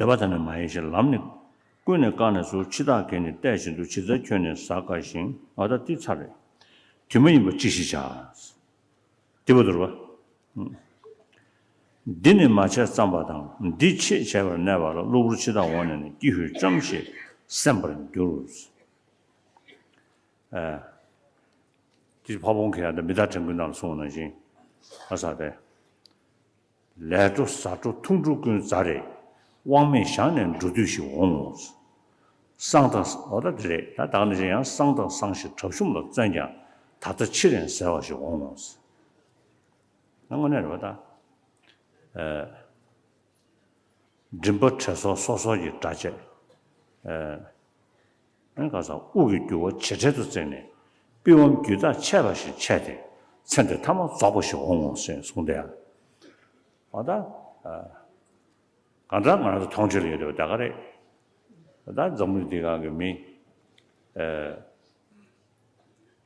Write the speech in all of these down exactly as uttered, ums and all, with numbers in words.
འདོད་པ་དང་ནི་མ་ཡིན་ཞེས། ལམ་ནི་ཀུན་ནས་བཀག་ནས་སུ། འཆི་བདག་གིས་ནི་བལྟས་བཞིན་དུ། ཇི་ལྟར་ཁྱོད་ནི་ཟ་དཀའ་ཞིང་། འོ་ད་འདི་ཚར་རེད། དུས་མ་ཡིན་པ་ཅི་ཞིག་བྱ། འདི་བ་དུར་བ། འདི་ནི་མ་བྱས་བརྩམས་པ་དང་། འདི་ཕྱེད་བྱས་པར་གནས་པ་ལ། གློ་བུར་འཆི་བདག་འོངས་ནས་ནི། ཀྱི་ཧུད་བཅོམ་ཞེས་སེམས་པར་འགྱུར། ཨ། དེ་ཕ་བོང་གི་ཡང་མི་དག་དྲན་ཀུན་ནང་གསུངས་པ་ནང་བཞིན། ཨ་ས་དེ། ལས་འཕྲོ་བཟའ་འཕྲོ་འཐུང་འཕྲོ་ཀུན་ཛ་རེ། དབང་མེད་བཞག་ནས་འགྲོ་དུས་ཤིག་འོང་ངོ་། སངས་དང་འོ་ད་དེ་རེད། ད་ད་ག་ནང་བཞིན་ཡང་སངས་དང་སངས་ཞེས་གྲབས་གཤོམ་ལ་བརྩོན་ཀྱང་། ད་ལྟ་ཕྱིར་ཡང་ཟེར་བ་ཞིག་འོང་ངོ་། ང་དངོས་གནས་རེད་པ་ད། ཨ། མགྲིན་པ་དྲན་གསོ་སོ་སོ་ཡི་སྒྲ་བཅས། ཨ་ནི་ག་ས་དབུགས་ཀྱི་རྒྱུ་བ་ཇེ་བྲེལ་དུ་བརྩིས་ནས། པི་ཝང་རྒྱུད་ཐག་ཆད་པ་ཞིག་ཆད་དེ། ཚེ་འདི་ཐ་མ་རྫོགས་པ་ཞིག་འོང་ངོ་ཟེར་གསུངས་ཏེ། ཨ་ད། ཨ། གང་ལྟར་ང་རང་ཚོ་མཐོང་ཆོས་ལ་ཡོད་དེ་བ་ད་ག་རེད། ད་འཛམ་བུ་གླིང་འདི་སྒང་གི་མི། ཨ།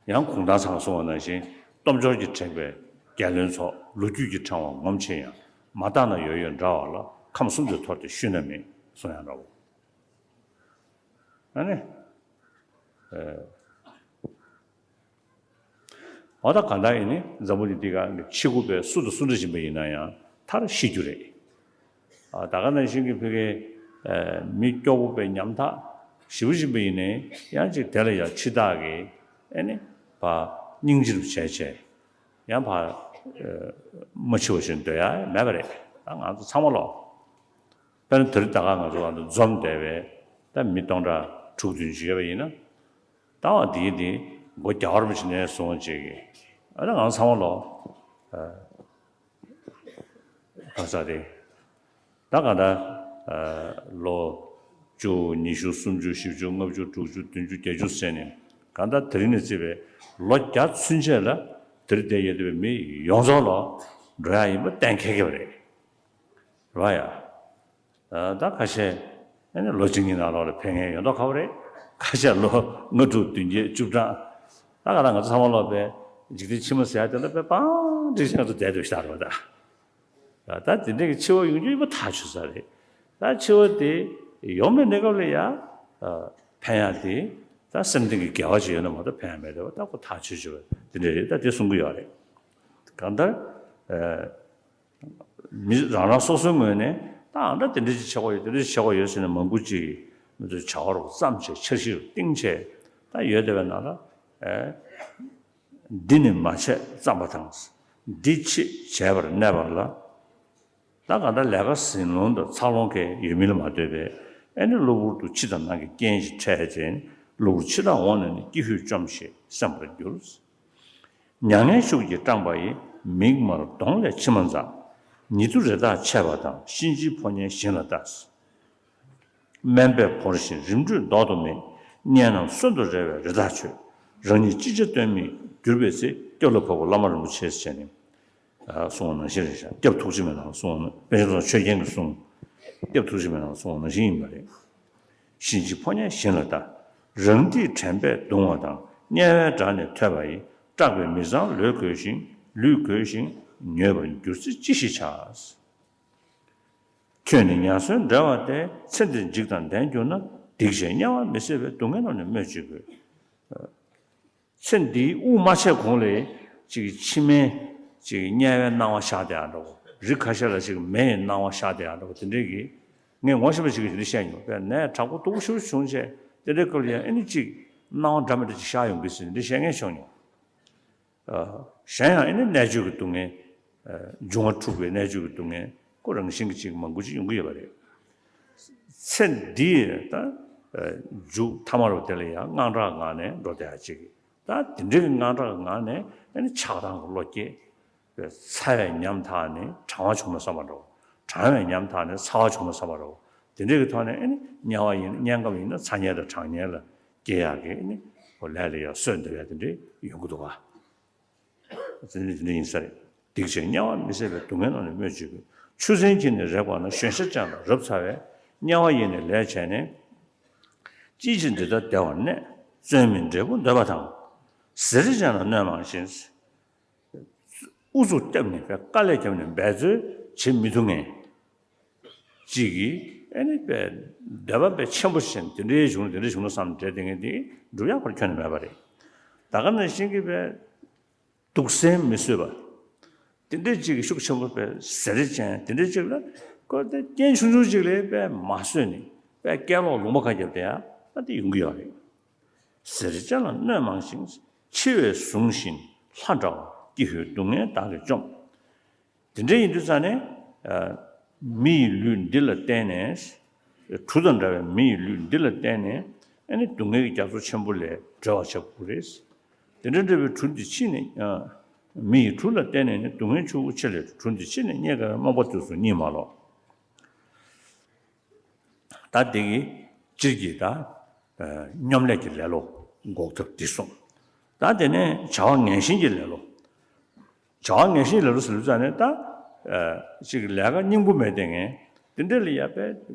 ཡང་གུང་ཐང་ཚང་གསུངས་པ་ནང་བཞིན་སྟོབས་འབྱོར་གྱིས་དྲེགས་པའི་རྒྱལ་བློན་ཚོ། ལོ་རྒྱུས་ཀྱི་ཕྲེང་བ་ངོམ་ཆེ་ཡང་། མ་བརྟགས་ན་ཡོད་ཡོད་འདྲ་བ་ལ། ཁམས་གསུམ་དུ་འཐོར་ཏེ་ཤུལ་ན་མེད་གསུང་ཡང་འདྲ་བོ། ཨ་ནི། ཨ། འོ་ད་གང་ལྟར་ཡིན་ནི་འཛམ་བུ་གླིང་འདི་ག་ནི་ཕྱི་སྒོ་པའི་སུ་དང་སུ་འདྲ་ཡིན་པ་ཡིན་ན་ཡང་མཐར་ཤི་རྒྱུ་རེད། ཨ། ད་ག་ནང་བཞིན་གྱི་ཕ་གིའི་ཨ་མི་སྐྱོ་བོ་པའི་ཉམ་ཐག་ཞེ་པོ་ཅིག་ཡིན་པ་ཡིན་ནའི་ཡང་ཅིག་དེ་ལ་ཡང་འཆི་བདག་གིས་ཨེ་ནི་ཕར་སྙིང་རྗེ་རུ་བྱས་བྱས་ཡང་ཕར་ཨ་མ་འཆི་བ་ཞིག་འདོད་ཡ་མེད་པ་རེད། ད་ང་ཚོ་ཚང་མ་ལོ། དཔེར་ན་དེ་རིང་ད་ག་ང་ཚོ་ཨ་ནི་འཛོམས་བསྡད་པའི་ད་མི་སྟོང་ཕྲག་དྲུག་བདུན་ཅིག་ཡོད་པ་ཡིན་ན། ད་བ་འདིའི་འདི་མགོ་རྒྱ་བར་མི་ཕྱིན་ནས་སོང་ཅིག་གི་ཨ་ད་ང་ཚང་མ་ལོ། ཨ། ག་ས་རེད། ད་ག་ད། ཨ། ལོ་བཅུ་ཉི་ཤུ་སུམ་ཅུ་བཞི་བཅུ་ལྔ་བཅུ་དྲུག་ཅུ་བདུན་ཅུ་བརྒྱད་ཅུ་ཟེར་ནས་གང་ལྟར་དེ་རིང་ནས་བརྩིས་པའི་ལོ་བརྒྱ་ཚུན་ཆད་ལ་དེ་རིང་བསྡད་ཡོད་བསྡད་པའི་མི་ཡོངས་རྫོགས་ལོ་འགྲོ་ཡ་ཡིན་པ་གཏན་འཁེལ་གྱི་རེད། རེད་ཡ། ད་ཁ་ཤས་ཨ་ནི་ལོ་གཅིག་གཉིས་ནང་ལོགས་ལ་ཕེབས་མཁན་ཡོད་མདོག་ཁ་པོ་རེད། ཁ་ཤས་ལོ་ལྔ་དྲུག་བདུན་བརྒྱད་བཅུ་གྲངས། ད་ག་ད་ང་ཚོ་ཚང་མ་ལོག་པའི་འཇིག་རྟེན་ཕྱི་མ་ཟེར་ཡ་དེ་ལ་དཔེ་པང་སྒྲིག་བྱས་ང་ཚོ་བསྡད་འདུག་ཤག་རེད་པ་ད། ད་དེ་འདྲའི་གི་འཆི་བ་ཡོང་རྒྱུ་ཡིན་པ་ཐག་ཆོད་ས་རེད། ད་འཆི་བ་དེ་ཡོང་པའི་གནས་སྐབས་ལ་ཡ་ཕན་ཡ་དེ་ད་སེམས་གཏིང་གི་དགེ་བ་ཅིག་ཡོད་ན་མ་གཏོགས་ཕན་ཡ་མེད་རེད་པ། ད་ཁོ་ཐག་ཆོད་ཆོད་པ་དེ་འདྲ་རེད། ད་དེ་གསུང་གི་ཡོད་རེད། གང་ལྟར། ཨ། མི་རང་རང་སོ་སོའི་ངོས་ནས་ད་ཨ་འདྲ་དེ་འདྲ་ཅིག་བྱེད་དགོས་ཡོད། དེ་འདྲ་ཅིག་བྱེད་དགོས་ཡོད་ཟེར་ནས་མང་པོ་ཅིག་མི་ཚོས་བྱ་བ་རོགས་བརྩམས་བྱས། འཆར་གཞི་རོགས་བཏིང་བྱས་ད་ཡོད་བསྡད་པའི་ནང་ལ། ཨེ། འདི་ནི་མ་བྱས་བརྩམས་པ་དང་། འདི་ཕྱེད་བྱས་པར་གནས་པ་ལ། ད་གང་ལྟར་ལས་ཀ་ཟིན་ལོང་དང་འཚར་ལོང་གི་ཡོད་མིན་ལ་མ་ལྟོས་པའི་ཨེ་ནི་གློ་བུར་དུ་འཆི་དང་ནང་གི་རྐྱེན་ཞིག་འཕྲད་ཅིང་། གློ་བུར་འཆི་བདག་འོངས་ནས་ནི། ཀྱི་ཧུད་བཅོམ་ཞེས་སེམས་པར་འགྱུར། མྱ་ངན་ཤུགས་ཀྱིས་སྐྲངས་པ་ཡི། མིག་དམར་གདོང་ལས་མཆི་མ་འཛག། ཉེ་དུ་རེ་ཐག་ཆད་པ་དང་། གཤིན་རྗེའི་ཕོ་ཉའི་ཞིང་ལ་ལྟ། དམན་པས་བོར་ཞིང་རིམ་གྲོས་ལྡོག་ཏུ་མེད། གཉེན་རྣམས་གསོན་དུ་རེ་བའི་རེ་ཐག་ཆོད། རང་ཉིད་ཅི་བྱ་གཏོལ་མེད་གྱུར་པའི་ཚེ། སྐྱབས་ལ་བབ་པོ་བླ་མ་རིན་པོ་ཆེ་ཟེར་ནས། ཨ། གསུངས་པ་ནང་བཞིན་རེད་ཤག་སྐྱབས་ཐུགས་རྗེ་མེད་ན་གསུངས། པཎ་ཆེན་བློ་བཟང་ཆོས་རྒྱན་གྱིས་གསུངས། སྐྱབས་ཐུགས་རྗེ་མེད་ན་གསུངས་པ་ནང་བཞིན་ཡིན་པ་རེད། གཤིན་རྗེའི་ཕོ་ཉའི་ཞིང་ལ་ལྟ། རང་སྡིག་དྲན་པས་གདུང་བ་དང་། དམྱལ་བའི་དགྲ་ནི་ཐོས་པ་ཡིས། སྐྲག་པའི་མི་ཚང་ལུས་གོས་ཤིང་། ལུས་གོས་ཤིང་མྱོས་པར་འགྱུར་ཚེ་ཅི་ཞིག་བྱ། ཁྱོད་ནི་ངན་སོང་བྲལ་བ་སྟེ། ཚེ་འདིར་འཇིགས་དང་ལྡན་གྱུར་ན། སྡིག་བྱས་དམྱལ་བ་མི་བཟད་པའི། སྡུག་བསྔལ་རྣམས་ནི་སྨོས་ཅི་དགོས། ཚེ་འདིའི་དབུགས་མ་ཆད་གོང་ལ་ཅིག་མཆི་མའི་ཅིག་དམྱལ་བའི་སྣང་བ་ཤར་བསྡད་ཡ་འདྲ་བོ། རི་ཁ་ཤས་ལ་ཅིག་མེ་ཡི་སྣང་བ་ཤར་བསྡད་ཡ་འདྲ་བོ་དེ་འདྲའི་གི། ངས་ངོ་ཤེས་པ་ཅིག་གིས་དེ་འདྲ་བཤད་མྱོང་། དཔེར་ན་ནད་དྲག་པོ་སྡུག་པོ་ཞེ་པོ་བྱུང་བྱས་དེ་འདྲའི་སྐབས་ལ་ཡང་ཨེ་ནི་ཅིག་སྣང་བ་འདྲ་མི་འདྲ་ཅིག་ཤར་ཡོང་གི་ཟེར་དེ་འདྲ་བཤད་མཁན་བྱུང་མྱོང་། ཨ། གཞན་ཡང་ཨེ་ནི་ནད་བཅོས་ཀྱི་སྡུག་བསྔལ། ཨ། འབྱུང་བ་འཁྲུགས་པའི་ནད་བཅོས་ཀྱི་སྡུག་བསྔལ་ཁོ་རང་བཞིན་གྱིས་ཅིག་མང་པོ་ཅིག་ཡོང་གི་ཡོད་པ་རེད། ཚེ་འདིའི་ད་ཨ་མཇུག་ཐ་མ་རུ་དེ་ལ་ཡང་དངངས་སྐྲག་ངང་ནས་འགྲོ་བསྡད་ཡ་ཅིག་ད་དེ་འདྲའི་གི་དངངས་སྐྲག་ངང་ནས་ཨ་ནི་ཆགས་སྡང་གི་བློ་སྐྱེས། ཚ་བའི་ཉམ་ཐག་ནི་གྲང་བ་བྱུང་ན་བསམ་པ་འདྲ་བོ། གྲང་བའི་ཉམ་ཐག་ནི་ཚ་བ་བྱུང་ན་བསམ་པ་འདྲ་བོ། དེ་འདྲའི་གི་ཐོག་ནས་ཨ་ནི་དམྱལ་བ་ཡིན། དམྱལ་ཁམས་ཡིན་ན་ཚ་དམྱལ་དང་གྲང་དམྱལ་ལ་སྐྱེ་ཡག་གི་ཨ་ནི་ཁོ་ལས་ལ་ཡང་གསོས་འདེབས་ཡ་དེ་འདྲའི་ཡོང་གི་འདུག་ག་དེ་འདྲ་དེ་འདྲ་ཡིན་ས་རེད། སྡིག་བྱས་དམྱལ་བ་མི་བཟད་པའི། སྡུག་བསྔལ་རྣམས་ནི་སྨོས་ཅི་དགོས། ཆུ་སྲིན་གྱིས་ནི་རེག་པ་ན། གཞོན་ཤ་ཅན་ལ་རབ་ཚ་བས། དམྱལ་བ་ཡི་ནི་ལས་བྱས་ནས། ཅིའི་ཕྱིར་འདི་ལྟར་བདེ་བར་གནས། བརྩོན་མིན་འབྲས་བུ་འདོད་པ་དང་། གཟེར་ཅན་ལ་གནོད་མང་ཞིང་། ཨུ་ཚུགས་བརྒྱབ་ནས་དཀའ་ལས་བརྒྱབ་ནས་འབད་རྩོལ་བྱེད་མི་ཐུབ་མཁན་ཅིག་གིས་ ཨེ་ནི་པའི་འདོད་པ་པའི་ཆེན་པོ་ཞིག་དེ་འདྲའི་བྱུང་དེ་འདྲའི་བྱུང་ན་བསམ་བསྡད་དེ་ངས་དེ་འགྲུབ་ཡག་པར་ཁྱོན་ནས་མེད་པ་རེད། ད་ག་ནང་བཞིན་གྱི་པའི་སྡུག་བསྲན་མི་བཟོད་པ། དེ་འདྲའི་ཅིག་གི་ཤུགས་ཆེན་པོ་པའི་ཟེར་ཅན་དེ་འདྲའི་ཅིག་ལ་ཁོ་དེ་རྐྱེན་ཆུང་ཆུང་ཅིག་ལས་པའི་མ་བཟོད་ནས་པའི་སྐད་ལོག་ལུང་པ་ཁ་བརྒྱབ་དེ་ཡང་ད་དེ་ཡོང་གི་ཡོད་རེད། ཟེར་ཅན་ལ་གནོད་མང་ཞིང་འཆི་བས་བཟུང་བཞིན་ལྷ་འདྲ་བ་ཀྱི་ཧུད་སྡུག་བསྔལ་བདག་གིས་བཅོམ། དེ་འདྲ་ཡིན་དུས་ཙང་ནས། ཨ། མི་ཡི་ལུས་འདི་ལ་བརྟེན་ནས། གྲུ་དང་འདྲ་བའི་མི་ཡི་ལུས་འདི་ལ་བརྟེན་ནས་ཨ་ནི་སྡུག་བསྔལ་གྱི་རྒྱ་མཚོ་ཆེན་པོ་ལས་སྒྲོལ་བར་བྱ་དགོས་རེད། དེ་འདྲ་འདྲ་བའི་གྲུ་འདི་ཕྱིས་ནས། ཨ། མི་ཡི་གྲུ་ལ་བརྟེན་ནས་ནི་སྡུག་བསྔལ་ཆུ་བོ་ཆེ་ལས་གྲུ་འདི་ཕྱིས་ནས་རྙེད་དཀའ་བའི་རྨོངས་པ་དུས་སུ་གཉིད་མ་ལོག། ད་དེ་གི་སྤྱིར་གྱི་ད། ཨ། སྙོམ་ལས་ཀྱི་ལེ་ལོ་འགོག་ཐབས་འདི་གསུངས། ད་དེ་ནས་བྱ་བ་ངན་ཞེན་གྱི་ལེ་ལོ། བྱ་བ་ངན་ཞེན་ལ་ལུ་ཟེར་ལུ་ཙང་ནས་ད། ཨ། ཅིག་ལས་ཀ་སྙིང་པོ་མེད་དེ་ངས་དེ་འདྲ་ལ་ཡ་པའི་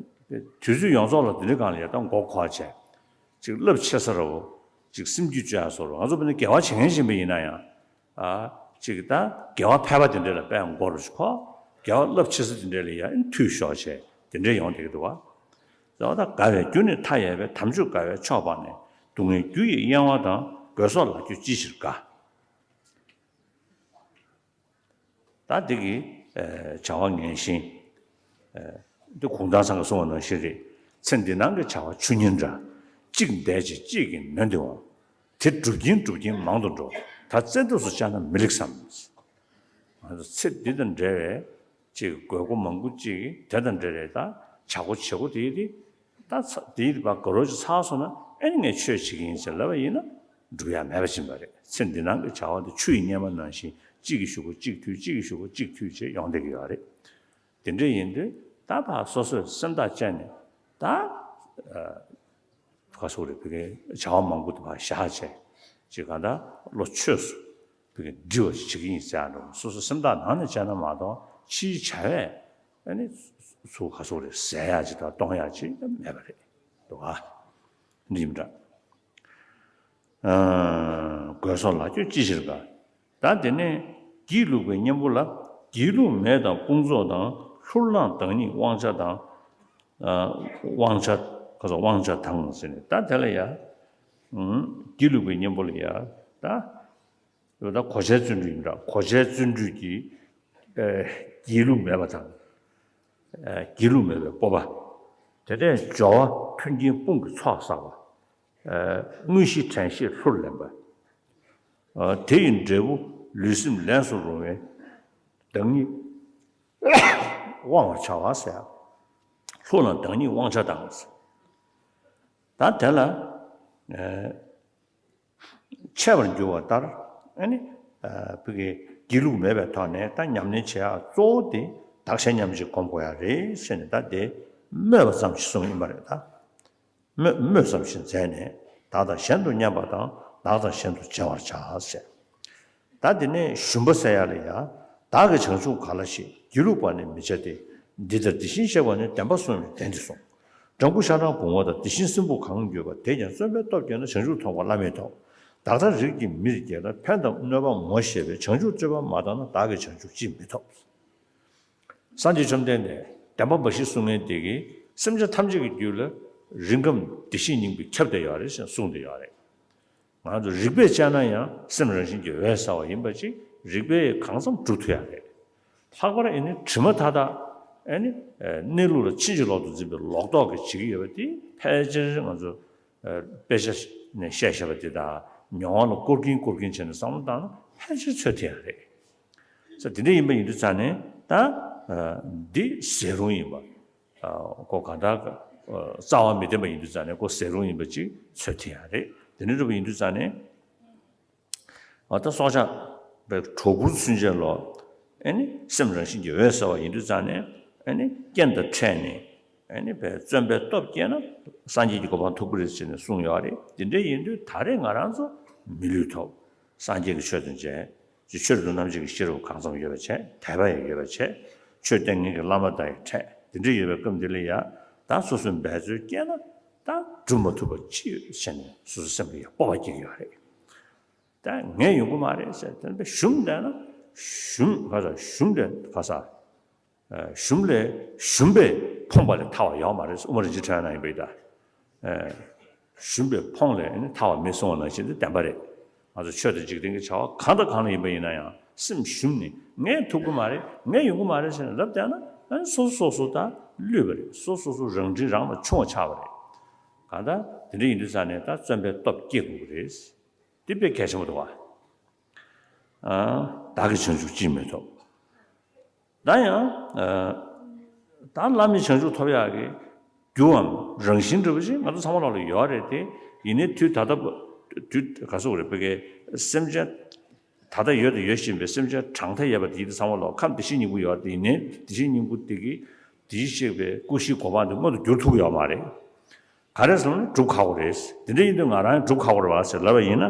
དུས་ཚོད་ཡོངས་རྫོགས་ལ་དེ་འདྲ་གང་ལ་ཡ་ད་མགོ་འཁོར་བྱས། ཅིག་རླབས་ཆེ་ས་རོ། ཅིག་སེམས་རྒྱུད་བཅོས་ས་རོ། ང་ཚོ་བོད་ནི་དགེ་བ་བྱེད་མཁན་ཞིག་ཡིན་པ་ཡིན་ན་ཡང་། ཨ། ཅིག་ད་དགེ་བ་ཕལ་པ་དེ་འདྲ་ལ་དཔེ་མགོ་རུ་ཞིག་འཁོར། དགེ་བ་རླབས་ཆེ་ས་དེ་འདྲ་ལ་ཡ་ཨིན་འཐུས་ཤོར་བྱས་དེ་འདྲ་ཡོང་བསྡད་ཀྱི་འདུག་བ། ད་དགའ་བའི་རྒྱུ་ནི་མཐའ་ཡས་པའི། དམ་ཆོས་དགའ་བའི་མཆོག་སྤངས་ནས། སྡུག་བསྔལ་རྒྱུ་ཡི་གཡེང་བ་དང་། དགོས་སོགས་ལ་སྐྱོ་ཅི་ཞིག་དགའ། ད་འདི་གི། ཨ། བྱ་བ་ངན་ཞེན། ཨ། འདི་གུང་ཐང་ཚང་གིས་གསུངས་པ་ནང་བཞིན་རེད། ཚེ་འདི་སྣང་གི་བྱ་བ་ཆུ་གཉེར་འདྲ། གཅིག་འདས་རྗེས་གཅིག་གིས་ནོན་ཏེ་འོང་། དེ་སྒྲུབ་ཀྱིན་སྒྲུབ་ཀྱིན་མང་དུ་འགྲོ། ད་བཙན་ཐབས་སུ་བཅར་ན་མི་ལེགས་སམ། ང་ཚོ་ཚེ་འདི་དང་འབྲེལ་བའི་ཅིག་དགོས་མཁོ་མང་པོ་ཅིག་དེ་དང་འབྲེལ་རེད། ད་བྱ་དགོས་བྱེད་དགོས་དེ་དེ་ད་ཚ་དེའི་བར་དགའ་རོགས་ཅིག་ཚར་སོང་ན་ཨེ་ནི་ངས་ཆོས་བྱེད་ཀྱི་ཡིན་ཟེར་ལབ་པ་ཡིན་ན་འགྲུབ་ཡ་མེད་པ་ཕྱིན་པ་རེད། ཚེ་འདི་སྣང་གི་བྱ་བ་འདི་ཆུ་ཡི་གཉེར་མ་ནང་བཞིན་གཅིག་གིས་གཞུག་གུ་གཅིག་མཐུད། གཅིག་གིས་གཞུག་གུ་གཅིག་མཐུད་བྱས་ཡོང་བསྡད་ཀྱི་ཡོད་རེད། དེ་འདྲ་ཡིན་དུས་ད་ཕར་སོ་སོས་སེམས་ཐག་བཅད་ནས་ད། ཨ། ག་སོགས་རེད། བི་གའི་བྱ་བ་མང་པོ་དེ་ཕར་བཞག་བྱས་ཅིག་ག་ད་བློ་ཆོས་སུ་བི་གའི་འདྲི་བ་ཞིག་བྱེད་ཀྱི་ཡིན་ཟེར་ཡ་འགྲོ། སོ་སོ་སེམས་ཐག་ནང་ནས་བཅད་ན་མ་གཏོགས་ཕྱིའི་བྱ་བས་ཨ་ནི་ཚུར་ག་སོགས་རེད་ཟེར་ཡ་ཅིག་དང་གཏོང་ཡ་ཅིག་མེད་པ་རེད་འདུག་ག། འདི་ཡིན་འདྲ། ཨ། དགོས་སོགས་ལ་སྐྱོ་ཅི་ཞིག་དགའ། ད་དེ་ནས་སྒྱིད་ལུག་པའི་གཉེན་པོ་ལ། སྒྱིད་ལུག་མེ་དང་དཔུང་ཚོགས་དང་། ལྷུར་བླངས་བདག་ཉིད་དབང་ཆ་དང་། ཨ། དབང་ཆ་ག་སོགས་དབང་ཆ་དང་ཟེར་ནས་ད་དེ་ལ་ཡ། ཨུམ། སྒྱིད་ལུག་པའི་གཉེན་པོ་ལ་ཡ། ད་ད་གོ་ཆའི་བརྩོན་འགྲུས་ཡིན་འདྲ། གོ་ཆའི་བརྩོན་འགྲུས་ཀྱིས། ཨ། སྒྱིད་ལུག་མེད་པ་དང་། ཨ། སྒྱིད་ལུག་མེད་པའི་སྤོབས་པ། དེ་ནས་སྦྱོར་བ་མཐུན་རྐྱེན་དཔུང་གིས་ཚོགས་བསགས་པ། ཨ། དངོས་གཞི་དྲན་ཤེས་ལྷུར་ལེན་པ། ཨ། དེ་ཡི་འབྲས་བུ་ལུས་སེམས་ལས་སུ་རུང་བའི་བདག་ཉིད་དབང་བར་བྱ་བ་ཟེར། ལྷུར་བླངས་བདག་ཉིད་དབང་ཆ་དང་། ད་དེ་ལ། ཨ། འཆད་པར་འགྱུར་བ་ལྟར་ཨ་ནི། ཨ། བི་གའི་སྒྱིད་ལུག་མེད་པའི་ཐོག་ནས་ད་ཉམས་ལེན་བྱེད་ཡག་གཙོ་བོ་དེ་བདག་གཞན་མཉམ་བརྗེ་སྒོམ་དགོས་ཡག་རེད་ཟེར་ནས་ད་དེ་སྨོས་པ་ཙམ་ཞིག་གསུངས་ཡིན་པ་རེད་ད། སྨོས་སྨོས་ཙམ་ཞིག་མཛད་ནས་བདག་དང་གཞན་དུ་མཉམ་པ་དང་བདག་དང་གཞན་དུ་བརྗེ་བར་བྱ་ཟེར། ད་དེ་ནས་ཞུམ་པ་ཟེར་ཡག་ལ་ཡ། བདག་གིས་བྱང་ཆུབ་ག་ལ་ཞིག་སྒྱིད་ལུག་པར་ནི་མི་བྱ་སྟེ། འདི་ལྟར་དེ་བཞིན་གཤེགས་པ་ནི། བདེན་པ་གསུངས་ནས་བདེན་ཏེ་གསུངས། སྦྲང་བུ་ཤ་སྦྲང་བུང་བ་དང་། དེ་བཞིན་སྲིན་བུ་གང་འགྱོད་པ། དེས་ཀྱང་བརྩོན་པས་སྟོབས་བསྐྱེད་ན། བྱང་ཆུབ་མཐོང་བ་བླ་མེད་ཐོབ། བདག་ལྟར་རིགས་ཀྱི་མིར་སྐྱེས་ལ། ཕན་དང་གནོད་པ་ངོ་ཤེས་པས། བྱང་ཆུབ་སྤྱོད་པ་མ་བཏང་ན། བདག་གིས་བྱང་ཆུབ་ཅིས་མི་ཐོབ། སངས་རྒྱས་བཅོམ་ལྡན་འདས་བདེན་པ་འབའ་ཞིག་གསུང་མཁན་དེ་གིས་སེམས་ཅན་ཐམས་ཅད་ཀྱི་རྒྱུད་ལ་རིགས་ཁམས་བདེ་གཤེགས་སྙིང་པོས་ཁྱབ་བསྡད་ཡོད་རེད་ཟེར་གསུངས་བསྡད་ཡོད་རེད། ང་ཚོ་རིགས་པས་དཔྱད་ན་ཡང་སེམས་རང་བཞིན་གྱིས་འོད་གསལ་བ་ཡིན་པ་ཅིག་རིགས་པས་གང་འཚམ་སྒྲུབ་ཐུབ་ཡག་རེད། ལྷག་པར་ཨེ་ནི་དྲི་མ་མཐའ་དག་ཨེ་ནི་གནས་ལུགས་ལ་ཕྱིན་ཅི་ལོག་ཏུ་འཛིན་པའི་ལོག་རྟོག་གིས་བྱེད་ཀྱི་ཡོད་པ་དེ་ཕལ་ཆེར་ང་ཚོ་དཔེ་ཆ་ནས་བཤད་བཞག་པ་དེ་དང་མྱོང་བ་ལ་བསྐོར་གྱིན་བསྐོར་གྱིན་བྱས་ནས་བསམ་བློ་བཏང་ན་ཕལ་ཆེར་ཚོད་ཐིག་ཡག་རེད། ས་དེ་འདྲ་ཡིན་པ་ཡིན་དུས་ཙང་ནས་ད་འདི་ཟད་རུང་ཡིན་པ། ཨ། ཁོ་གང་ལྟར། ཨ། རྩ་བ་མི་བརྟན་པ་ཡིན་དུས་ཙང་ནས་ཁོ་ཟད་རུང་ཡིན་པ་ཅིག་ཚོད་ཐིག་ཡག་རེད། དེ་འདྲ་འགྲོ་བ་ཡིན་དུས་ཙང་ནས། ཨ། ད་སྲོག་ཆགས་པའི་གྲོག་ཕུར་ཚུན་ཆད་ལོ། ཨེ་ནི་སེམས་རང་བཞིན་གྱིས་འོད་གསལ་བ་ཡིན་དུས་ཙང་ནས་ཨེ་ནི་རྐྱེན་དང་འཕྲད་ནས་ཨེ་ནི་བའི་བརྩོན་པའི་སྟོབས་བསྐྱེད་ན་སངས་རྒྱས་ཀྱི་གོ་འཕང་ཐོབ་ཀྱི་རེད་ཟེར་ནས་གསུངས་ཡོད་རེད། དེ་འདྲ་ཡིན་དུས་ད་རེས་ང་རང་ཚོ་མི་ལུས་ཐོབ། སངས་རྒྱས་ཀྱི་ཆོས་དང་མཇལ། ཅིག་ཆོས་རིག་པ་རྣམ་འབྱེད་ཀྱི་ཤེས་རབ་གང་འཚམ་ཡོད་པ་བྱས། དད་པ་ཡང་ཡོད་པ་བྱས། ཆོས་སྟོན་མཁན་གྱི་བླ་མ་དང་ཡང་འཕྲད། དེ་འདྲ་ཡོད་པའི་སྐབས་འདི་ལ་ཡང་ད་སོ་སོས་འབད་རྩོལ་བསྐྱེད་ན་ད་སྒྲུབ་མ་ཐུབ་པ་ཅི་ཡོད་བྱས་ནས་སོ་སོའི་སེམས་ལ་ཡང་སྤོབས་པ་སྐྱེ་གི་ཡོད་རེད། ད་ངས་ཡོང་གི་མ་རེད་ཟེར་དེ་འདྲ་ཞུམ་བསྡད་ན་ཞུམ་ག་ས་ཞུམ་བསྡད་ག་ས། ཨ། ཞུམ་ལས་ཞུམ་པས་ ཕོངས་པ་ལས་ཐར་བ་ཡོད་མ་རེད། དབུ་མ་རིན་ཆེན་ཕྲེང་བའི་ནང་ཡིན་པ་ཡིན་ད། ཨེ། ཞུམ་པའི་ཕོངས་ལས་ནི་ཐར་བ་མེད་གསུངས་པ་ནང་བཞིན་དུ་བདེན་པ་རེད། ང་ཚོ་ཆོས་དང་འཇིག་རྟེན་གྱི་བྱ་བ་གང་དང་གང་ལ་ཡིན་པ་ཡིན་ན་ཡང་སེམས་ཞུམ་ནས་ངས་ཐུབ་ཀྱི་མ་རེད། ངས་ཡོང་གི་མ་རེད་ཟེར་ནས་ལབ་བསྡད་ན་ཨ་ནི་སོ་སོ་སོ་སོ་ད་བསླུས་པ་རེད། སོ་སོ་སོ་རང་འདྲིས་རང་ལ་ཆུང་བ་ཆགས་པ་རེད། གང་ལྟར་དེ་འདྲ་ཡིན་དུས་ཙང་ནས་ད་བརྩོན་པའི་སྟོབས་སྐྱེ་དགོས་ཀྱི་རེད། འདི་དཔེ་གལ་ཆེན་པོ་འདུག་བ། ཨ། བདག་གིས་བྱང་ཆུབ་ཅིས་མི་ཐོབ། ད་ཡང་། ཨ། ད་བླ་མེད་བྱང་ཆུབ་ཐོབ་ཡག་གི་རྒྱུའམ་རང་བཞིན་འདྲ་པོ་ཞིག་ང་ཚོ་ཚང་མ་ལོག་ལ་ཡོད་རེད་དེ། ཡིན་ནའི་དུས་ད་ལྟ་བ། དུས་ག་ཚོད་རེད། བོད་ཀྱི་སེམས་ཅན་ད་ལྟ་ཡོད་དང་ཡོད་བཞིན་པའི་སེམས་ཅན་གྲངས་མཐའ་ཡས་པ་དེ་ཡིན་དུས་ཚང་མ་ལོག་ཁམས་བདེ་གཤེགས་སྙིང་པོ་ཡོད་རེད་དེ། ཡིན་ནའི་བདེ་གཤེགས་སྙིང་པོ་དེ་གིས་དེ་བཞིན་གཤེགས་པའི་སྐུ་བཞིའི་གོ་འཕང་དེ་མངོན་དུ་འགྱུར་ཐུབ་ཀྱི་ཡོད་མ་རེད། ག་རེ་ཟེར་ན་སྒྲུབ་ཁག་པོ་རེད། དེ་འདྲ་ཡིན་དུས་ང་རང་སྒྲུབ་ཁག་པོ་རེད་བ་ཟེར་ལབ་པ་ཡིན་ན།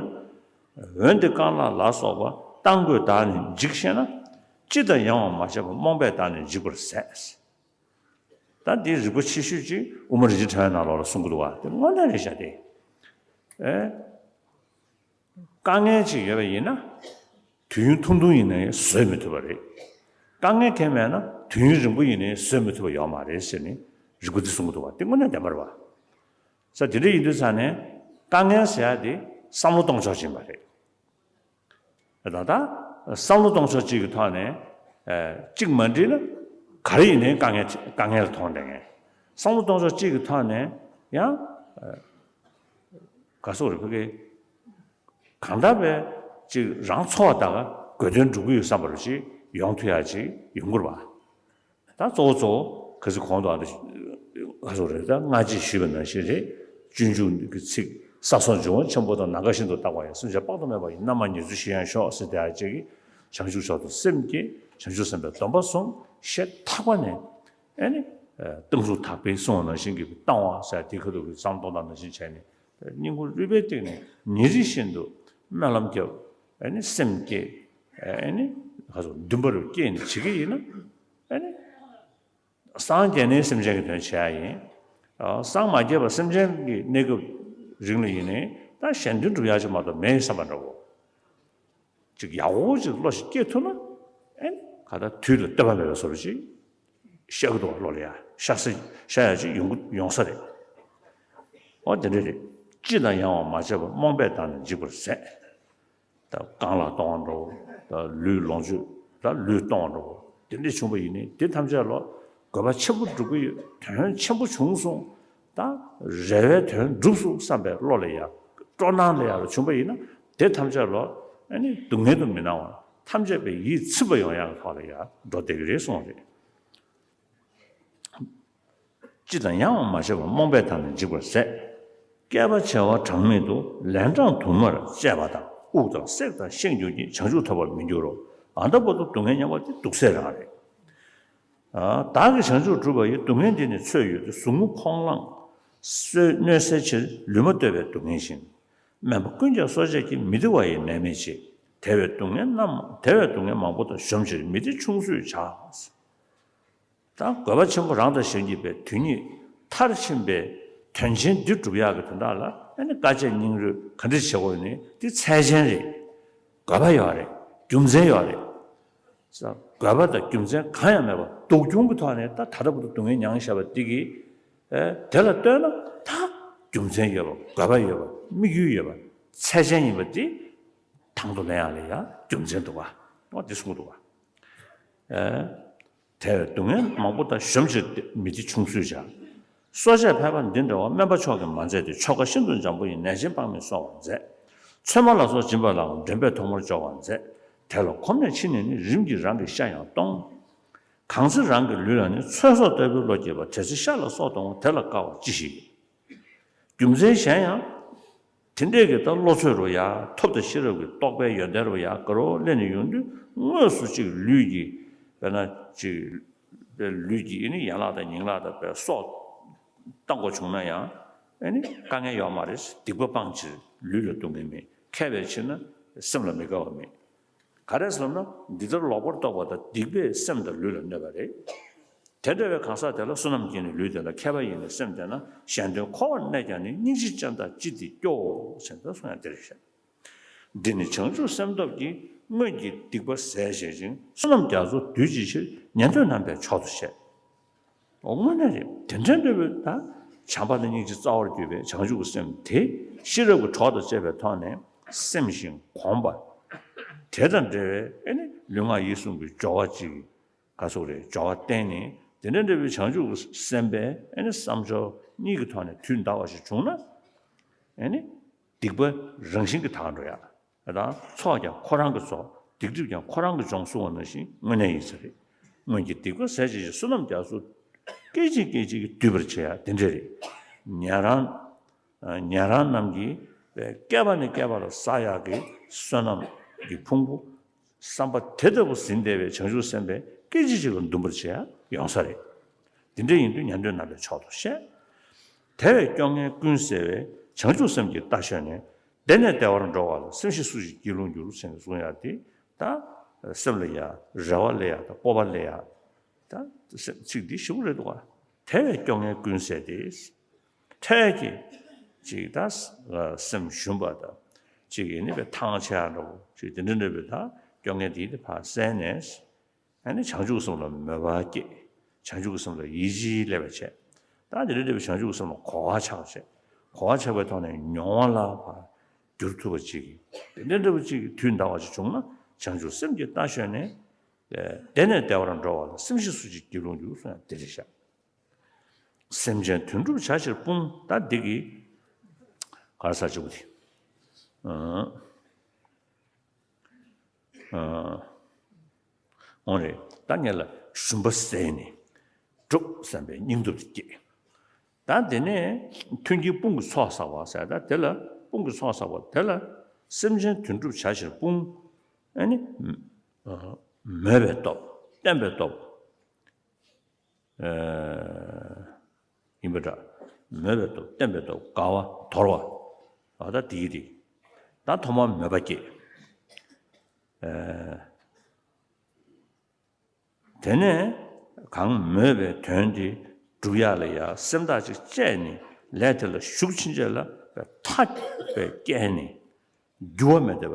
འོན་ཏེ་རྐང་ལག་ལ་སོགས་པ་གཏང་དགོས་བདག་ནི་འཇིགས་ཤེ་ན། ཅི་དང་ཡང་བ་མ་བྱས་པར་རྨོངས་པས་བདག་ནི་འཇིག་པར་ཟད། ད་འདི་རིག་པ་ཆེ་ཤོས་ཅིག་དབུ་མ་རིན་ཆེན་ཕྲེང་བའི་ནང་ལོགས་ལ་གསུང་གི་འདུག་བ། དེ་དངོས་གནས་རེད་ཤག་སྟེ། ཨེ། དཀའ་ངལ་ཅིག་ཡོད་པ་ཡིན་ན། དུས་ཡུན་ཐུང་ཐུང་ཡིན་ནའི་བཟོད་མི་ཐུབ་པ་རེད། དཀའ་ངལ་གང་མེད་ན་དུས་ཡུན་རིང་པོ་ཡིན་ནའི་བཟོད་མི་ཐུབ་པ་ཡོད་མ་རེད་ཟེར་ནས་རིག་པ་འདི་གསུང་གི་འདུག་བ། འདི་དངོས་གནས་བདེན་པ་རེད་བ། ས་དེ་འདྲ་ཡིན་དུས་ཙང་ནས་དཀའ་ངལ་ཟེར་ཡ་དེ་བསམ་བློ་གཏོང་ཕྱོགས་ཅིག་ཡིན་པ་རེད། ད་ལྟ་བསམ་བློ་གཏོང་ཕྱོགས་གཅིག་གི་ཐོག་ནས། ཨ། གཅིག་མ་འགྲིག་ན་ག་རེ་ཡིན་ནའི་དཀའ་ངལ་དཀའ་ངལ་ལ་མཐོང་བསྡད་མཁན། བསམ་བློ་གཏོང་ཕྱོགས་གཅིག་གི་ཐོག་ནས་ཡང་། ཨ། ག་སོགས་རེད། ཕ་གི་གང་ལྟར་བས་ཅིག་རང་འཚོ་བ་ད་ག་དགོས་དོན་འགྲུབ་ཀྱི་ཡོད་བསམ་པ་རུ་ཅིག་ཡོང་ཐུབ་ཡ་ཅིག་ཡོང་དགོས་རེད་བ། ད་གཙོ་བོ་གཙོ་བོ་ག་ཚོད་གོང་དུ་ཨ་ད་ག་ཚོད་རེད། ད་སྔ་རྗེས་ཞུས་པ་ནང་བཞིན་རེད། སྤྱོད་འཇུག་གི་ཚིག་ས་སོགས་འབྱུང་བ་ཆེན་པོ་དང་ནམ་མཁའ་བཞིན་དུ་རྟག་པ་ཡང་སེམས་ཅན་དཔག་ཏུ་མེད་པ་ཡི་རྣམ་མང་ཉེར་འཚོའི་གཞི་ཡང་ཞོག་ཟེར་དེ་ཨ་ཅིག་གིས་བྱང་ཆུབ་མཆོག་ཏུ་སེམས་བསྐྱེད། བྱང་ཆུབ་སེམས་དཔའི་སྡོམ་པ་བཟུང་། ཞེ་ཐག་པ་ནས་ཨེ་ནི་གཏང་ཚུགས་དག་པའི་གསུང་བ་ནང་བཞིན་གྱི་གཏང་བ་ཟེར་དེ་ཁ་ཐུག་གི་བསམ་གཏོང་སྟངས་ནང་བཞིན་བྱས་ནས་སྙིང་ཁུང་རུས་པའི་གཏིང་ནས་ཉིན་རེ་བཞིན་དུ་སྨོན་ལམ་བརྒྱབ། ཨེ་ནི་སེམས་བསྐྱེད། ཨེ་ནི་ག་ཚོད་འདུན་པ་རུ་བསྐྱེད་ནས་བྱེད་ཀྱི་ཡིན་ན། ཨེ་ནི། སངས་རྒྱས་ནས་སེམས་ཅན་གྱི་དོན་བྱེད་ཡ་ཡིན། ཨ། སངས་མ་རྒྱས་པར་སེམས་ཅན་གྱི་གནས་སྐབས་རིང་ལ་ཡིན་ནའི་ད་གཞན་དོན་སྒྲུབ་ཡ་ཅིག་མ་གཏོགས་མེད་བསམ་པ་འདྲ་བོ། ཅིག་ཡག་པོ་ཅིག་བློ་ཞིག་སྐྱེ་ཐུབ་ན། ཨེ་ནི་ག་ད་དུས་ལ་ལྟོས་པ་མེད་པའི་བཟོ་འདྲ་ཅིག་ཤར་གི་འདུག་བ། བློ་ལ་ཡ་ཤར་ས་ཤར་ཡ་ཅིག་ཡོང་གི་ཡོང་ས་རེད། འོ་དེ་འདྲ་རེད། ཅི་དང་ཡང་བ་མ་བྱས་པར་རྨོངས་པས་བདག་ནི་འཇིག་པར་ཟད། ད་རྐང་ལག་གཏོང་བ་འདྲ་བོ། ད་ལུས་ལོངས་སྤྱོད། ད་ལུས་གཏོང་བ་འདྲ་བོ། དེ་འདྲ་བྱུང་བ་ཡིན་ནའི་དེ་ཐམས་ཅད་ལ་དགོས་པ་ཆེན་པོ་སྒྲུབ་ཀྱི་ཡོད། དོན་ཆེན་པོ་བྱུང་སོང་། ད་རེ་བའི་དོན་འགྲུབ་སོང་བསམ་པའི་བློ་ལ་ཡ། སྤྲོ་སྣང་ལ་ཡ་ལ་བྱུང་བ་ཡིན་ན་དེ་ཐམས་ཅད་ལ་ཨ་ནི་སྡུག་བསྔལ་དུ་མི་སྣང་བར་ཐམས་ཅད་པའི་ཡིད་ཚིམ་པ་ཡོང་ཡག་གི་ཐོག་ལ་ཡ་འགྲོ་བསྡད་ཀྱི་རེད་གསུངས་རེད། ཅི་དང་ཡང་བ་མ་བྱས་པར་རྨོངས་པས་བདག་ནི་འཇིག་པར་ཟད། བསྐལ་པ་བྱེ་བ་གྲངས་མེད་དུ་ལན་གྲངས་དུ་མར་བཅད་པ་དང་དབུགས་དང་བསྲེགས་དང་གཤེགས་འགྱུར་གྱི་བྱང་ཆུབ་ཐོབ་པར་མི་འགྱུར་རོ། ཨ་ད་བར་དུ་སྡུག་བསྔལ་མྱོང་བ་དེ་སྡུག་ཚད་རང་རེད། ཨ་བདག་གིས་བྱང་ཆུབ་བསྒྲུབས་པ་ཡི། སྡུག་བསྔལ་འདི་ནི་ཚོད་ཡོད་དེ། ཟུག་རྔུ་ཁོང་ལངས་གནོད་སེལ་ཕྱིར། ལུས་མ་བསྟོད་པའི་སྡུག་བསྔལ་བཞིན། དམན་པ་ཀུན་ཀྱང་གསོ་བྱེད་ཀྱི། མི་བདེ་བ་ཡི་ནད་མེད་ཅེས། དེ་བས་སྡུག་བསྔལ་རྣམས་དེ་བས་སྡུག་བསྔལ་མང་པོ་དག་གཞོམ་ཕྱིར་མི་བདེ་ཆུང་སུས་བྱ། ད་དགོས་པ་ཆེན་པོ་རང་དང་གཞན་གྱི་བའི་དོན་གཉིས་མཐར་ཕྱིན་པའི་དོན་ཆེན་འདི་སྒྲུབ་ཡག་གི་དོན་དག་ལ་ཨ་ནི་དཀའ་སྤྱད་སྙིང་རུས་ག་འདྲ་བྱེད་དགོས་ནི་འདི་ཚད་ཆེན་རེད། དགོས་པ་ཡོད་རེད། རྒྱུ་མཚན་ཡོད་རེད། ས་དགོས་པ་དང་རྒྱུ་མཚན་གང་ཡང་མེད་པར་སྡུག་གྱོང་གི་ཐོག་ནས་ད་ད་ལྟ་བར་དུ་སྡུག་བསྔལ་མྱངས་བཞག་པ་འདི་གིས། ཨེ་དེ་ལ་ལྟོས་ན་ད་རྒྱུ་མཚན་ཡོད་པ། དགོས་པ་ཡོད་པ། དམིགས་ཡུལ་ཡོད་པ། ཚད་ཆེན་ཡིན་པ་འདི་དང་དུ་ལེན་ཡག་ལ་ཡང་རྒྱུ་མཚན་འདུག་བ། འོ་འདི་གསུངས་འདུག་བ། ཨེ། དེ་བས་སྡུག་བསྔལ་མང་པོ་དག་གཞོམ་ཕྱིར་ཏེ། མི་བདེ་ཆུང་སུས་བྱ། གསོ་དཔྱད་ཕལ་པ་འདི་འདྲ་བ། སྨན་པ་མཆོག་གིས་མ་མཛད་དེ། ཆོ་ག་ཤིན་ཏུ་འཇམ་པོ་ཡིས། ནད་གཞན་དཔག་མེད་གསོ་བར་མཛད། ཚོད་མ་ལ་སོགས་སྦྱིན་པ་ལའང་། འདྲེན་པས་ཐོག་མར་སྦྱོར་བར་མཛད། དེ་ལ་གོམས་ནས་ཕྱིན་ནས་ནི། རིམ་གྱིས་རང་གི་ཤ་ཡང་གཏོང་། གང་ཚེ་རང་གི་ལུས་ལ་ནི། ཚོད་སོགས་ལྟ་བུའི་བློ་སྐྱེས་པ། དེ་ཚེ་ཤ་ལ་སོགས་གཏོང་བ། དེ་ལ་དཀའ་བ་ཅི་ཞིག་ཡོད། རྒྱུ་མཚན་གཞན་ཡང་། དེ་འདྲས་ཀྱི་ད་བློ་ཚོད་རུ་ཡ། ཐབས་དང་ཤེས་རབ་ཀྱི་རྟོགས་པའི་ཡོན་ཏན་རུ་ཡ་ག་རུ་སླེབས་ནས་ཡོང་དུས། དངོས་སུ་ཅིག་ལུས་ཀྱི་དཔེར་ན་ཅིག་དཔེ་ལུས་ཀྱི་ཨེ་ནི་ཡན་ལག་དང་ཉིང་ལག་དང་དཔེ་སྲོག་བཏང་དགོས་བྱུང་ན་ཡང་ཨེ་ནི་དཀའ་ངལ་ཡོད་མ་རེད། སྡིག་པ་སྤང་ཕྱིར་ལུས་ལ་སྡུག་བསྔལ་མེད། མཁས་པའི་ཕྱིར་ན་སེམས་ལ་མི་དགའ་བ་མེད། ག་རེ་ཟེར་ན་འདི་ལྟར་ལོག་པར་རྟོག་པ་དང་སྡིག་པས་སེམས་དང་ལུས་ལ་གནོད་པ་རེད། དེ་འདྲ་བའི་གང་ཟག་དེ་ལ་བསོད་ནམས་ཀྱིས་ནི་ལུས་བདེ་ལ། མཁས་པ་ཡིས་ནི་སེམས་བདེ་ན། གཞན་དོན་འཁོར་བར་གནས་ཀྱང་ནི། སྙིང་རྗེ་ཅན་དག་ཅི་སྟེ་སྐྱོ་བོ་ཟེར་ད་གསུང་ཡང་འདི་རེད་ཤག་འདི་ནི་བྱང་ཆུབ་སེམས་སྟོབས་ཀྱིས། སྔོན་གྱི་སྡིག་པ་ཟད་བྱེད་ཅིང་། བསོད་ནམས་རྒྱ་མཚོ་སྡུད་བྱེད་ཕྱིར། ཉན་ཐོས་རྣམ་པས་མཆོག་ཏུ་བཤད། དངོས་གནས་རེད། དེ་འདྲ་འདྲ་བའི་ད་བྱམས་པ་དང་སྙིང་རྗེ་རྩ་བར་གྱུར་པའི་བྱང་ཆུབ་ཀྱི་སེམས་དེ་ཤེས་རབ་ཀྱི་གྲོགས་དང་བཅས་པའི་ཐོག་ནས་སེམས་ཤིང་གོམས་པ། དེ་དང་འབྲེལ་བའི་ཨེ་ནི་ལུས་ངག་ཡིད་གསུམ་གྱི་སྦྱོར་བ་གཅིག་ག་སོགས་རེད། སྦྱོར་བ་བསྟེན་ནས་དེ་འདྲ་འདྲ་བའི་བྱང་ཆུབ་ཀྱི་སེམས་དཔའི་ཨེ་ནི་བསམ་སྦྱོར་གཉིས་ཀྱི་ཐོག་ནས་དུས་འདའ་བ་ཞིག་བྱུང་ན། ཨེ་ནི་སྡིག་པ་རང་བཞིན་གྱིས་དག་འགྲོ་ཡ། དང་ཚོགས་ཀྱང་ཁོ་རང་གི་ཚོགས། སྡིག་སྒྲིབ་ཀྱང་ཁོ་རང་གིས་སྦྱོང་གསུང་བ་ནང་བཞིན་དངོས་གནས་ཡིན་ས་རེད། སྔོན་གྱི་སྡིག་པ་ཟད་བྱེད་ཀྱི་བསོད་ནམས་རྒྱ་མཚོ་སྐད་ཅིག་སྐད་ཅིག་གིས་སྡུད་པར་བྱེད་ཡ་དེ་འདྲ་རེད། ཉན་རང་ཉན་རང་རྣམས་ཀྱིས་བསྐལ་པ་ནས་བསྐལ་པ་ལ་བསགས་ཡག་གི་བསོད་ནམས་ཀྱི་ཕུང་པོ་བསམ་པ་དེ་ལྟ་བུ་ཟིན་བསྡད་པའི་བྱང་ཆུབ་སེམས་དཔའི་སྐད་ཅིག་གཅིག་ལ་འདུན་པར་བྱེད་ཡ་ཡོང་ས་རེད། དེ་འདྲ་ཡིན་དུས་ཉན་ཐོས་རྣམ་པས་མཆོག་ཏུ་བཤད། དེ་བས་སྐྱོ་ངལ་ཀུན་སེལ་བའི་བྱང་ཆུབ་སེམས་ཀྱི་རྟ་ཞོན་ནས། བདེ་ནས་བདེ་བར་འགྲོ་བ་ལ། སེམས་ཤེས་སུ་ཞིག་སྐྱིད་ལོང་འགྱུར་ཟེར་ནས་གསུང་ཡག་དེ། ད་སེམས་ལ་ཡ་རེ་བ་སླེབས་ཡག་དང་སྤོབས་པ་སླེབས་ཡག་ད་སེམས་ཚིག་འདི་ཞིབ་པོ་རེད་འདུག་ག་དེ་བས་སྐྱོ་ངལ་ཀུན་སེལ་ཏེ། འཕྲལ་གྱི་ཅིག་ད་སེམས་ཞུམ་པ་དང་། ཅིག་ཡིན་ནི་བས་ཐང་ཆད་ཡག་འདྲ་བོ་ཅིག་དེ་འདྲ་འདྲ་བའི་ད་སྐྱོ་ངལ་འདི་དེ་ཕར་བསལ་ནས། ཨ་ནི་བྱང་ཆུབ་སེམས་ལ་མོས་པ་སྐྱེ། བྱང་ཆུབ་སེམས་ལ་ཡིད་ཆེས་སླེབས་པ་བྱས། ད་དེ་འདྲ་འདྲ་བའི་བྱང་ཆུབ་སེམས་ལ་གོ་བ་ཆགས་བྱས། གོ་བ་ཆགས་པའི་ཐོག་ནས་མྱོང་བ་ལ་ཕར་འགྱུར་ཐུབ་པ་ཅིག་དེ་འདྲ་འདྲ་བ་ཅིག་གིས་དུས་འདའ་བ་ཅིག་བྱུང་ན། བྱང་ཆུབ་སེམས་ཀྱི་རྟ་ཞོན་ནས། བདེ་ནས་བདེ་བར་འགྲོ་བ་ལ། སེམས་ཤེས་སུ་ཞིག་སྐྱིད་ལོང་འགྱུར་གསུང་ཡག་དེ་རེད་ཤག་སེམས་ཅན་དོན་གྲུབ་བྱ་ཕྱིར་སྤུངས། ད་འདི་གི་ག་རེ་ཟེར་ཅིག་པོ་དེ། འོང་རེད། ད་ངེད་ལ་ཞུམ་པ་ཟད་ནས་སྒྲུབ་བསམ་པའི་སྙིང་སྟོབས་དེ་སྐྱེས། ད་དེ་ནས་མཐུན་རྐྱེན་དཔུང་གི་ཚོགས་བསགས་པ་ཟེར། ད་དེ་ལ་དཔུང་གི་ཚོགས་བསགས་པ་དེ་ལ་སེམས་ཅན་དོན་གྲུབ་བྱ་ཕྱིར་སྤུངས། ཨ་ནི་མོས་པའི་སྟོབས། བརྟན་པའི་སྟོབས། ཡིན་པ་འདྲ། མོས་པའི་སྟོབས། བརྟན་པའི་སྟོབས། དགའ་བ། དོར་བ། ཨ་ད་དེའི་རིགས། ད་ཐོག་མར་མོས་པ་སྐྱེས། དེ་ནས་གང་མོས་པའི་དོན་དེ་སྒྲུབ་ཡག་ལ་ཡ་སེམས་ཐག་ཅིག་བཅད་ནས་ལས་དེ་ལ་ཞུགས་ཕྱིན་ཆད་ལ་མཐའ་གཅིག་ཏུ་བསྐྱལ་ནས། འགྱུར་བ་མེད་པ།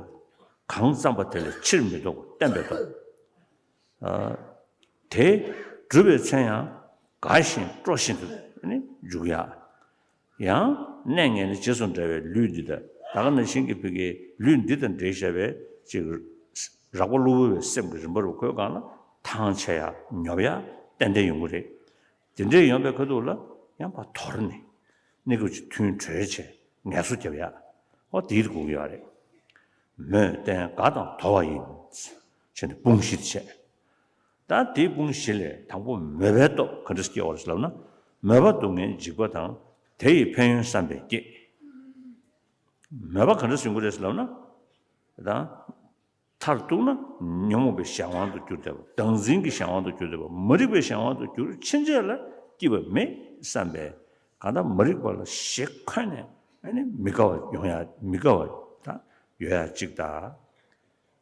གང་བརྩམས་པ་དེ་ལས་ཕྱིར་མི་ལྡོག་པ། བརྟན་པའི་སྟོབས། དེ་གྲུབ་པའི་མཚན་ཡང་དགའ་ཞིང་སྤྲོ་བཞིན་དུ་ནི་འཇུག་ཡག་ཡང་གནས་ངན་ལས་བྱས་སུ་འབྲེལ་བའི་ལུས་འདི་དང་། ད་ག་ནང་བཞིན་གྱི་བུ་གའི་ལུས་འདི་དང་འབྲེལ་བཞག་པའི་ཅིག་རགས་པ་གློ་བུར་བའི་སེམས་ཀྱི་རིམ་པ་རུ་ཁོའི་སྒང་ལ་ཐང་ཆད་ཡག་ཉོབ་ཡག་ཏན་ཏན་ཡོང་གི་རེད། དེ་འདྲའི་ཡོང་པའི་ཁ་ཐུག་ལ་ཡང་ཕར་དོར་ནས་གནས་སྐབས་ཀྱི་ཐུན་གྲོལ་བྱས་ངལ་གསོ་རྒྱབ་ཡག་འོ་དེའི་དགོས་ཀྱི་ཡོད་རེད། མོས་བརྟན་དགའ་དང་དོར་བ་ཡིན། བྱས་ནས་དཔུང་བཞི་དེ་བྱས། ད་དེའི་དཔུང་བཞི་ལས་དང་པོ་མོས་པའི་སྟོབས་ག་འདྲ་སྐྱེ་བ་རེད་ལབ་ན། མོས་པ་སྡུག་བསྔལ་འཇིགས་པ་དང་། དེ་ཡི་ཕན་ཡོན་བསམ་པས་བསྐྱེད། མོས་པ་ག་འདྲ་ཡོང་གི་རེད་ལབ་ན། ད་མཐར་གཏུགས་ན་ཉོན་མོངས་པའི་གཞན་དབང་དུ་གྱུར་བསྡད་པ། བདག་འཛིན་གྱི་གཞན་དབང་དུ་གྱུར་བསྡད་པ། མ་རིག་པའི་གཞན་དབང་དུ་གྱུར་ཕྱིན་ཆད་ལ་སྐྱིད་པ་མེད་བསམ་པས། གང་ལྟར་མ་རིག་པ་ལ་ཞེ་འཁོན་ནས་ཨ་ནི་མི་དགའ་བ་ཡོང་ཡ། མི་དགའ་བ་ད་ཡོད་ཡ་གཅིག་དང་།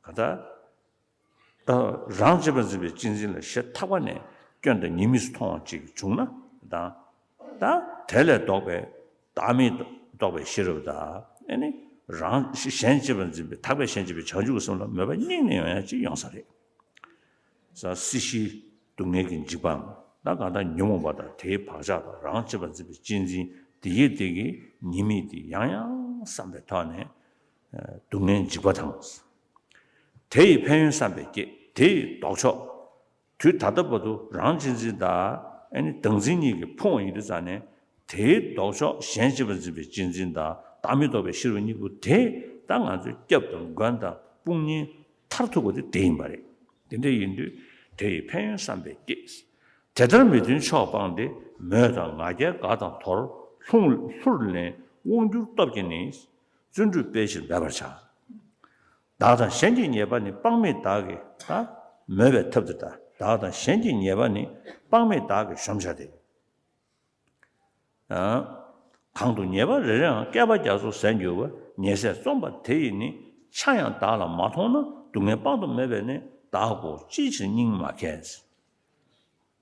གང་ལྟར་ད་རང་གཅེས་པར་འཛིན་པའི་གཅེས་འཛིན་ལ་ཞེ་ཐག་པ་ནས་སྐྱོན་དང་ཉེས་དམིགས་སུ་མཐོང་བ་ཅིག་བྱུང་ན་དང་། ད་དེ་ལས་ལྡོག་པའི་བདག་མེད་རྟོགས་པའི་ཤེས་རབ་དང་། ཨ་ནི་རང་གཞན་གཅེས་པར་འཛིན་པའི་ཐག་པས་གཞན་གཅེས་པའི་བྱང་ཆུབ་ཀྱི་སེམས་ལ་མོས་པ་སྙིང་ནས་ཡོང་ཡ་ཅིག་ཡོང་ས་རེད། ས་སྲིད་ཞིའི་སྡུག་བསྔལ་གྱི་འཇིགས་པའམ། ད་གང་ལྟར་ཉོན་མོངས་པ་དང་དེའི་བག་ཆགས་དང་། རང་གཅེས་པར་འཛིན་པའི་གཅེས་འཛིན་དེ་ཡི་དེ་གི་ཉེས་དམིགས་དེ་ཡང་ཡང་བསམ་པའི་ཐོག་ནས་སྡུག་བསྔལ་འཇིགས་པ་དང་། དེ་ཡི་ཕན་ཡོན་བསམ་པས་བསྐྱེད། དེ་ཡི་ལྡོག་ཕྱོགས། དུས་ད་ལྟ་བར་དུ་རང་གཅེས་འཛིན་དང་ཨ་ནི་བདག་འཛིན་གཉིས་ཀྱིས་ཕུང་བ་ཡིན་དུས་ཙང་ནས། དེའི་ལྡོག་ཕྱོགས་གཞན་གཅེས་པར་འཛིན་པའི་གཅེས་འཛིན་དང་བདག་མེད་རྟོགས་པའི་ཤེས་རབ་གཉིས་པོ་དེ་ད་ང་ཚོའི་སྐྱབས་དང་མགོན་དང་དཔུང་གཉེན་མཐར་ཐུག་པ་དེ་དེ་ཡིན་པ་རེད། དེ་འདྲ་ཡིན་དུས་དེ་ཡི་ཕན་ཡོན་བསམ་པས་བསྐྱེད། དེ་ལྟར་མི་མཐུན་ཕྱོགས་སྤངས་ཏེ། མོས་དང་ང་རྒྱལ་དགའ་དང་དོར། ལྷུར་ལྷུར་ལེན་དབང་བསྒྱུར་སྟོབས་ཀྱིས་ནི། བརྩོན་འགྲུས་སྤེལ་ཕྱིར་འབད་པར་བྱ། བདག་དང་གཞན་གྱི་ཉེས་པ་ནི། དཔག་མེད་བདག་གིས་ད་མོས་པའི་ཐབས་དེ་ད། བདག་དང་གཞན་གྱི་ཉེས་པ་ནི། དཔག་མེད་བདག་གིས་གཞོམ་བྱ་སྟེ། གང་དུ་ཉེས་པ་རེ་རེའང་། བསྐལ་པ་རྒྱ་མཚོ་ཟད་འགྱུར་བ། ཉེས་ཟད་རྩོམ་པ་དེ་ཡི་ནི། ཆ་ཡང་བདག་ལ་མ་མཐོང་ན། སྡུག་བསྔལ་དཔག་ཏུ་མེད་པས་ནི། བདག་གོ་ཅིའི་ཕྱིར་སྙིང་མ་གས།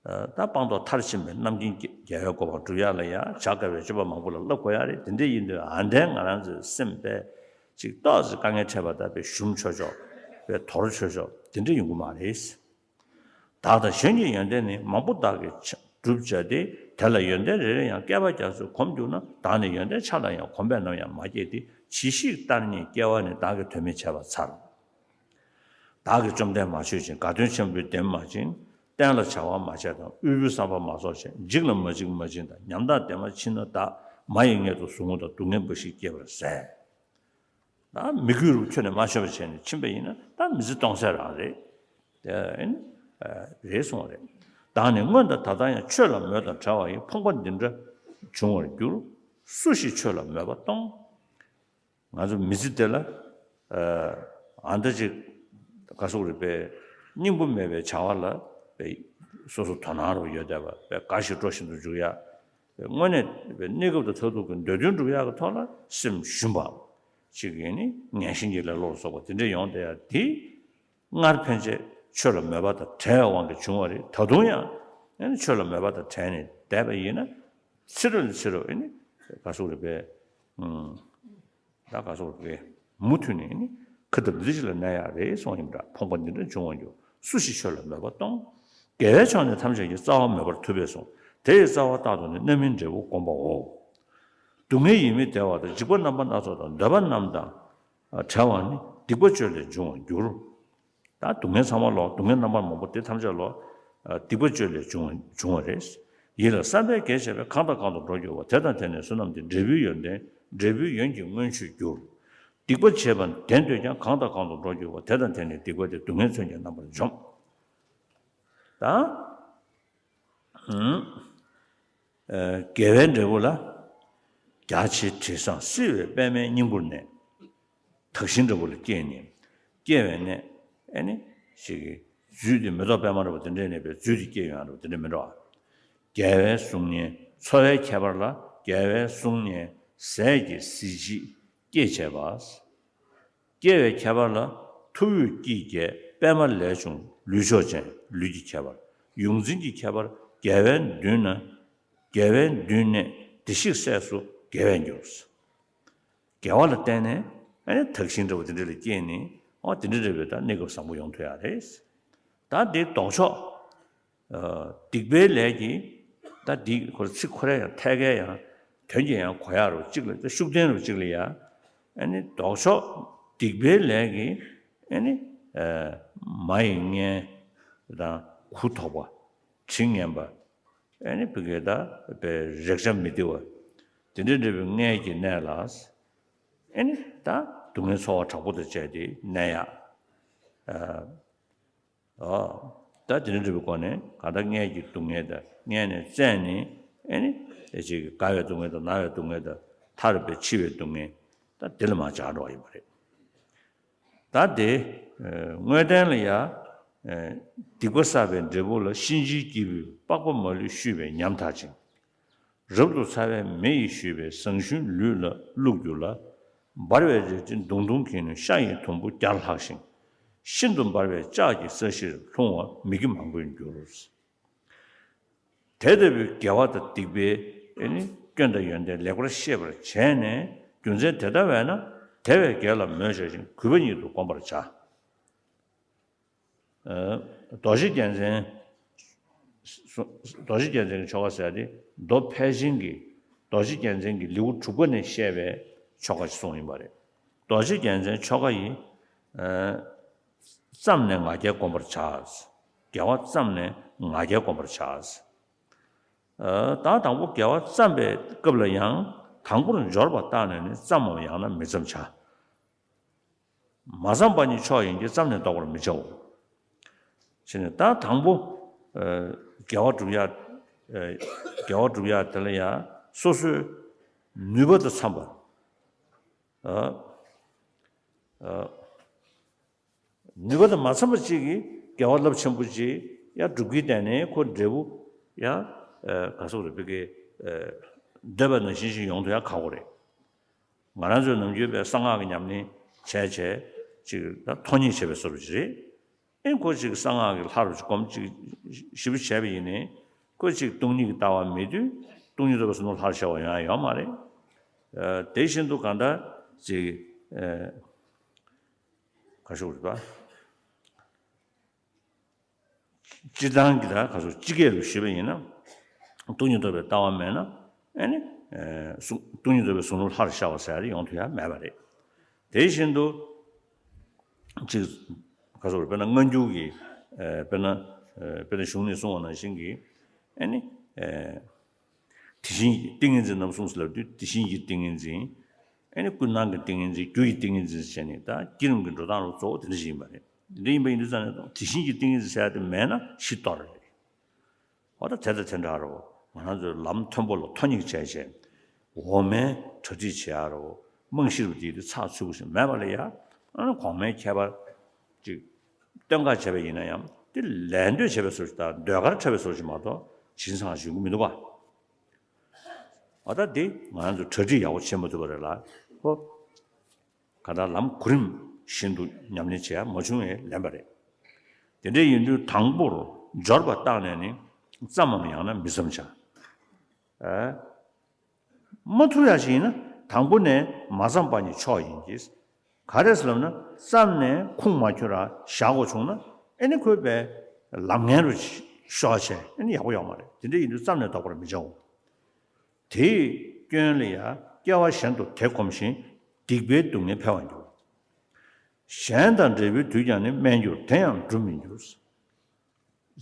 ད་སྤངས་རྟོགས་མཐར་ཕྱིན་པའི་རྣམ་མཁྱེན་རྒྱལ་བའི་གོ་འཕང་སྒྲུབ་ཡག་ལ་ཡང་བྱ་དཀའ་བའི་སྤྱོད་པ་མང་པོ་ལ་བསླབ་དགོས་ཡག་རེད། དེ་འདྲ་ཡིན་དུས་ཨ་འདྲའི་ང་རང་ཚོའི་སེམས་པས་ཅིག་ཏོག་ཙམ་དཀའ་ངལ་འཕྲད་པ་ལྟ་བུའི་ཞུམ་ཆོག་ཆོག་པའི་དོར་ཆོག་ཆོག་དེ་འདྲ་ཡོང་གི་མ་རེད། བདག་དང་གཞན་གྱི་ཡོན་ཏན་ནི། མང་པོ་བདག་གིས་ཆ་ སྒྲུབ་བྱ་སྟེ། དེ་ལ་ཡོན་ཏན་རེ་རེ་ཡང་བསྐལ་པ་རྒྱ་མཚོས་གོམས་གྱུར་ན། བདག་ནི་ཡོན་ཏན་ཆ་ལ་ཡང་གོམས་པས་ནམ་ཡང་མ་སྐྱེས་ཏེ། ཇི་ཞིག་ལྟར་རྙེད་སྐྱེ་བ་ནི། བདག་གིས་དོན་མིན་བྱས་པ་མཚར། བདག་གིས་བཅོམ་ལྡན་མ་མཆོད་ཅིང་། དགའ་སྟོན་ཆེན་པོའི་བདེ་མ་བྱིན། བསྟན་ལ་བྱ་བ་མ་བྱས་དང་། དབུལ་པོའི་བསམ་པ་མ་རྫོགས་ཤིང་། འཇིག་ལ་མ་འཇིགས་མ་བྱིན་དང་། ཉམ་ཐག་བདེ་མ་མཆིས་ན་བདག། མ་ཡི་མངལ་དུ་ཟུག་རྔུ་དང་། སྡུག་བསྔལ་འབའ་ཞིག་བསྐྱེད་པར་ཟད། ད་མི་དགོས་རུ་ཁྱོན་ནས་མ་ཆོད་པ་བྱས་ནས་ཕྱིན་པ་ཡིན་ན། ད་མི་ཚེ་སྟོང་ཟད་རང་རེད། དེ་ཨེ་ནི་རེད་གསུངས་པ་རེད། བདག་ནི་སྔོན་དང་ད་ལྟ་ཡང་། ཆོས་ལ་མོས་དང་བྲལ་བ་ཡི། ཕོངས་པ་འདི་འདྲ་འབྱུང་བར་འགྱུར། སུ་ཞིག་ཆོས་ལ་མོས་པ་གཏོང་། ང་ཚོ་མི་ཚེ་འདི་ལ་ཨ་འདྲ་ཅིག་ག་སོག་རེད་པས། སྙིང་པོ་མེད་པའི་བྱ་བ་ལ་པས་སོ་སོ་དོ་སྣང་རུ་ཡོད་བསྡད་པ་པས། དགའ་ཞིང་སྤྲོ་བཞིན་དུ་འཇུག་ཡ། དངོས་གནས་པའི་གནས་སྐབས་དང་མཐར་ཐུག་གི་འདོད་དོན་སྒྲུབ་ཡག་གི་ཐོག་ལ་སེམས་ཞུམ་པ་ཅིག་ཡིན་ནི། ངན་ཞེན་གྱི་ལེ་ལོ་ལ་སོགས་པ་དེ་འདྲ་ཡོང་བསྡད་ཡ་དེ། སྔར་ཕན་ཆད་ཆོས་ལ་མོས་པ་དང་བྲལ་བའི་དབང་གིས་བྱུང་བ་རེད། ད་དུང་ཡང་ཨེ་ནི་ཆོས་ལ་མོས་པ་དང་བྲལ་ནས་བསྡད་པ་ཡིན་ན། ཕྱི་རོལ་ནས་ཕྱི་རོལ་ཨེ་ནི་ག་སོག་རེད་པས། ཨུམ། ད་ག་སོག་རེད་པས། མུ་མཐུད་ནས་ཨེ་ནི་ཁ་ཐབས་འདི་ཞིག་ལ་གནས་ཡག་རེད་གསུངས་ཡིན་པ་འདྲ། ཕོངས་པ་འདི་འདྲ་འབྱུང་བར་འགྱུར། སུ་ཞིག་ཆོས་ལ་མོས་པ་གཏོང་། དགེ་བའི་ཕྱོགས་ནི་ཐམས་ཅད་ཀྱི། རྩ་བ་མོས་པར་ཐུབ་པས་གསུངས། དེ་ཡི་རྩ་བ་རྟག་ཏུ་ནི། རྣམ་སྨིན་འབྲས་བུ་བསྒོམ་པའོ། སྡུག་བསྔལ་ཡིད་མི་བདེ་བ་དང་། འཇིགས་པ་རྣམ་པ་སྣ་ཚོགས་དང་། འདོད་པ་རྣམས་དང་བྲལ་བ་ནི། སྡིག་པ་སྤྱོད་ལས་འབྱུང་བར་འགྱུར། ད་སྡུག་བསྔལ་ཚང་མ་ལོ། སྡུག་བསྔལ་རྣམ་པ་མང་པོ་དེ་ཐམས་ཅད་ལོ། སྡིག་པ་སྤྱོད་ལས་བྱུང་བ་རེད། ཡིད་ལ་བསམ་པས་དགེ་བྱས་པས། གང་དང་གང་དུ་འགྲོ་འགྱུར་བ། དེ་དང་དེ་ནི་བསོད་ནམས་ཏེ། འབྲས་བུའི་ཡོན་ཏན་འབྲས་བུའི་ཡོན་གྱི་སྔོན་ཆོས་འགྱུར། སྡིག་པ་བྱས་པ་བདེན་འདོད་ཀྱང་། གང་དང་གང་དུ་འགྲོ་འགྱུར་བ། དེ་དང་དེ་ནི་སྡིག་པ་སྟེ། སྡུག་བསྔལ་མཚོན་གྱིས་རྣམ་པར་འཇོམས། ད། ཨུམ། ཨ། དགེ་བའི་འབྲས་བུ་ལ། རྒྱ་ཆེའི་དྲི་བཟང་བསིལ་བའི་པདྨའི་སྙིང་པོར་གནས། དག་ཞིང་འབྲས་བུ་ལ་སྐྱེས་ནས། སྐྱེ་བའི་གནས་ཨེ་ནི་ཞིག་གི་རྫུས་ཏེ་མེ་ཏོག་པད་མ་འདྲ་བོ་དེ་འདྲའི་གནས་པའི་རྫུས་ཏེ་སྐྱེ་ཡོང་འདྲ་བོ་དེ་འདྲ་མི་འགྲོ་བ། རྒྱལ་བའི་གཟུགས་བརྙན། འཚོ་བའི་ཁྱད་པར་ལ་རྒྱལ་བའི་གཟུགས་བརྙན། ཟས་ཀྱི་གཟི་བརྗིད་སྐྱེད་བྱེད་པ། སྐྱེ་བའི་ཁྱད་པར་ལ་ཐུ་བོས་སྐྱེས་རྒྱས། པད་མ་ལས་བྱུང་ལུས་མཆོག་ཅན། ལུས་ཀྱི་ཁྱད་པར། ཡོངས་འཛིན་གྱི་ཁྱད་པར། རྒྱལ་བའི་མདུན་ན། རྒྱལ་བའི་མདུན་གནས། བདེ་གཤེགས་སྲས་སུ་རྒྱལ་བས་འགྱུར། དགེ་བ་ལ་བརྟེན་ནས་ཨ་ནི་དག་ཞིང་འདྲ་བོ་དེ་འདྲ་ལ་སྐྱེས་ནས། འོ་དེ་འདྲ་འདྲ་བའི་ད་གནས་སྐབས་བཟང་པོ་ཡོང་ཐུབ་ཡག་རེད། ད་འདི་ལྡོག་ཕྱོགས། ཨ། སྡིག་པའི་ལས་ཀྱིས། ད་འདི་ཁོ་ཚིག་ཁོ་རའི་ཡང་ཐད་ཀའི་ཡང་དོན་གྱི་ཡང་གོ་ཡག་རུ་གཅིག་ལ། ད་ཤུགས་ལྡན་རུ་གཅིག་ལ་ཡ། ཨ་ནི་ལྡོག་ཕྱོགས་སྡིག་པའི་ལས་ཀྱིས་ཨ་ནི། ཨ། མ་ཡི་མངལ་དང་། གུ་དོག་པ། དྲི་ངན་པ། ཨ་ནི་བི་གེ་ད་པའི་རེག་བྱ་མི་བདེ་བ། དེ་འདྲ་འདྲ་བའི་མངལ་གྱི་གནས་ལ། ཨ་ནི་ད་སྡུག་བསྔལ་ཚོར་བ་དྲག་པོ་དང་བཅས་ཏེ་གནས་ཡག་ཨ། ཨ། ད་དེ་འདྲ་འདྲ་བའི་སྒོ་ནས་གང་ལྟར་མངལ་གྱི་སྡུག་བསྔལ་དང་། མངལ་ནས་བཙས་ནས་ཨ་ནི་ཅིག་དགའ་བའི་སྡུག་བསྔལ་དང་། ན་བའི་སྡུག་བསྔལ་དང་། མཐར་འབད་འཆི་བའི་སྡུག་བསྔལ། ད་དེ་ལ་མར་སྦྱར་འགྲོ་བ་ཡིན་པ་རེད། ད་དེ་དངོས་བསྟན་ལ་ཡ། སྡིག་པ་བསགས་པའི་འབྲས་བུ་ལ། གཤིན་རྗེའི་སྐྱེས་བུས་པགས་པ་མ་ལུས་བཤུས་པས་ཉམ་ཐག་ཅིང་། རབ་ཏུ་ཚ་བའི་མེ་ཡིས་བཤུས་པའི་ཟངས་ཞུན་ལུས་ལ་བླུགས་གྱུར་ལ། འབར་བའི་རལ་གྲི་མདུང་ཐུང་གིས་ནི། ཤ་ཡི་དུམ་བུ་བརྒྱར་ལྷགས་ཤིང་། ཤིན་ཏུ་འབར་བའི་ལྕགས་ཀྱི་ས་གཞིར་ལྷུང་བ་མི་དགེ་མང་པོར་འགྱུར། དེ་ལྟ་བུའི་དགེ་བ་དང་སྡིག་པའི་ཨེ་ནི་སྐྱོན་དང་ཡོན་ཏན་ལེགས་པར་ཤེས་པར་བྱས་ནས། རྒྱུ་མཚན་དེ་ལྟ་བས་ན། དེ་བས་དགེ་ལ་མོས་བྱ་ཞིང་། གུས་པ་ཉིད་དུ་བསྒོམ་པར་བྱ། ཨ། རྡོ་རྗེ་རྒྱལ་མཚན། རྡོ་རྗེ་རྒྱལ་མཚན་གྱི་ཆོ་ག་ཟེར་ཏེ། མདོ་ཕལ་ཆེན་གྱི་རྡོ་རྗེ་རྒྱལ་མཚན་གྱི་ལེའུ་དྲུག་པ་ནས་བཤད་པའི་ཆོ་ག་ཞིག་གསུངས་ཡིན་པ་རེད། རྡོ་རྗེ་རྒྱལ་མཚན་ཆོ་ག་ཡིས། ཨ། བརྩམས་ནས་ང་རྒྱལ་བསྒོམ་པར་བྱ། དགེ་བ་བརྩམས་ནས་ང་རྒྱལ་བསྒོམ་པར་བྱ། ཨ། ད་དང་པོ་དགེ་བ་བརྩམས་པའི་སྐབས་ལ་ཡང་། དང་པོར་འབྱོར་པ་བརྟགས་ནས་ནི། བརྩམ་མམ་ཡང་ན་མི་བརྩམ་བྱ། མ་བརྩམས་པ་ཉིད་མཆོག་ཡིན་གྱི། བརྩམས་ནས་བཟློག་པར་མི་བྱའོ། ཞེས་ནས། ད་དང་པོ། ཨ། དགེ་བ་སྒྲུབ་ཡ། ཨ། དགེ་བ་སྒྲུབ་ཡ་དེ་ལ་ཡང་སོ་སོའི་ནུས་པ་དང་འཚམས་པ། ཨ། ཨ། ནུས་པ་དང་མ་འཚམས་པ་ཅིག་གིས་དགེ་བ་རླབས་ཆེན་པོ་ཅིག་ཡང་སྒྲུབ་ཀྱི་བསྡད་ནས། ཁོ་འབྲས་བུ་ཡང་། ཨ། ག་སོག་རེད་པས་ཀྱི། ཨ། འདོད་པ་ནང་བཞིན་ཞིག་ཡོང་ཐུབ་ཡ་ཁག་པོ་རེད། ང་རང་ཚོས་ནམ་རྒྱུན་པའི་གསང་སྔགས་ཀྱི་ཉམས་ལེན་བྱས་བྱས་ཅིག་ད་ཐོགས་མེད་བྱས་པའི་བཟོ་འདྲ་ཅིག་རེད། ཨེ། ཁོ་ཅིག་གསང་སྔགས་ཀྱི་ལྷ་རུ་སྒོམ་ཅིག་ཞིབ་པོ་བྱས་པ་ཡིན་ནའི། ཁོ་ཅིག་སྟོང་ཉིད་ཀྱི་ལྟ་བ་མེད་དུས། སྟོང་ཉིད་རྟོགས་པའི་སེམས་ལ་ལྷར་ཤར་བ་ཡོང་ཡ་ཡོད་མ་རེད། ཨ། དེ་བཞིན་དུ་གང་ལྟར་ཅིག་ཨ། ག་ཤོག་རེད་པ། སྤྱིར་བཏང་གི་ད་ག་ཚོད་སྤྱི་སྐད་རུ་ཞུས་པ་ཡིན་ན། སྟོང་ཉིད་རྟོགས་པའི་ལྟ་བ་མེད་ན་ཨེ་ནི་ཨེ་གཟུགས་སྟོང་ཉིད་རྟོགས་པའི་གཟུགས་སྣང་ལྷར་ཤར་བ་ཟེར་ཡ་དེ་ཡོང་ཐུབ་ཡ་མེད་པ་རེད། དེ་བཞིན་དུ་ཅིག་ག་སོགས་དཔེར་ན་སྔ་འགྱུར་གྱི་ཨེ་དཔེར་ན་ཨེ་དཔེར་ན་གཞུང་ནས་གསུངས་པ་ནང་བཞིན་གྱི་ཨེ་ནི་ཨེ་དེ་བཞིན་གྱི་ཏིང་ངེ་འཛིན་རྣམ་གསུམ་ཟེར་ལབ་དུས་དེ་བཞིན་གྱི་ཏིང་ངེ་འཛིན། ཨེ་ནི་ཀུན་སྣང་གི་ཏིང་ངེ་འཛིན། རྒྱུ་ཡི་ཏིང་ངེ་འཛིན་ཟེར་ནས་ད་བསྐྱེད་རིམ་གྱི་འགྲོ་སྟངས་ལ་གཙོ་བོ་དེ་འདྲ་ཞིག་ཡིན་པ་རེད། དེ་འདྲ་ཡིན་པ་ཡིན་དུས་ཙང་ནས་དེ་བཞིན་གྱི་ཏིང་ངེ་འཛིན་ཟེར་ཡ་དེ་མེད་ན་གཞི་གཏོར་རེད། འོ་ད་དེ་དང་དེ་འདྲ་རོ། ང་རང་ཚོའི་ལམ་མཐོན་པོ་ལ་མཐོ་སྙེག་བྱས་བྱས། འོག་མའི་གྲ་སྒྲིག་བྱེད་ཡ་རོ། རྨང་གཞི་རུ་དེ་དུས་ཚགས་ཚུད་པོ་ཞིག་མེད་པ་ལ་ཡ། ཨ་ནི་གོང་མའི་ཁྱད་པར་ཅིག་སྟོན་ག་བྱས་པ་ཡིན་ན་ཡང་དེ་ལས་འདོད་བྱས་པའི་བཟོ་ཞིག་དང་ཟློས་གར་འཁྲབ་པའི་བཟོ་ཞིག་མ་གཏོགས་བྱིན་ཚང་ཞིག་ཡོང་གི་མི་འདུག་ག་འོ་ད་དེ་ང་རང་ཚོ་གྲ་སྒྲིག་ཡག་པོ་བྱེད་མ་ཐུབ་པ་རེད་ལ། ཧོ། ག་ད་ལམ་གོ་རིམ་བཞིན་དུ་ཉམས་ལེན་བྱེད་ཡ་མ་བྱུང་བས་ལན་པ་རེད། དེ་འདྲ་ཡིན་དུས་དང་པོར་འབྱོར་པ་བཏང་ནས་ནི་བརྩམ་མམ་ཡང་ན་མི་བརྩམ་བྱ། ཨ། མ་ཐུབ་ཡ་ཞིག་ཡིན་ན་དང་པོ་ནས་མ་བརྩམས་པ་ཉིད་མཆོག་ཡིན་གྱི། ག་རེ་ཟེར་ལབ་ན་བརྩམས་ནས་ཁུངས་མ་འཁྱོལ་ར་བཞག་དགོས་བྱུང་ན་ཨེ་ནི་ཁོས་པའི་ལམ་ངན་རུ་ཤོར་བྱས་ཨེ་ནི་ཡག་པོ་ཡོད་མ་རེད། དེ་འདྲ་ཡིན་དུས་བརྩམས་ནས་ལྡོག་པར་མི་བྱའོ། དེའི་སྐྱོན་ལ་ཡང་སྐྱེ་བ་གཞན་དུ་དེ་གོམས་ཤིང་སྡིག་པའི་སྡུག་བསྔལ་འཕེལ་བར་འགྱུར། གཞན་དང་འབྲས་བུའི་དུས་ཀྱང་ནི་དམན་འགྱུར་དེ་ཡང་འགྲུབ་མི་འགྱུར།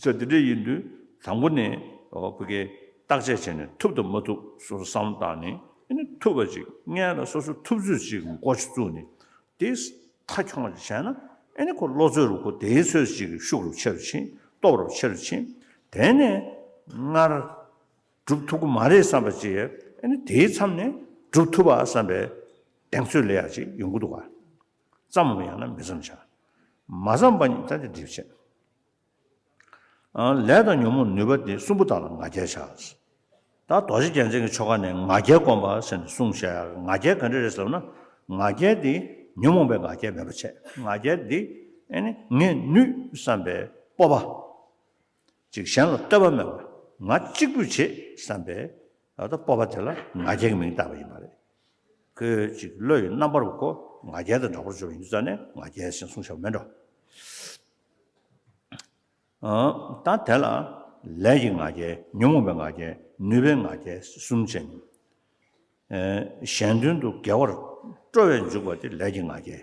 ས་དེ་འདྲ་ཡིན་དུས་དང་པོ་ནས་ཨོ་ཕ་གི་བརྟག་དཔྱད་བྱས་ནས་ཐུབ་དང་མ་ཐུབ་སོ་སོ་བསམ་བློ་བཏང་ནས་ཨ་ནི་ཐུབ་པ་ཅིག་སྔོན་ལ་སོ་སོ་ཐུབ་ཚོད་ཅིག་འགོ་ཚུགས་ནས་དེ་མཐའ་འཁྱོངས་བྱས་ན་ཨ་ནི་ཁོ་བློ་ཚོད་རུ་ཁོ་དེའི་ཚོད་ཅིག་ཤུགས་རུ་ཆེ་རུ་ཕྱིན། སྟོབས་རུ་ཆེ་རུ་ཕྱིན། དེ་ནས་སྔར་སྒྲུབ་ཐུབ་ཀྱི་མ་རེད་བསམ་པ་ཅིག་ཨ་ནི་དེའི་མཚམས་ནས་སྒྲུབ་ཐུབ་པ་བསམ་པའི་གདེང་ཚོད་ལས་ཡག་ཅིག་ཡོང་གི་འདུག་ག་བརྩམས་མམ་ཡང་ན་མི་བརྩམ་བྱ། མ་བརྩམས་པ་ཉིད་ད་དེ་འགྲིག་བྱེད། ཨ། ལས་དང་ཉོན་མོངས་ནུས་པ་དེ་གསུམ་པོ་དག་ལ་ང་རྒྱལ་བྱ། ད་རྡོ་རྗེ་རྒྱལ་མཚན་གྱི་ཆོ་ག་ནས་ང་རྒྱལ་བསྒོམ་པ་ཟེར་ནས་གསུངས་བཞག་ཡ། ང་རྒྱལ་ག་འདྲ་རེད་ཟེར་ན། ང་རྒྱལ་དེ་ཉོན་མོངས་པའི་ང་རྒྱལ་མེད་པ་བྱས། ང་རྒྱལ་དེ་ཨེ་ནི་ངས་ནུས་བསམ་པའི་སྤོབས་པ། ཅིག་གཞན་ལ་ལྟོས་པ་མེད་པ་ང་གཅིག་པུས་བྱེད་བསམ་པའི་ད་སྤོབས་པ་དེ་ལ་ང་རྒྱལ་གྱི་མིང་བཏགས་པ་ཡིན་པ་རེད། ཁོའི་ཅིག་བློ་ཡི་རྣམ་པར་གོ་ང་རྒྱལ་དང་འདྲ་པོར་འཇོག་ཡིན་དུས་ཙང་ནས་ང་རྒྱལ་ཞེས་གསུངས་བཞག་པ་མེད་འགྲོ། ཨ། ད་དེ་ལ་ལས་ཀྱི་ང་རྒྱལ། ཉོན་མོངས་པའི་ང་རྒྱལ། ནུས་པའི་ང་རྒྱལ་གསུམ་བྱས་ནས། ཨ། གཞན་དོན་དུ་དགེ་བར་སྤྲོ་བས་འཇུག་པ་དེ་ལས་ཀྱི་ང་རྒྱལ།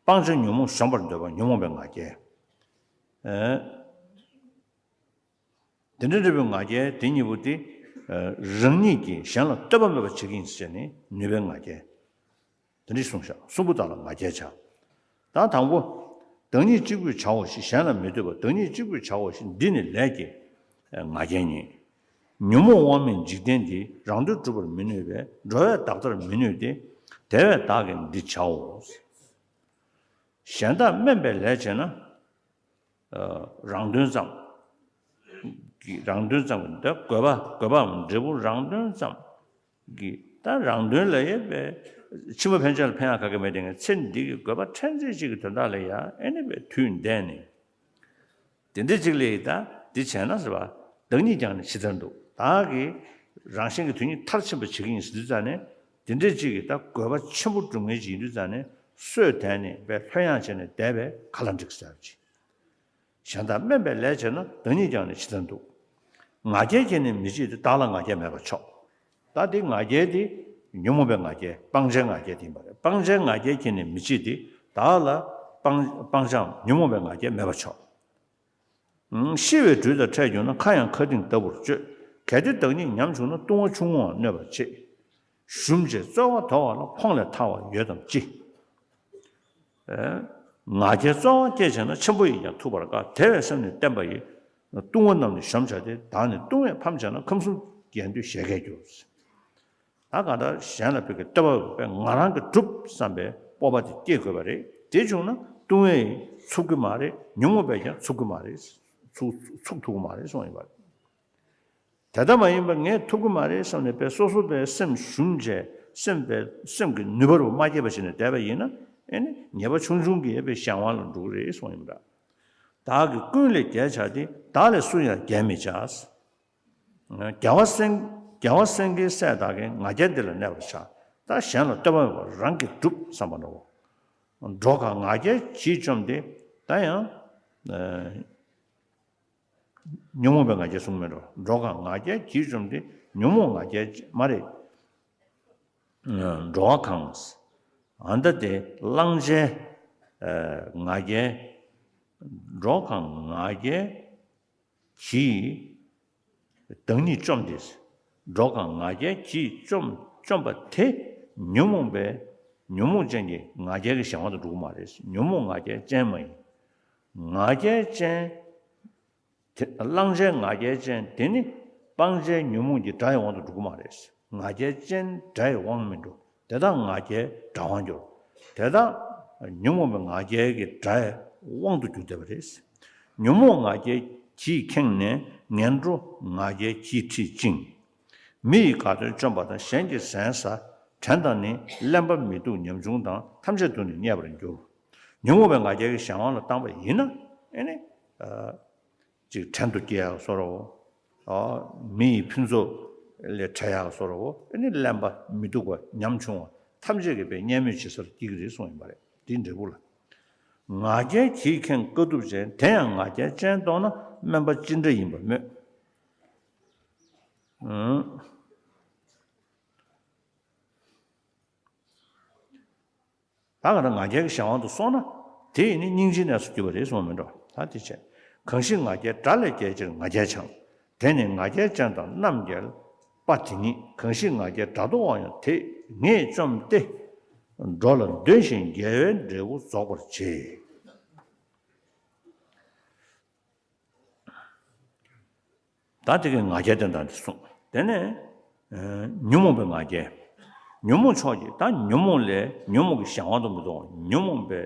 སྤང་བྱ་ཉོན་མོངས་གཞོམ་པར་འདོད་པ་ཉོན་མོངས་པའི་ང་རྒྱལ། ཨ། དེ་འདྲ་འདྲ་བའི་ང་རྒྱལ་དེ་གཉིས་པོ་དེ། ཨ། རང་ཉིད་ཀྱིས་གཞན་ལ་ལྟོས་པ་མེད་པ་བྱེད་ཀྱི་ཡིན་ཟེར་ནས་ནུས་པའི་ང་རྒྱལ། དེ་འདྲ་གསུངས་བཞག་གསུམ་པོ་དག་ལ་ང་རྒྱལ་བྱ། ད་དང་པོ། བདག་ཉིད་གཅིག་པུས་བྱའོ་ཞེས་གཞན་ལ་མི་ལྟོས་པ། བདག་ཉིད་གཅིག་པུས་བྱའོ་ཞེས་འདི་ནི་ལས་ཀྱི་ང་རྒྱལ་ཉིད། ཉོན་མོངས་དབང་མེད་འཇིག་རྟེན་འདི། རང་དོན་སྒྲུབ་པར་མི་ནུས་པས། འགྲོ་བས་བདག་ལྟར་མི་ནུས་ཏེ། དེ་བས་བདག་གིས་འདི་བྱའོ། གཞན་དག་དམན་པའི་ལས་བྱས་ན། ཨ། རང་དོན་ཙམ་གྱི། རང་དོན་ཙམ་གྱི་འདི་དགོས་པ་དགོས་པའམ་འབྲས་བུ་རང་དོན་ཙམ་གྱི། ད་རང་དོན་ལ་ཡོད་པའི་ཕྱི་མ་ཕན་ཆད་ལ་ཕན་ཡག་ག་གེ་མེད་དེ། ངས་ཚེ་འདི་གི་དགོས་པ་ཕྲན་ཚེགས་གཅིག་གི་དོན་དག་ལ་ཡང་ཨེ་ནི་བའི་དུས་འདས་ནས། དེ་འདྲ་གཅིག་ལས་ད་འདི་བྱས་ན་ཟེར་བ། བདག་ཉིད་ཀྱང་ནི་ཇི་ལྟར་འདུག་བདག་གིས་རང་གཞན་གྱི་དོན་གཉིས་མཐར་ཕྱིན་པ་བྱེད་ཀྱི་ཡིན་ཟེར་དུས་ཙང་ནས། དེ་འདྲ་གཅིག་གིས་ད་དགོས་པ་ཆེན་པོ་སྒྲུབ་མཁན་ཅིག་ཡིན་དུས་ཙང་ནས། སོས་དལ་ནས་བས་ལྷོད་ཡངས་བྱས་ནས་བསྡད་པས་ག་ལ་འགྲིག་ཟེར་བ་ཅིག་གཞན་དག་དམན་པའི་ལས་བྱས་ན། བདག་ཉིད་ཀྱང་ནི་ཇི་ལྟར་འདུག་ང་རྒྱལ་གྱིས་ནི་མི་བྱེད་དེ། བདག་ལ་ང་རྒྱལ་མེད་པར་ཆོག་ད་དེ་ང་རྒྱལ་དེ་ཉོན་མོངས་པའི་ང་རྒྱལ། སྤང་བྱའི་ང་རྒྱལ་དེ་ཡིན་པ་རེད། སྤང་བྱའི་ང་རྒྱལ་གྱིས་ནི་མི་བྱེད་དེ། བདག་ལ་སྤང་སྤང་བྱའམ་ཉོན་མོངས་པའི་ང་རྒྱལ་མེད་པར་ཆོག་ཤི་བའི་དུས་དང་འཕྲད་གྱུར་ན། ཁ་ཡང་མཁའ་ལྡིང་ལྟ་བུར་སྤྱོད། གལ་ཏེ་བདག་ཉིད་ཉམས་བྱུང་ན། ལྟུང་བ་ཆུང་ངུའང་གནོད་པར་བྱེད། ཞུམ་བྱས་རྩོལ་བ་དོར་བ་ལ། ཁོང་ལས་ཐར་བ་ཡོད་དམ་ཅི། ཨེ། ང་རྒྱལ་རྩོལ་བ་སྐྱེས་བྱས་ན། ཆེན་པོ་ཡིས་ཀྱང་ཐུབ་པར་དཀའ། དེ་བས་སེམས་ནི་བརྟན་པ་ཡིས། ལྟུང་བ་རྣམས་ནི་གཞོམ་བྱ་སྟེ། བདག་ནི་ལྟུང་བས་ཕམ་བྱས་ན། ཁམས་གསུམ་རྒྱས་འདོད་བཞད་གད་འགྱུར། ད་གང་ལྟར་གཞན་ལ་ཕུལ་གྱི་ལྟོས་པ་མེད་པས་ང་རང་གིས་གྲུབ་བསམ་པའི་སྤོབས་པ་དེ་སྐྱེ་དགོས་པ་རེད། དེ་བྱུང་ན་ལྟུང་བས་ཚུགས་ཀྱི་མ་རེད། ཉོན་མོངས་པས་ཀྱང་ཚུགས་ཀྱི་མ་རེད། ཚུགས་ཚུགས་ཐུབ་ཀྱི་མ་རེད་གསུངས་ཡོད་པ་རེད། དེ་ལྟ་མ་ཡིན་པར་ངས་ཐུབ་ཀྱི་མ་རེད་བསམ་ནས་པས་སོ་སོ་པའི་སེམས་ཞུམ་བྱས། སེམས་པའི་སེམས་ཀྱི་ནུས་པ་རུ་མ་སྐྱེས་པ་བྱས་ནས་བསྡད་པ་ཡིན་ན། ཨེ་ནི་ཉེས་པ་ཆུང་ཆུང་གིས་པའི་གཞན་དབང་ལ་འགྲོ་གི་རེད་གསུངས་ཡོད་པ་རེད། བདག་གིས་ཀུན་ལས་རྒྱལ་བྱ་སྟེ། བདག་ལས་སུ་ཡང་རྒྱལ་མི་བྱ། རྒྱལ་བ་སེང་རྒྱལ་བ་སེང་གེའི་སྲས་དག་གིས་ང་རྒྱལ་འདི་ལ་གནས་པར་བྱ། ད་གཞན་ལ་ལྟོས་པ་མེད་པར་རང་གིས་སྒྲུབ་བསམ་པ་འདྲ་བོ། འགྲོ་ཁ་ང་རྒྱལ་གྱིས་བཅོམ་སྟེ། ད་ཡང་། ཨ། ཉོན་མོངས་པའི་ང་རྒྱལ་གསུངས་མེད་འགྲོ། འགྲོ་གང་ང་རྒྱལ་གྱིས་བཅོམ་སྟེ། ཉོན་མོངས་ང་རྒྱལ་མ་རེད། འགྲོ་བ་གང་། ཨ་ད་དེ་བླང་བྱའི་ང་རྒྱལ། འགྲོ་གང་ང་རྒྱལ་གྱིས་བདག་ཉིད་བཅོམ་སྟེ། འགྲོ་གང་ང་རྒྱལ་གྱིས་བཅོམ་བཅོམ་པ་དེ་ཉོན་མོངས་པའི་ཉོན་མོངས་ཅན་གྱི་ང་རྒྱལ་གྱི་གཞན་དབང་དུ་འགྲོ་གི་མ་རེད། ཉོན་མོངས་ང་རྒྱལ་ཅན་མ་ཡིན། ང་རྒྱལ་ཅན། དེ་བླང་བྱའི་ང་རྒྱལ་ཅན་དེ་ནི་སྤང་བྱའི་ཉོན་མོངས་ཀྱི་དགྲ་ཡི་དབང་དུ་འགྲོ་གི་མ་རེད། ང་རྒྱལ་ཅན་དགྲ་ཡི་དབང་མི་འགྲོ། དེ་དག་ང་རྒྱལ་དགྲ་དབང་འགྱུར། དེ་དག་ཉོན་མོངས་པའི་ང་རྒྱལ་གྱི་དགྲ་ཡི་དབང་དུ་གྱུར་བསྡད་པ་རེད། ཉོན་མོངས་ང་རྒྱལ་གྱིས་ཁེངས་ནས། ངན་འགྲོ་ང་རྒྱལ་གྱིས་ཁྲིད་ཅིང་། མི་ཡི་དགའ་སྟོན་བཅོམ་པ་དང་། གཞན་གྱི་ཟན་ཟ་བྲན་དང་ནི། གླེན་པ་མི་སྡུག་ཉམ་ཆུང་དང་། ཐམས་ཅད་དུ་ནི་བརྙས་པར་འགྱུར། ཉོན་མོངས་པའི་ང་རྒྱལ་གྱི་གཞན་དབང་ལ་བཏང་པ་ཡིན་ན། ཨེ་ནི། ཅིག་བྲན་དུ་སྐྱེལ་ཡག་བཟོ་འདྲ་བོ། མི་ཡི་ཕུན་ཚོགས་ལས་བྲལ་ཡག་བཟོ་འདྲ་བོ། ཨེ་ནི་གླེན་པ་མི་སྡུག་པ་ཉམ་ཆུང་བ་ཐམས་ཅད་ཀྱིས་དཔེ་བརྙས་སྨོད་བྱེད་སར་སྐྱེ་གི་རེད་གསུངས་ཡིན་པ་རེད། དེའི་འབྲས་བུ་ལ། ང་རྒྱལ་གྱིས་ཁེངས་དཀའ་ཐུབ་ཅན། དེ་ཡང་ང་རྒྱལ་ཅན་རྟོགས་ན། དམན་པ་ཅི་འདྲ་ཡིན་པ་སྨོས། ཨང་། ད་ག་ན་ང་རྒྱལ་གྱི་གཞན་དབང་དུ་སོང་ན། དེ་ཡིས་ནི་སྙིང་རྗེའི་གནས་སུ་གྱུར་པ་རེད་གསུངས་མིན་འགྲོ། ད་དེ་བྱས། གང་ཞིག་ང་རྒྱལ་དགྲ་ལས་རྒྱལ་ཕྱིར་ང་རྒྱལ་འཆང་། དེ་ནི་ང་རྒྱལ་ཅན་དང་རྣམ་རྒྱལ་པ་དེ་ཉིད། གང་ཞིག་ང་རྒྱལ་དགྲ་ལྡོག་དབང་ཡོད་དེ། ངས་བཅོམ་སྟེ། འགྲོ་ལ་འདོན་ཞིང་རྒྱལ་བའི་འབྲས་བུ་རྫོགས་པར་བྱེད། ད་དེ་གའི་ང་རྒྱལ་དོན་དག་འདི་གསུངས། དེ་ནས་ཉོན་མོངས་པའི་ང་རྒྱལ། ཉོན་མོངས་ཕྱོགས་ཀྱི། ད་ཉོན་མོངས་ལས་ཉོན་མོངས་ཀྱི་གཞན་དབང་དུ་མི་གཏོང་བ། ཉོན་མོངས་པའི་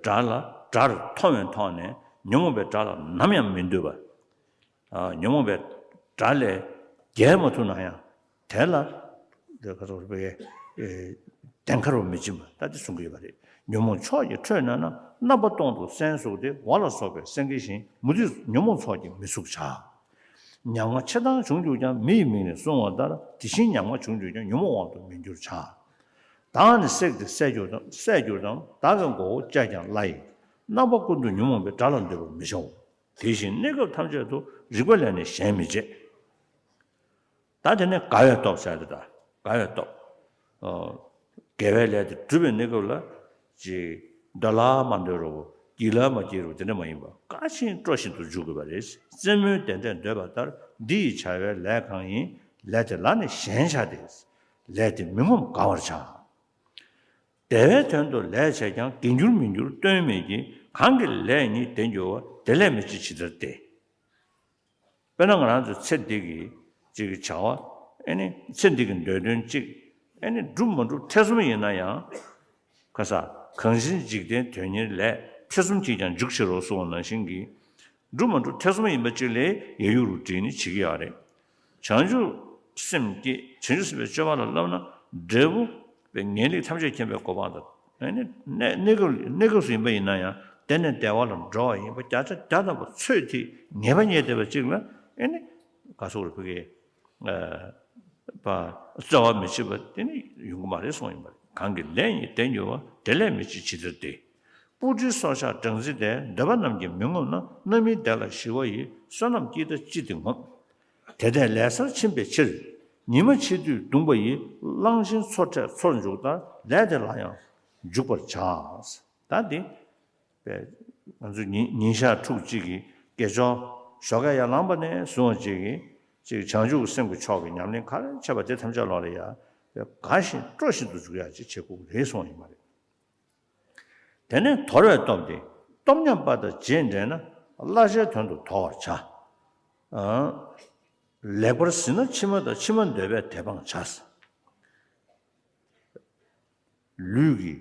དགྲ་ལ་དགྲར་མཐོང་བའི་ཐོག་ནས་ཉོན་མོངས་པའི་དགྲ་ལ་ནམ་ཡང་མི་འདུད་པ། ཉོན་མོངས་པའི་དགྲ་ལས་རྒྱལ་མ་ཐུབ་ན་ཡང་། དེ་ལ་དེ་ཁ་ཚོགས་པའི་གདེང་ཁ་རུ་མི་འབྱིན་པ། ད་དེ་གསུང་གི་ཡོད་པ་རེད། ཉོན་མོངས་ཕྱོགས་ཀྱི་ཁྲོད་ན་ན། རྣམ་པ་སྟོང་དུ་སྲན་ཟུག་སྟེ། འོ་ལ་སོགས་པའི་སེང་གེ་བཞིན། མུ་སྟེགས་ཉོན་མོངས་ཚོགས་ཀྱིས་མི་ཚུགས་བྱ། ཉམ་ང་ཆེ་ཐང་བྱུང་གྱུར་ཀྱང་། མི་ཡི་མིག་ནི་བསྲུང་བ་ལྟར། དེ་བཞིན་ཉམ་ང་བྱུང་གྱུར་ཀྱང་། ཉོན་མོངས་དབང་དུ་མི་འགྱུར་བྱ། བདག་ནི་བསྲེགས་ཏེ་བསད་གྱུར་ཏམ། བསད་གྱུར་ཏམ། བདག་གི་མགོ་བོ་བཅད་ཀྱང་བླའི། རྣམ་པ་ཀུན་ཏུ་ཉོན་མོངས་པའི། དགྲ་ལ་འདོད་པར་མི་བྱའོ། དེ་བཞིན་གནས་སྐབས་ཐམས་ཅད་དུ། རིག་པ་ལས་ནི་གཞན་མི་བྱེད། ད་དེ་ནས་དགའ་བའི་སྟོབས་ཟེར་དེ། ད་དགའ་བའི་སྟོབས། ཨོ། དགེ་བའི་ལས་དེ་སྒྲུབ་པའི་གནས་སྐབས་ལ། ཅིག་འདོད་ལ་མ་འདོད་རོ། སྐྱིད་ལ་མ་སྐྱིད་རོ། དེ་འདྲ་མ་ཡིན་པ། དགའ་ཞིང་སྤྲོ་བཞིན་དུ་འཇུག་དགོས་པ་རེད། རྩེད་མོའི་དེ་འདྲས་འདོད་པ་ལྟར། འདི་ཡི་བྱ་བའི་ལས་གང་ཡིན། ལས་དེ་ལ་ནི་ཞེན་བྱ་སྟེ། ལས་དེ་མི་ངོམས་དགའ་བར་བྱ། བདེ་བའི་དོན་དུ་ལས་བྱས་ཀྱང་། དགེ་འགྱུར་མི་འགྱུར་སྟོན་མེད་ཀྱི། གང་གི་ལས་ཉིད་དེ་འགྱུར་བ། དེ་ལས་མི་འཆི་ཇི་ལྟར་བདེ། དཔེར་ན་ང་རང་ཚོའི་ཚེ་འདི་གི་ཅིག་གི་བྱ་བ། ཨེ་ནི་ཚེ་འདི་གི་འདོད་དོན་གཅིག་ཨེ་ནི་སྒྲུབ་མ་སྒྲུབ་ཐེ་ཚོམ་ཡིན་ན་ཡང་། ཁ་ས་གང་ཞིག་འཇིག་རྟེན་དོན་གཉེར་ལས། ཐེ་ཚོམ་གྱིས་ཀྱང་འཇུག་བྱེད་རོ་གསུངས་པ་ནང་བཞིན་གྱི། སྒྲུབ་མ་སྒྲུབ་ཐེ་ཚོམ་ཡིན་པ་གཅིག་ལས་ཡ་ཡུ་རུ་འདྲིས་ནི་བྱེད་ཀྱི་ཡོད་རེད། བྱང་ཆུབ་སེམས་བསྐྱེད། བྱང་ཆུབ་སེམས་དཔའི་སྤྱོད་པ་ལ་བསླབ་ན། འབྲས་བུ་པའི་ངེས་ལེགས་ཐམས་ཅད་མཁྱེན་པའི་གོ་འཕང་དང་། ཨེ་ནི་གནས་གནས་སྐབས་གནས་སྐབས་སུ་ཡིན་པ་ཡིན་ན་ཡང་། དེ་ནས་བདེ་བ་ལ་འགྲོ་བ་ཡིན་པ་བརྒྱ་ཆ་བརྒྱ་ཐམ་པ་ཚོད་ཐིག་ངེས་པ་རྙེད་བསྡད་པ་གཅིག་ལ། ཨེ་ནི་ག་སོགས་རེ་ཕ་གི་པ་རྩོལ་བ་མི་བྱེད་པ་དེ་ནི་ཡོང་གི་མ་རེད་གསུངས་ཡིན་པ་རེད། གང་གི་ལས་ཉིད་དེ་འགྱུར་བ། དེ་ལས་མི་འཆི་ཇི་ལྟར་བདེ། སྤུ་གྲིའི་སྲོག་ཆགས་སྦྲང་རྩི་དེ། འདོད་པ་རྣམས་ཀྱིས་མི་ངོམས་ན། རྣམ་སྨིན་བདེ་ལ་ཞི་བ་ཡི། བསོད་ནམས་ཀྱིས་ད་ཅི་སྟེ་ངོམས། དེ་ལྟས་ལས་བསགས་ཕྱིན་པའི་ཕྱིར། ཉི་མ་ཕྱེད་དུས་གདུངས་པ་ཡིས། གླང་ཆེན་མཚོ་ཁྲོད་མཚོར་འཇུག་ལྟར། ལས་དེ་ལ་ཡང་འཇུག་པར་བྱ། ད་འདི་པས་ང་ཚོ་ཉིན་ཉིན་ཞག་ཕྲུགས་གཅིག་གི་དགེ་སྦྱོར་ཞོགས་ཀས་ཡར་ལངས་པ་ནས་བཟུང་བ་གཅིག་གིས་ཅིག་བྱང་ཆུབ་ཀྱི་སེམས་ཀྱི་ཕྱོགས་ཀྱི་ཉམས་ལེན་ག་རེ་བྱས་པ་དེ་ཐམས་ཅད་ལོག་ལ་ཡ་དགའ་ཞིང་སྤྲོ་བཞིན་དུ་འཇུག་ཡག་ཅིག་བྱེད་དགོས་རེད་གསུངས་ཡིན་པ་རེད། དེ་ནས་དོར་བའི་སྟོབས་ཏེ། སྟོབས་ཉམས་པ་དང་རྗེས་འབྲེལ་ན། བསླབ་བྱའི་དོན་དུ་དོར་བར་བྱ། ལེགས་པར་གཟིགས་ན་ཕྱི་མ་དང་། ཕྱི་མ་འདོད་པས་དེ་སྤངས་བྱ། ལུས་ཀྱི་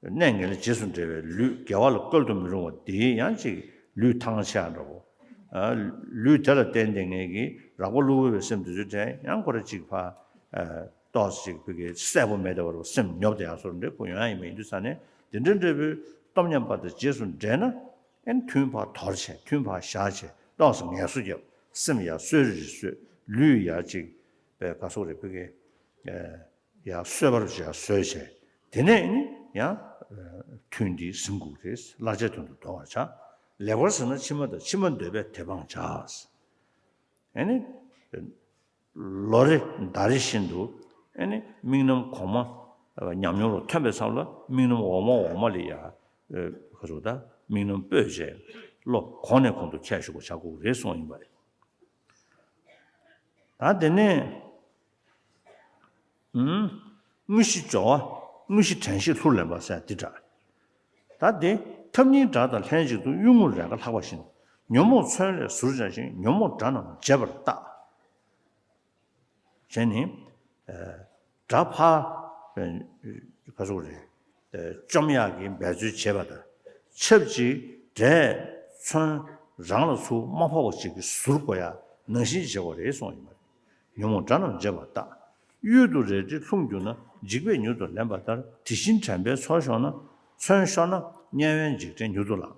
གནས་ངན་ལས་རྗེས་སུ་འབྲེལ་བའི་ལུས་དགེ་བ་ལ་བཀོལ་དུ་མི་རུང་བ་དེའི་ཡང་ཅིག་ལུས་ཐང་ཆད་འགྲོ་གོ། ལུས་དེ་ལ་བརྟེན་ཏེ་ངེད་ཀྱི་རགས་པ་བླུ་བའི་སེམས་དེ་ཚོའི་གྲས་ཡང་ཁོ་ར་ཅིག་ཕ། ཏོག་ཙམ་ཅིག་བུ་གའི་གསལ་པོ་མེད་དེ་བར་སེམས་ཉོབ་དེ་ཡག་སོར་འདྲེ་ཁོ་ཡོང་ཡ་ཡིན་པ་ཡིན་དུས་ས་ནས་དེ་འདྲ་འདྲ་བུའི་སྟོབས་ཉམས་པ་དང་རྗེས་སུ་འབྲེལ་ན། ཨེན་ཐུན་ཕར་དོར་བྱས་ཐུན་ཕར་བཞག་བྱས་ཏོག་ཙམ་ངལ་གསོ་རྒྱབ། སེམས་ཡར་གསོས་རེ་རེ་གསོས། ལུས་ཡར་ཅིག་པའི་ག་སོག་རེ་བུ་གའི་ཡར་གསོས་པར་བྱས་གསོས་བྱས། དེ་ནས་ནི་ཡང་ཐུན་འདི་ཟིན་དགོས་རེད། བསླབ་བྱའི་དོན་དུ་དོར་བར་བྱ། ལེགས་པར་ཟིན་ན་ཕྱི་མ་དང་། ཕྱི་མ་འདོད་པས་དེ་སྤང་བྱ། ཨ་ནི། ལོ་རེ་ཟླ་རེ་བཞིན་དུ་ཨ་ནི་དམིགས་རྣམ་གོང་མ་ཉམས་མྱོང་ལ་ཐོན་པའི་མཚམས་ལ་དམིགས་རྣམ་འོག་མ་འོག་མ་ལ་ཡ། ཨ། ག་ཟེར་ད། དམིགས་རྣམ་སྤོས་བྱས་བློ་གོང་ནས་གོང་དུ་འཁྱེར་བཞུགས་པ་བྱ་དགོས་རེད་གསུངས་ཡིན་པ་རེད། ད་དེ་ནས། ཨུམ། དངོས་གཞི་སྦྱོར་བ། དངོས་གཞི་དྲན་ཤེས་ལྷུར་ལེན་པ་ཟེར་འདི་འདྲ། ད་དེ་ཐབས་གཉིས་སྒྲ་དང་ལྷན་ཅིག་ཏུ་གཡུལ་ངོར་རེས་འགའ་ལྷགས་པ་བཞིན། ཉོན་མོངས་མཚོན་ལས་ཟུར་སྦྱར་ཞིང་། ཉོན་མོངས་སྒྲ་རྣམས་བརྗེད་པར་བརྟག་བྱས་ནས། ཨ། སྒྲ་ཕར། ཨ། ག་ཟེར་དགོས་རེད། ཨ། བཅོམ་ཡག་གི་འབད་རྩོལ་བྱེད་པ་དང་། ཆབས་ཅིག་སྒྲས་མཚོན་རང་ལ་ཚུར་མ་ཕོག་པ་ཞིག་གི་ཟུར་བཀོག་ཡག་ནང་བཞིན་བྱེད་དགོས་རེད་གསུངས་ཡོད་པ་རེད། ཉོན་མོངས་སྒྲ་རྣམས་བརྗེད་པར་བརྟག་གཡུལ་དུ་རལ་གྲིའི་ལྷུང་གྱུར་ན། འཇིགས་པས་མྱུར་དུ་ལན་པ་ལྟར། དེ་བཞིན་དྲན་པས་མཚོན་ཤོར་ན། མཚོན་ཤོར་ན་དམྱལ་བའི་འཇིག་རྟེན་མྱུར་དུ་ལང་།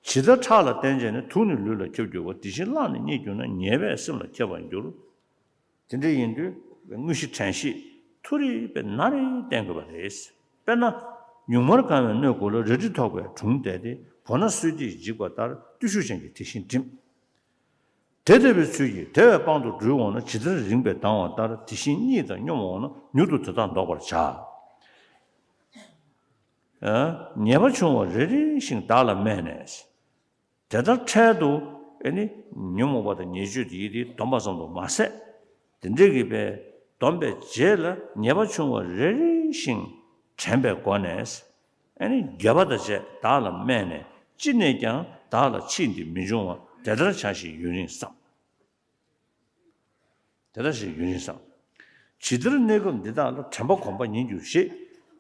ཇི་ལྟར་ཁྲག་ལ་བརྟེན་བྱས་ནས། དུག་ནི་ལུས་ལ་ཁྱབ་འགྱུར་བ། དེ་བཞིན་གླགས་ནི་རྙེད་གྱུར་ན། ཉེས་པས་སེམས་ལ་ཁྱབ་པར་འགྱུར། དེ་འདྲ་ཡིན་དུས་དངོས་གཞི་དྲན་ཤེས་ཐུགས་རེ་དཔེ་ན་རེ་བསྟེན་དགོས་པ་རེད། དཔེར་ན། ཉུང་མར་གང་བའི་སྣོད་དགུ་ལ། རལ་གྲི་ཐོགས་པའི་དྲུང་བསྡད་དེ། བོར་ན་སོས་ཏེ་འཇིག་པ་ལྟར། བརྟུལ་ཞུགས་ཅན་གྱིས་དེ་བཞིན་བསྒྲིམས། དེ་ལྟ་བུའི་ཚུལ་གྱིས་དེ་བས་དཔང་དུ་དྲུལ་འོང་ན། ཇི་ལྟར་རིངས་པས་ལྡང་བ་ལྟར། དེ་བཞིན་གཉིད་དང་སྙོམས་འོང་ན། མྱུར་དུ་དེ་དག་བཟློག་པར་བྱ། ཨ། ཉེས་པ་ཆུང་བ་རེ་རེ་བཞིན་བདག་ལ་སྨད་ནས། དེ་ལྟར་འཕྲལ་དུ་ཨ་ནི་ཉོན་མོངས་པ་དང་ཉེས་སྤྱོད་དེ་ཡི་དེ་སྡོམ་པ་ཙམ་དུ་མ་ཟད། དེ་འདྲའི་གི་པའི་སྡོམ་པའི་རྗེས་ལ་ཉེས་པ་ཆུང་བ་རེ་རེ་བཞིན་དྲན་པའི་སྒོ་ནས། ཨ་ནི་འགྱོད་པ་དང་བཅས་བདག་ལ་སྨད་ནས། ཅི་ནས་ཀྱང་བདག་ལ་ཕྱིས་འདི་མི་འབྱུང་བ། དེ་ལྟར་བྱ་ཞིང་ཡུན་རིང་བསམ། དེ་ལྟར་བྱ་ཞིང་ཡུན་རིང་བསམ། ཇི་ལྟར་གནས་སྐབས་འདི་དག་ལ། དྲན་པ་གོམས་པ་ཉིད་འགྱུར་ཞེས།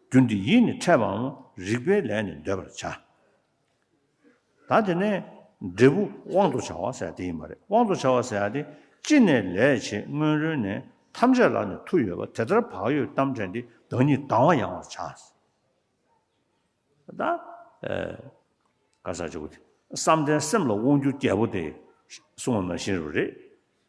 རྒྱུ་འདི་ཡིས་ནི་འཕྲད་པའམ། རིགས་པའི་ལས་ནི་འདོད་པར་བྱ། ད་དེ་ནས་འབྲས་བུ་དབང་དུ་བྱ་བ་ཟེར་དེ་ཡིན་པ་རེད། དབང་དུ་བྱ་བ་ཟེར་ཡ་དེ། ཅི་ནས་ལས་བྱེད་སྔོན་རོལ་ནས། ཐམས་ཅད་ལ་ནི་མཐུ་ཡོད་པ། དེ་ལྟར་བག་ཡོད་གཏམ་དྲན་ཏེ། བདག་ཉིད་དང་བ་ཡང་བར་བྱ། ད། ཨེ། ག་ས་ཅིག་གོ་དེ། བསམ་གཏན་སེམས་ལ་དབང་སྒྱུར་རྒྱལ་པོ་དེ་གསུངས་པ་ནང་བཞིན་རེད།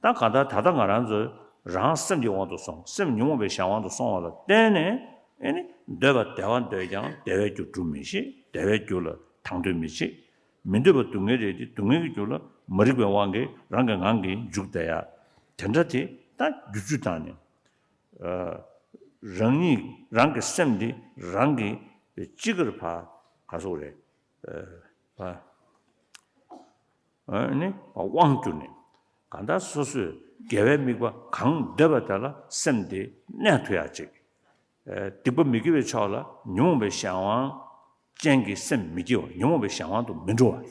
ད་གང་ལྟར་ད་ལྟ་ང་རང་ཚོས་རང་སེམས་ཀྱི་དབང་དུ་སོང་། སེམས་ཉོན་མོངས་པའི་གཞན་དབང་དུ་སོང་བ་ལ་བརྟེན་ནས། ཨེ་ནི་འདོད་པ་བདེ་བ་འདོད་ཀྱང་བདེ་བའི་རྒྱུ་སྒྲུབ་མི་ཤེས། བདེ་བའི་རྒྱུ་ལ་དང་དོད་མི་བྱེད། མི་འདོད་པ་སྡུག་བསྔལ་རེད་དེ། སྡུག་བསྔལ་གྱི་རྒྱུ་ལ་མ་རིག་པའི་དབང་གིས་རང་གི་ངང་གིས་འཇུག་བསྡད་ཡ། དེ་འདྲ་དེ་ད་རྒྱུ་རྒྱུ་དང་ནི། ཨ། རང་ཉིད་རང་གི་སེམས་འདི་རང་གིས་ཅི་དགར་ཕར་ག་སོགས་རེད། ཨ། ཕར། ཨ་ནི་དབང་བསྒྱུར་ནས། གང་ལྟར་སོ་སོས་དགེ་བའི་དམིགས་པ་གང་འདོད་པ་དེ་ལ་སེམས་དེ་གནས་ཐུབ་ཡག་ཅིག་ཨ། སྡིག་པ་མི་དགེ་བའི་ཕྱོགས་ལ་ཉོན་མོངས་པའི་གཞན་དབང་ཅན་གྱི་སེམས་མི་སྐྱེ་བ། ཉོན་མོངས་པའི་གཞན་དབང་དུ་མི་འགྲོ་བ།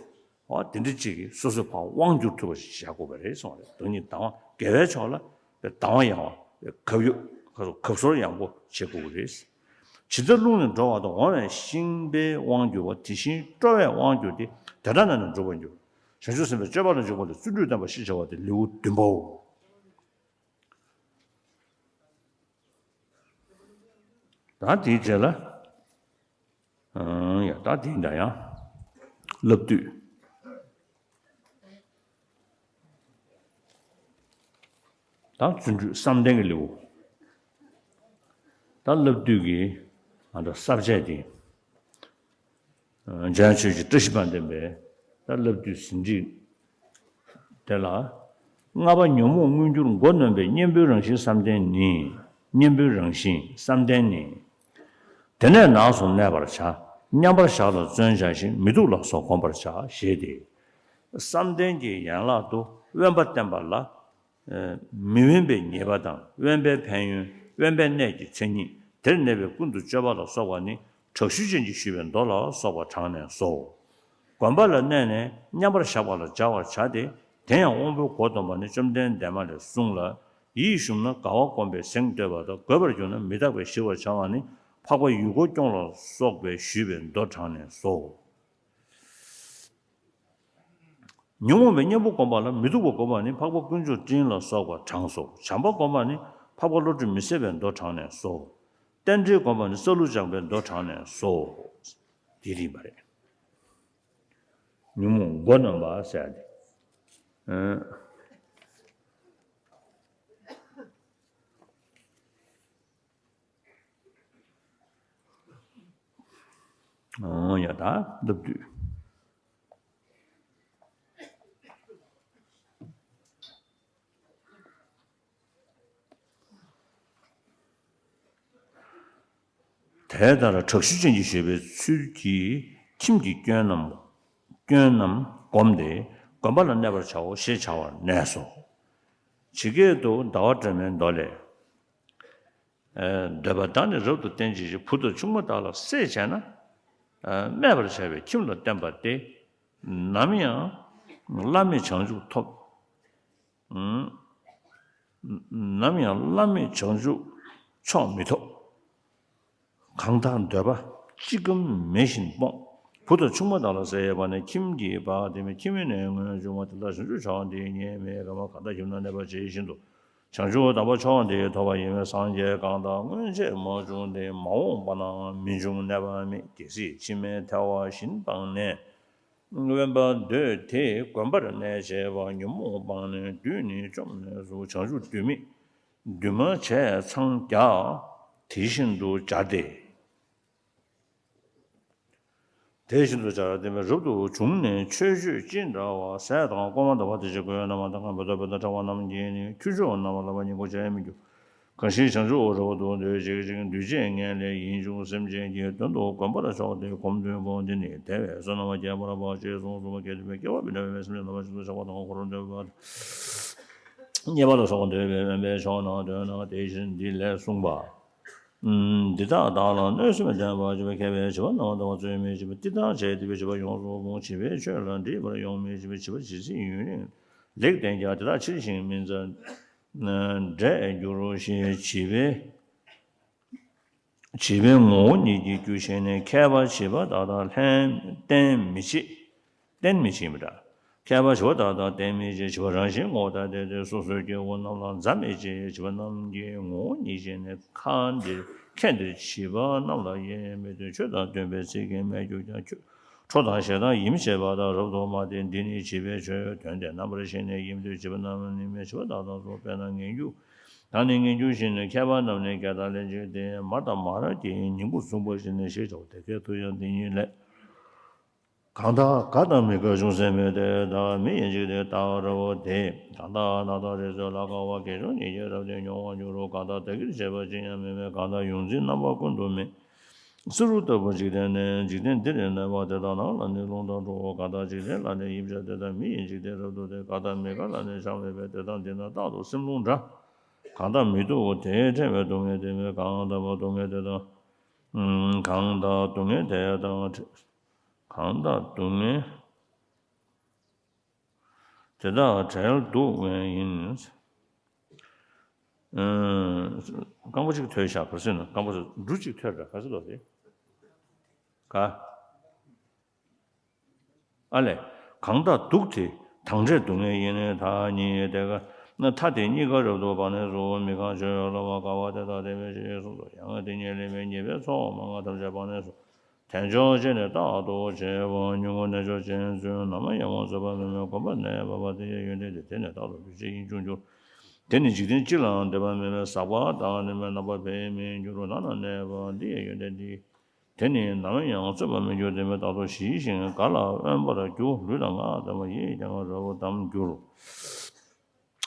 འོ་དེ་འདྲ་ཅིག་གིས་སོ་སོའི་ཕར་དབང་བསྒྱུར་ཐུབ་པ་ཞིག་བྱ་དགོས་པ་རེད་གསུངས་པ་རེད། བདག་ཉིད་དང་བ། དགེ་བའི་ཕྱོགས་ལ་དང་བ་ཡང་བ། གབ་ཡོ། གབ་གསོ་ཡང་པོ་བྱེད་དགོས་ཀྱི་རེད། ཇི་ལྟར་རླུང་ནི་འགྲོ་བ་དང་། འོང་བའི་ཤིང་པའི་དབང་བསྒྱུར་བ། དེ་བཞིན་སྤྲོ་བའི་དབང་བསྒྱུར་ཏེ། དེ་འདྲ་རྣམས་ནི་འགྲུབ་པར་འགྱུར། བྱང་ཆུབ་སེམས་དཔའི་སྤྱོད་པ་ལ་འཇུག་པ་ལས། བརྩོན་འགྲུས་བསྟན་པ་ཞེས་བྱ་བ་སྟེ་ལེའུ་བདུན་པའོ། ད་དེའི་རྗེས་ལ། ཨང་། ཡ། ད་དེ་འདྲ་ཡང་། བསླབ་བཏུས། ད་བརྩོན་འགྲུས་བསམ་གཏན་གྱི་ལེའུ། ད་བསླབ་བཏུས་ཀྱི་ང་ཚོ་ས་བཅད་དེ། འཇམ་དབྱངས་ཆོས་ཀྱི་བཀྲ་ཤིས་དཔལ་ལྡན་པའི་ད་བསླབ་བཏུས་ཟིན་བྲིས་དེ་ལ། ལྔ་པ་ཉོན་མོངས་མངོན་གྱུར་མགོ་གནོན་པའི། གཉེན་པོའི་རང་བཞིན་བསམ་གཏན་ནི། གཉེན་པོའི་རང་བཞིན་བསམ་གཏན་ནི། དེ་ནས་ནགས་སུ་གནས་པར་བྱ། མཉམ་པར་བཞག་ལ་བརྩོན་བྱ་ཞིང་། མི་སྡུག་ལ་སོགས་བསྒོམ་པར་བྱ། ཞེས་ཏེ། བསམ་གཏན་གྱི་ཡན་ལག་ཏུ་དབེན་པ་བསྟེན་པ་ལ། མི་དབེན་པའི་ཉེས་པ་དང་། དབེན་པའི་ཕན་ཡོན། དབེན་པའི་གནས་ཀྱི་མཚན་ཉིད། དེར་གནས་པའི་ཀུན་ཏུ་སྤྱོད་པ་ལ་སོགས་པ་ནི་དྲག་ཤུལ་ཅན་གྱིས་ཞུས་པའི་མདོ་ལ་སོགས་པ་དྲངས་ནས་སོ། དགོན་པ་ལ་གནས་ནས་མཉམ་པར་བཞག་པ་ལ་སྦྱར་བར་བྱ་སྟེ། དེ་ཡང་དབང་པོའི་སྒོ་སྡོམ་པ་ནི་བཅོམ་ལྡན་འདས་མ་ལས་གསུངས་ལ། ཡིད་ཞུམ་ན་དགའ་བ་བསྒོམ་པས་གཟེངས་བསྟོད་པ་དང་། རྒོད་པར་གྱུར་ན་མི་རྟག་པས་གཞིལ་བར་བྱ་བ་ནི་འཕགས་པ་ཡུལ་འཁོར་སྐྱོང་ལ་སོགས་པས་ཞུས་པའི་མདོ་དྲངས་ནས་སོ། ཉོན་མོངས་པའི་གཉེན་པོ་བསྒོམ་པ་ལ། མི་སྡུག་པ་བསྒོམ་པ་ནི་འཕགས་པ་དཀོན་མཆོག་སྤྲིན་ལ་སོགས་པ་དྲངས་སོ། བྱམས་པ་བསྒོམ་པ་ནི་འཕགས་པ་བློ་གྲོས་མི་ཟད་པའི་མདོ་དྲངས་ནས་སོ། རྟེན་འབྲེལ་བསྒོམ་པ་ནི་སཱ་ལུ་ལྗང་པའི་མདོ་དྲངས་ནས་སོ། འདི་རིགས་པ་རེད། ཉོན་མོངས་མགོ་གནོན་པ་ཟེར་ཡ་དེ། ཨང་། ཡ། ད་བསླབ་བཏུས། དེ་ལྟར་དྲག་ཤུལ་ཅན་གྱིས་ཞུས་པའི་ཚུལ་གྱིས་ཁྱིམ་གྱི་སྐྱོན་རྣམས་སྐྱོན་རྣམས་བསྒོམས་ཏེ་དགོན་པ་ལ་གནས་པར་བྱའོ་ཞེས་བྱ་བར་ནས་སོ། ཇི་སྐད་དུ་ཟླ་བ་སྒྲོན་མའི་མདོ་ལས། འདོད་པ་དག་ནི་རབ་ཏུ་བསྟེན་བྱེད་ཅིང་། བུ་དང་ཆུང་མ་དག་ལ་སྲས་བྱས་ན། སྨད་པར་བྱ་བའི་ཁྱིམ་ལ་བསྟེན་པ་སྟེ། ནམ་ཡང་བླ་མེད་བྱང་ཆུབ་ཐོབ། ནམ་ཡང་བླ་མེད་བྱང་ཆུབ་མཆོག་མི་ཐོབ། གང་དག་འདོད་པ་ཅི་སྐམ་མེ་བཞིན་སྤོངས། བུ་དང་ཆུང་མ་དག་ལ་སྲས་བྱས་པ་ནི་ཁྱིམ་གྱི་བ་དེ་མེད་ཁྱིམ་མེད་ནས་སྔོན་བྱུང་བ་དེ་དག་བྱང་ཆུབ་མཆོག་འདི་ཉིད་མེད་གང་བ་གང་དག་ཁྱིམ་ན་གནས་པར་བྱེད་བཞིན་དུ། བྱང་ཆུབ་དམ་པ་མཆོག་འདི་ཐོབ་པ་ཡིན་པས་སངས་རྒྱས་གང་དག་སྔོན་ཆད་མ་བྱུང་སྟེ་མ་འོངས་པ་ནའང་མི་འབྱུང་གནས་པ་མེད། གལ་སྲིད་ཕྱི་མའི་ཐལ་བ་བཞིན་སྤངས་ནས། དབེན་པར་འདོད་དེ་དགོན་པར་གནས་བྱེད་པ། ཉོན་མོངས་སྤངས་ནས་བདུད་ནི་བཅོམ་ནས་སུ། བྱང་ཆུབ་འདུལ་མི་འདུས་མ་བྱས་འཚང་རྒྱ་དེ་བཞིན་དུ་སྦྱར་ཏེ། དེ་བཞིན་དུ་སྦྱར་ཏེ་རབ་ཏུ་བྱུང་ནས་ཆོས་སྤྱོད་ཅི་འདྲ་བ་ཟས་དང་སྐོམ་པ་དང་བ་དེ་བཞིན་གོས་རྣམས་དང་ཁང་པ་དང་བུ་དང་ཕྲུག་ནང་མི་དང་ཁྲ་བ་རྣམས་ཀྱིས་ནི་ཁྱུ་མཆོག་རྣམས་ལ་བ་ཉིད་ཀོ་ཆ་མི་འགྱུར། གང་ཞིག་བྱང་ཆུབ་འོག་རོལ་པ་དུ་འདོད་ཅིག་ཅིང་འདུས་བྱས་ངན་ལས་ཡིད་བྱུང་སེམས་ཅན་གྱི་དོན་དུ་དགོན་པར་ཕྱོགས་ཏེ་སྒོམ་དུས་པོ་འདི་ནི་དལ་བའི་བསོད་ནམས་ཁྱད་པར་འཕགས་ཅེས་གསུངས་སོ། སྐྱེ་དུས་པའི་སྐྱེ་བ་སྤུན་ཟླ་བའི་སེམས་ཅན་རྣམ་པ་ཞིག་ཏུ་ཆགས་པ་དང་འཁོར་འདོད་པ་རྙེད་པ་ལ་སོགས་འདོད་པའི་དབེན་པའི་ཕྱོགས་ན་འདོད་ན་དེ་བཞིན་འདི་ལས་གསུངས་པ། འདི་དག་བདག་ལ་གནོད་སེམས་ལྡན་པ་བྱས་པའི་མཁས་པའི་བྱིས་པ་རྣམས་དང་བ་རྩོལ་མེད་བྱས་པའི་ཏི་ཏང་བྱས་ཏེ་བྱིས་པ་ཡོངས་སུ་སྤོང་། བྱིས་པའི་ཆོས་ལ་འདྲིས་པར་ཡོང་མེད་བྱས་པའི་བྱིས་པ་ཇི་སྲིད་ཡུན་རིང་ལེགས་ལྡན་ཀྱང་དེ་དག་ཕྱིར་ཞིང་མི་འཛག་འབྲས་འགྱུར་རོ་ཞེས་བྱིས་པའི་བྱིས་པའི་ངོ་བོ་ཉིད་ཀྱི་རྒྱུ་ཤེས་ནས་མཁས་པ་བྱིས་པ་དག་དང་ལྷན་བསྟེན་མི་བྱེད། བསྟེན་མི་བྱེད་མི་འདྲ། མཁས་པ་བྱིས་པ་དག་དང་བསྟེན་མི་བྱེད། བྱིས་པ་རང་བཞིན་ངོ་བོ་ཐ་དད་དེ་སོ་སོའི་སྐྱེ་བོ་རྣམས་ལ་མཛའ་མི་བྱེད། བྱིས་པ་རྣམས་ཀྱི་ངོ་བོ་ཉིད་ཤེས་ནས་ཁ་འདིར་ཁྱེད་འདིར་བྱིས་པ་རྣམས་ལ་ཡེ་མི་སྟོན། ཆོས་དང་མཐུན་པའི་ཚིག་གིས་སྨྲས་གྱུར་ཀྱང་ཁྱོད་ཁྲོ་དང་ཞེ་སྡང་ཡིད་མི་ཆེས་པ་དག་རབ་ཏུ་མ་བསྟེན། འདི་ནི་བྱིས་པའི་ཆོས་དོན་དེ་རྣམ་པར་ཤེས་ནས་ཡིད་མི་སྟོན། བྱིས་པ་རྣམས་ནི་མི་བྱིས་པ་དག་དང་གསུམ་དཔེར་ན་ངན་རྒྱུ་དང་ནི་ངན་རྒྱུ་བཞིན་ནོ། མཁས་པ་རྣམས་ནི་སྐད་དང་ལན་གཅིག་སྟེ་མར་དང་མར་གྱི་ཉིང་ཁུ་བཟུང་བ་བཞིན་ནོ་ཞེས་བྱའོ། དེ་སྐད་དུ་ཡང་འདི་ཉིད་ལས། གང་དག་དགའ་དང་མི་དགའ་ཅུང་ཟད་མེད་དེ་དག་མི་ཡིན་གཅིག་དེ་ལྟར་རབ་བོ་དེ། གང་དག་རྣག་དང་རི་སུལ་ལ་དགའ་བ་དགེ་སྦྱོར་ཉིད་ཀྱིས་རབ་སྟེ་མྱོང་བར་འགྱུར་རོ། གང་དག་བདག་གིར་བྱས་པ་ཅི་ཡང་མེད་པས་གང་དག་ཡོངས་འཛིན་རྣམ་པ་ཀུན་ཏུ་མེད། བསེ་རུ་ལྟ་བུ་འཇིག་རྟེན་ནས་འཇིག་རྟེན་འདིར་གནས་པ་དེ་དག་ནང་ལ་ནི་རླུང་དང་འགྲོ་བོ། གང་དག་འཇིག་རྟེན་ལ་ནི་དབྱིབས་ཆགས་དེ་དག་མི་ཡིན་གཅིག་དེ་རབ་ཏུ་དེ། གང་དག་མི་དགའ་ལ་ནི་ཆགས་མེད་པས་དེ་དག་འདི་ན་རྟག་ཏུ་སེམས་ལྷུང་འདྲ། གང་དག་མི་སྡུག་པོ་དེས་ཕྲད་པའི་སྡུག་བསྔལ་དེ་མེད། གང་དག་པ་སྡུག་བསྔལ་དེ་དག་གང་དག་སྡུག་བསྔལ་དེ་དང་གང་དག་སྡུག་བསྔལ་དེ་དག་བྲལ་འདུག་བས་ཡིན། རྐང་པ་གཅིག་ཐོས་ཤག་ག་ཟེར་ན་རྐང་པ་འབྲུ་གཅིག་ཐོས་ར་ག་ཟེར་ལོ་རེད། ག་ཨ་ལས། གང་དག་སྡུག་དེ་དང་བྲལ་སྡུག་བསྔལ་ཡིན་ནི་ཐ་སྙད་དེ་ག་ན་ཐ་དད་གཉིས་ཀ་རབ་ཏུ་སྤངས་ནས་སུ་མི་གང་ཆོས་ལ་བ་དགའ་བ་དེ་དག་དེ་བས་ཞེས་གསུངས་སོ། ཡང་དེ་ཉིད་ལས་མི་ཉེས་པའི་ཚོགས་མང་བ་ཐམས་ཅད་སྤངས་ནས་སུ། དལ་འབྱོར་ཅན་ནི་རྟག་ཏུ་བྱེད་པ་ཉུང་ངུ་རྣལ་འབྱོར་ཅན་ཚུལ་ནམ་ཡང་མ་རྫོགས་པ་མེད་མོད་གོམས་པ་གནས་པ་དེ་ཡི་ཡོན་ཏན་དེ་དེ་ནི་རྟག་ཏུ་འདུ་བྱེད་ཡིད་འབྱུང་འགྱུར། དེ་ནི་འཇིག་རྟེན་སྤྱི་ལའང་འདོད་པ་མེད་པས་ཟག་པ་དང་ནི་མེད་རྣམ་པར་འཕེལ་མི་འགྱུར་རོ། ནང་ན་གནས་པ་འདི་ཡི་ཡོན་ཏན་འདི། དེ་ནི་ནམ་ཡང་རྩོད་པར་མི་འགྱུར་དེ་མེད་རྟག་ཏུ་ཞི་ཞིང་ག་ལ་དབེན་པར་འགྱུར། ལུས་དང་ངག་དང་པོ་ཡིད་ཀྱང་རབ་ཏུ་འགྱུར།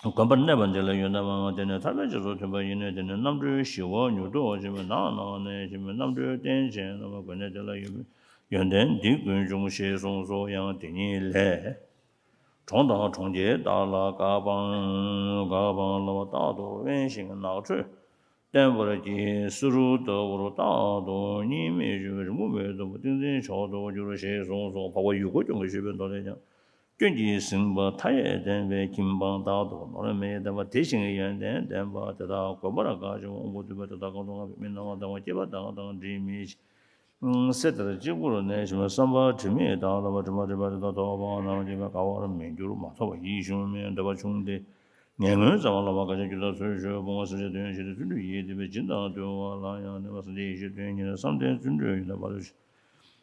དགོན་པར་གནས་པ་འདི་ལ་ཡོན་ཏན་མང་། དེ་ནི་ཐར་པའི་རྗེས་སུ་མཐུན་པ་ཡིན་ནོ། དེ་ནི་རྣམ་གྲོལ་ཞི་བ་མྱུར་དུ་འབྱུང་བའི་ནང་ན་གནས་ཤིང་རྣམ་གྲོལ་རྟེན་ཅན་རྣམ་པར་དགོན་གནས་དེ་ལ་ཡོད་པའི་ཡོན་ཏན་འདི་ཀུན་འབྱུང་ཞེས་གསུངས་སོ། ཡང་དེ་ཉིད་ལས། གྲོང་དང་གྲོང་ཁྱེར་དག་ལ་བཀའ་འབངས་བཀའ་འབངས་ལ་བ་རྟག་ཏུ་དབེན་ཞིང་ནགས་ཁྲོད་བསྟེན་པར་བགྱི། བསེ་རུ་ལྟ་བུར་རྟག་ཏུ་གཉིས་མེད་སྤྱོད་པའི་རི་མོ་བའི་སྟོན་པ་ཏིང་འཛིན་མཆོག་ཏུ་འགྱུར་ཞེས་གསུངས་སོ། འཕགས་པ་ཡུལ་འཁོར་སྐྱོང་གིས་ཞུས་པའི་མདོ་ལས་ཀྱང་། སྐྱོན་གྱིས་ཟིན་པ་མཐའ་ཡས་བསྟན་པའི་ཁྱིམ་སྤངས་རྟག་ཏུ་ནོར་མེད་བསྟན་པ་དེ་བཞིན་གྱི་ཡོན་ཏན་ལྡན་པ་དེ་དག་དགོན་པར་དགའ་ཞིང་དབང་པོ་འདུས་པ་དེ་དག་གང་དུ་སྔ་མའི་མི་སྣང་བ་དང་སྐྱེས་པ་དག་དང་འདྲིས་མི་ཤེས། སྲས་དེར་གཅིག་པུར་གནས་ཤིང་བསམ་པ་དྲི་མེད་དག་ལ་བ་དྲི་མ་དྲི་བ་དེ་དག་ཐོབ་པ་ནམ་ཡང་དགའ་བར་མི་འགྱུར། མ་ཐོབ་པ་ཡིད་བཞུམ་མེད་འདོད་པ་ཆུང་སྟེ། ངན་ངོན་ཙམ་ལ་བ་དགའ་ཞིང་སྐྱོ་ལྟར་ཚུལ་འཆོས་ཕུང་པོ་སེམས་ཅན་དོན་བྱེད་དེ་བརྩོན་འགྲུས་ཡིས་བསྟན་པའི་སྦྱིན་དང་དུལ་བ་ལ་ཡང་གནས་པ་སངས་རྒྱས་ཡེ་ཤེས་དོན་གཉེར་བསམ་གཏན་བརྩོན་འགྲུས་ཡོན་ཏན་བ་ལུ་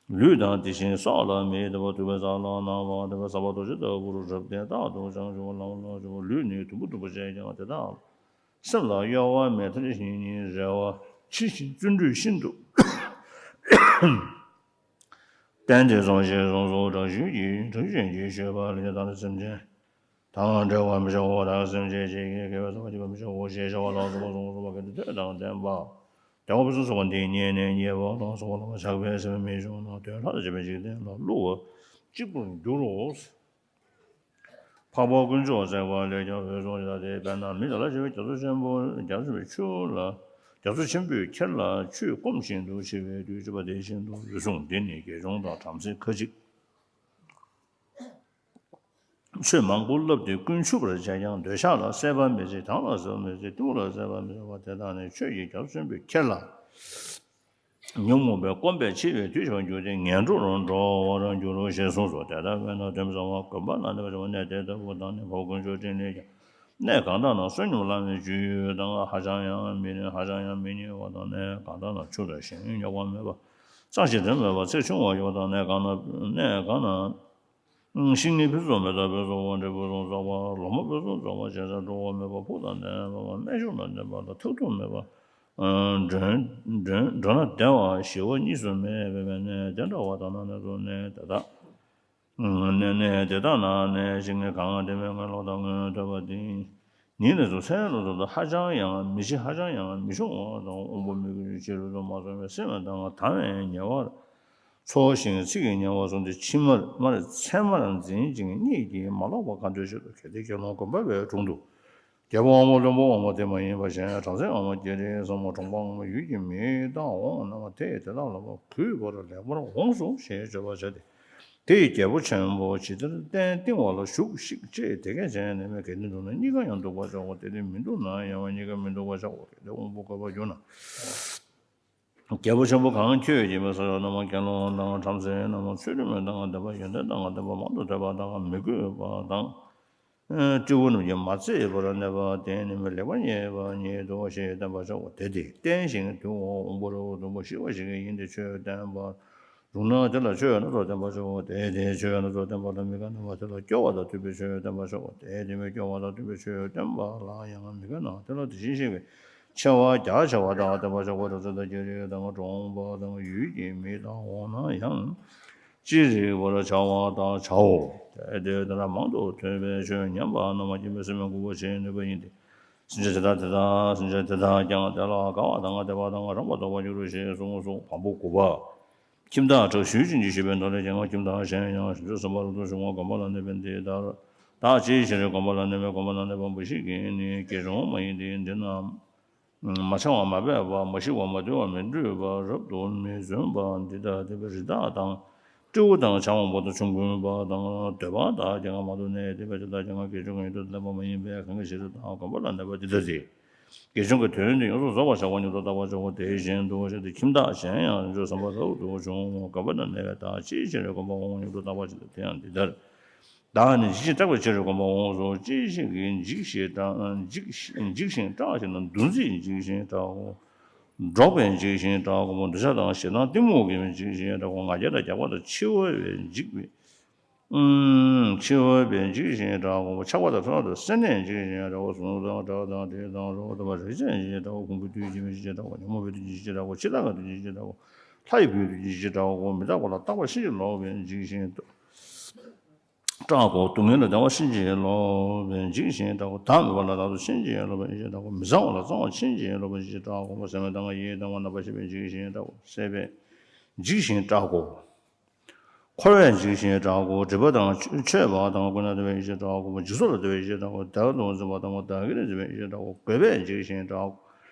ལུས་དང་དེ་བཞིན་སྲོག་ལ་མི་འདོད་པ་ཐུབ་པའི་ས་ལ་སྣང་བ་འདོད་པ་ཟབ་པ་རྡོ་རྗེ་ལྟ་བུར་རབ་བརྟན་རྟག་ཏུ་བྱང་ཆུབ་ལམ་ལ་འཇུག་པ། ལུས་ནི་དུམ་བུ་དུམ་བུ་བྱས་ཀྱང་དེ་དག་སེམས་ལ་གཡོ་བ་མེད་ཐབས་ཤེས་ཉིད་ཉིད་རེ་བ་ཆེ་ཞིང་བརྩོན་འགྲུས་ཤིན་ཏུ་བརྟན་ཏེ་བཟང་ཞེས་གསུངས་སོ། དྲག་ཤུལ་གྱིས་དྲག་ཤུལ་ཅན་གྱིས་ཞུས་པ་ལས་དང་ནི་སེམས་ཅན་དང་བྲལ་བར་མི་བྱའོ། ད་སེམས་ཅན་གཅིག་གིས་དགེ་བའི་བསམ་པ་བསྐྱེད་པར་མི་བྱའོ་ཞེས་བྱ་བ་ལ་སོགས་པ་གསུངས་སོ། བ་གལ་ཏེ་ཐོས་དང་ལྡན་པ། དེ་བ་ཕུན་སུམ་ཚོགས་པ་འདི་རྙེད་ནས་རྙེད་པ་དང་། ཚོགས་པ་ལ་ཆགས་པའི་སེམས་མི་འབྱུང་ན། དོན་ལྷར་བཅས་པའི་འཇིག་རྟེན་ལ་བསླུ་བ་གཅིག་པུར་འགྱུར་རོ། འཕགས་པ་དཀོན་མཆོག་བརྩེགས་པ་ལས་ཀྱང་འོད་སྲུང་ཡི་དྭགས་དེ། དཔེར་ན་མི་དག་ལ་བྱ་བའི་རྒྱ་མཚོ་ཆེན་པོ། རྒྱ་མཚོ་ཆེན་པོའི་ཆུ་ལ། རྒྱ་མཚོ་ཆེན་པོས་ཁྱེར་ལ་ཆུས་སྐོམ་བཞིན་དུ་འཆི་བའི་དུས་བྱེད་པ་དེ་བཞིན་དུ། འོད་སྲུང་འདི་ནི་དགེ་སྦྱོང་དང་བྲམ་ཟེ་ཁ་ཅིག་ཆོས་མང་པོ་བསླབས་ཏེ་ཀུན་ཆུབ་པར་བྱས་ཀྱང་། འདོད་ཆགས་ལ་སྲེད་པ་མི་བྱེད། གྲང་ལ་གཟི་བ་མི་བྱེད། གཏི་མུག་ལ་སྲེད་པ་མི་བྱེད་པ་དེ་དག་ནི་ཆོས་ཀྱི་རྒྱ་མཚོ་ཆེན་པོས་ཁྱེར་ལ། ཉོན་མོངས་པས་སྐོམ་པས་འཆི་བའི་དུས་བྱེད་པར་འགྱུར་ཏེ། ངན་འགྲོར་འགྲོ་བར་འགྱུར་རོ་ཞེས་གསུངས་སོ། དེ་ལྟར་དཔེར་ན་དོན་བཟང་བ་དགོན་པ་ལ་གནས་པ་ཞིག་གནས་དེ་ལྟ་བུ་དང་ནི། འཕགས་པ་དཀོན་མཆོག་སྤྲིན་ལས་ཀྱང་། གནས་གང་དག་ན་བསོད་སྙོམས་ལ་མི་འཇུ་དང་། ཧ་ཅང་ཡང་མི་ཧ་ཅང་ཡང་མི་ཉེ་བ་དང་། གནས་གང་དག་ན་ཆུ་དང་ཞིང་རྙོག་པ་མེད་པ། གཙང་ཞིང་དྲི་མ་མེད་པ། ཚེགས་ཆུང་བ་ཡོད་པ་དང་། གནས་གང་ན་གནས་གང་ན། ཤིང་ནི་ཕུན་སུམ་ཚོགས་མེ་ཏོག་ཕུན་སུམ་ཚོགས་པ། འབྲས་བུ་ཕུན་སུམ་ཚོགས་པ། ལོ་མ་ཕུན་སུམ་ཚོགས་པ། བྱ་བྱ་སྒྲོ་བོ་མེད་པ། ཕུག་དང་ལྡན་པ། རྨད་བྱུང་དང་ལྡན་པ་དང་། ཐག་ཏུ་མེད་པ། མགྲོན་མགྲོན་མགྲོན་ན་བདེ་བ་ཞི་བ་གཉིས་སུ་མེད་པའི་གནས་དེ་འདྲ་བ་དག་ན་གནས་སོ། གནས་དེ་དག་གནས་གནས་དེ་དག་ན་གནས་ཤིང་གང་དྲི་མས་སྔོན་ལོག་དང་སྔོན་ཐོས་པ་དེ་ཉིད་ནས་སུ་མཚན་ལ་སོགས་པ་ཧ་ཅང་ཡང་མི་ཤེས། ཧ་ཅང་ཡང་མི་ཤོང་བ་དང་། དབང་པོ་མི་དགོས་ཕྱི་རོལ་དུ་མ་སོང་བའི་སེམས་དང་དང་བའི་ཉེ་བར་འཚོ་ཞིང་ཚིག་གི་ཉེ་བར་སོང་སྟེ། ཕྱི་མར་མར་མཚན་མར་འཛིན་ཅིང་གཉིད་ཀྱིས་མ་ལོག་པར་གང་འདོད་བྱེད་དོ། གལ་ཏེ་དགེ་སློང་དགོན་པ་བའི་དྲུང་དུ། རྒྱལ་པོ་དབང་པོ་བློན་པོ་དབང་པོ་དེ་མ་ཡིན་པ་གཞན། བྲམ་ཟེ་དབང་པོ་རྒྱལ་སྲས་སྲས་མོ་གྲོང་པ་དབང་པོ་ཡུལ་གྱི་མི་དག་འོངས་ན། དེས་དེ་དག་ལ་གུས་པར་ལེགས་པར་འོངས་སོ་ཞེས་བརྗོད་པར་བྱ་སྟེ། དེ་ཡི་རྒྱལ་པོ་ཆེན་པོ་ཇི་ལྟར་རྟེན་བཏིང་བ་ལ་བཞུགས་ཤིག་ཅེས་དེ་སྐད་ཅེས་ནན་མོས་གལ་ཏེ་འདུག་ན་གཉིས་ཀ་ཡང་འདུག་པར་བྱའོ། དེ་ལས་མི་འདུག་ན་ཡང་གཉིས་ཀ་མི་འདུག་པར་བྱའོ། གལ་ཏེ་དབང་པོ་བསྐོས་པར་གྱུར་ན། རྒྱལ་པོ་ཆེན་པོ་གང་ཁྱོད་ཀྱིས་མི་ཟ་བའི་ནང་མ་དགེ་སློང་དང་བྲམ་ཟེ་རྣམས་ཚུལ་ཁྲིམས་དང་ལྡན་པ། ཡོན་ཏན་དང་ལྡན་པ། མང་དུ་ཐོས་པ་དང་མི་གུས་པ་དང་། སྤྲེའུ་རྣམས་ཀྱིས་མ་གཙེས་པར་གནས་པ་དེ་ནི་མི་ལེགས་པ་རྙེད་པ་ཉིད་དོ་ཞེས་བསྟན་པར་བྱའོ། དེ་དེས་བརྟན་ཞིང་དུལ་བའི་དབང་པོ་རབ་ཏུ་རིང་པོ་ཞི་བ་ཞིག་ཡིན་ཏེ། ཆོས་བསྟན་པར་རུང་ན་དེ་ལ་ཆོས་སྣ་ཚོགས་བསྟན་པར་བྱའོ། དེ་དེས་ཆོས་སྣ་ཚོགས་བསྟན་པ་ལ་མི་དགའ་ན་བ་དེ་ལ་སྐྱོ་བ་དང་མཐུན་པའི་ཆོས་བསྟན་པར་བྱའོ། དེ་དེ་མི་སྐྱོ་བ་དང་མཐུན་པའི་ཆོས་བསྟན་པ་ལ་ཡང་མི་དགའ་ན་དེ་ལ་དེ་བཞིན་གཤེགས་པའི་ཆེ་བ་རྒྱ་ཆེ་བ་དག་བསྟན་པར་བྱའོ། བྲམ་ཟེ་དང་རྒྱལ་སྲས་དང་གྲོང་པ་དང་ཡུལ་གྱི་མི་དག་འོངས་ན་ཡང་། ཅི་རིགས་པར་བྱ་བ་དག་བྱའོ། དེ་དེ་ལྟར་མང་དུ་ཐོས་པའི་ཆོས་ཉན་པ་རྣམས་ཀྱིས་མི་སྲིད་པའི་མགོ་སྐོར་བྱེད་ནུས་པ་ཡིན་ཏེ། སེམས་ཅན་དེ་དག་དེ་དག་སེམས་ཅན་དེ་དག་ཀྱང་དེ་ལ་དགའ་བ་དང་དད་པ་དང་རངས་པ་ལྡོག་པར་འགྱུར་རོ་ཞེས་གསུངས་སོ། བམ་པོ་དགུ་པ། ཁྱིམ་བདག་དྲག་ཤུལ་ཅན་གྱིས་ཞུས་པའི་མདོ་ལས་ཀྱང་། ཁྱིམ་བདག་གཞན་ཡང་བྱང་ཆུབ་སེམས་དཔའ་རབ་ཏུ་བྱུང་བ་དགོན་པ་ལ་གནས་པས་འདི་ལྟར། བདག་ཅིའི་ཕྱིར་དགོན་པ་ལ་གནས་པས། དགོན་པ་ལ་གནས་པ་འབུ་ཞིག་གིས་ནི་དགེ་སྦྱོང་མ་ཡིན་ཏེ། འདི་ན་མ་འཆང་བ་མ་སྦས་པ་མ་ཤི་བ་མ་དུལ་བ་མི་འདྲུད་པ་རབ་ཏུ་མི་བརྫུན་པ་འདི་ལྟ་སྟེ། རི་དྭགས་དང་སྤྲེའུ་དང་ཆང་འབོག་དང་ཆོམ་རྐུན་པ་དང་འདོད་པ་དག་རྒྱ་གར་མང་དུ་གནས་ཏེ། དེ་དག་ཀྱང་དགེ་སྦྱོང་གི་ཡུལ་དུ་ལེན་པ་མ་ཡིན་པས། གང་གི་ཕྱིར་བདག་དགོན་པ་ལ་གནས་པ་འདི་ལྟ་སྟེ། དགེ་སྦྱོང་གི་དོན་དེ་ཡོངས་སུ་རྫོགས་པར་བྱ་བ་ཉིད་དུ་བརྟག་པར་བྱའོ། དེ་བཞིན་དུ་ཞེས་ཏེ། ཁྱིམ་བདག་གཞན་ཡང་བྱང་ཆུབ་སེམས་དཔའ་རབ་ཏུ་བྱུང་བ་དགོན་པ་ན་གནས་པས། བདག་ཅིའི་ཕྱིར་དགོན་པར་འོངས་ཉིད་དུ་བརྟག་པར་བྱེད་དོ། དེ་ཡང་འདི་ལྟར། བདག་ནི་འཇིགས་ཤིང་སྐྲག་པའི་ཕྱིར་དགོན་པར་འོངས་སོ། ཅི་ཞིག་གིས་འཇིགས་ཤིང་སྐྲག་འཇིགས་འཇིགས་ཤིང་སྐྲག་ཞེ་ན། འདུ་འཛིས་འཇིགས་ཤིང་སྐྲག་གོ། འདྲོག་པས་འཇིགས་ཤིང་སྐྲག་གོ། འདོད་ཆགས་དང་ཞེ་སྡང་གཏི་མུག་གིས་འཇིགས་ཤིང་སྐྲག་གོ། ང་རྒྱལ་དང་རྒྱགས་པ་དང་འཆི་འཕོ་བས་འཇིགས་པའི། འཆི་འཕོ་བས་འཇིགས་ཤིང་སྐྲག་གོ། ཆགས་པ་དང་ཕྲག་དོག་སེར་སྣས་འཇིགས་ཤིང་སྐྲག་གོ། གཟུགས་དང་སྒྲ་དང་དྲི་དང་རོ་དང་རེག་བྱས་འཇིགས་ཤིང་སྐྲག་གོ། ཁོང་ཁྲོ་དུས་འཇིགས་ཤིང་སྐྲག་གོ། ཉོན་མོངས་པའི་དུས་འཇིགས་ཤིང་སྐྲག་གོ། འཆི་བདག་གི་དུས་འཇིགས་ཤིང་སྐྲག་གོ། ལྷ་ཡི་བུའི་དུས་འཇིགས་ཤིང་སྐྲག་གོ། མི་རྟག་པ་ལ་རྟག་པར་ཕྱིན་ཅི་ལོག་པས་འཇིགས་ཤིང་སྐྲག་གོ། སྡུག་བསྔལ་ལ་བདེ་བར་ཕྱིན་ཅི་ལོག་པས་འཇིགས་ཤིང་སྐྲག་གོ། བདག་མེད་པ་ལ་བདག་ཏུ་ཕྱིན་ཅི་ལོག་པས་འཇིགས་ཤིང་སྐྲག་གོ། མི་གཙང་བ་ལ་གཙང་བར་ཕྱིན་ཅི་ལོག་པས་འཇིགས་ཤིང་སྐྲག་གོ། སེམས་མི་གཙང་བ་ཡིད་གཙང་བ་རྣམ་པར་ཤེས་པས་འཇིགས་ཤིང་སྐྲག་གོ། སེམས་པས་འཇིགས་ཤིང་སྐྲག་གོ། འཁོར་བས་འཇིགས་ཤིང་སྐྲག་གོ། སྒྲིབ་པ་དང་འཆོས་པ་དང་ཀུན་ནས་བསྡམས་པས་འཇིགས་ཤིང་སྐྲག་གོ། འཇིགས་སོགས་ལ་བརྟེན་པས་འཇིགས་ཤིང་སྐྲག་གོ། བདག་ཏུ་འཛིན་པ་དང་བདག་གིར་འཛིན་པས་འཇིགས་ཤིང་སྐྲག་གོ། རྒོད་པས་འཇིགས་ཤིང་སྐྲག་གོ།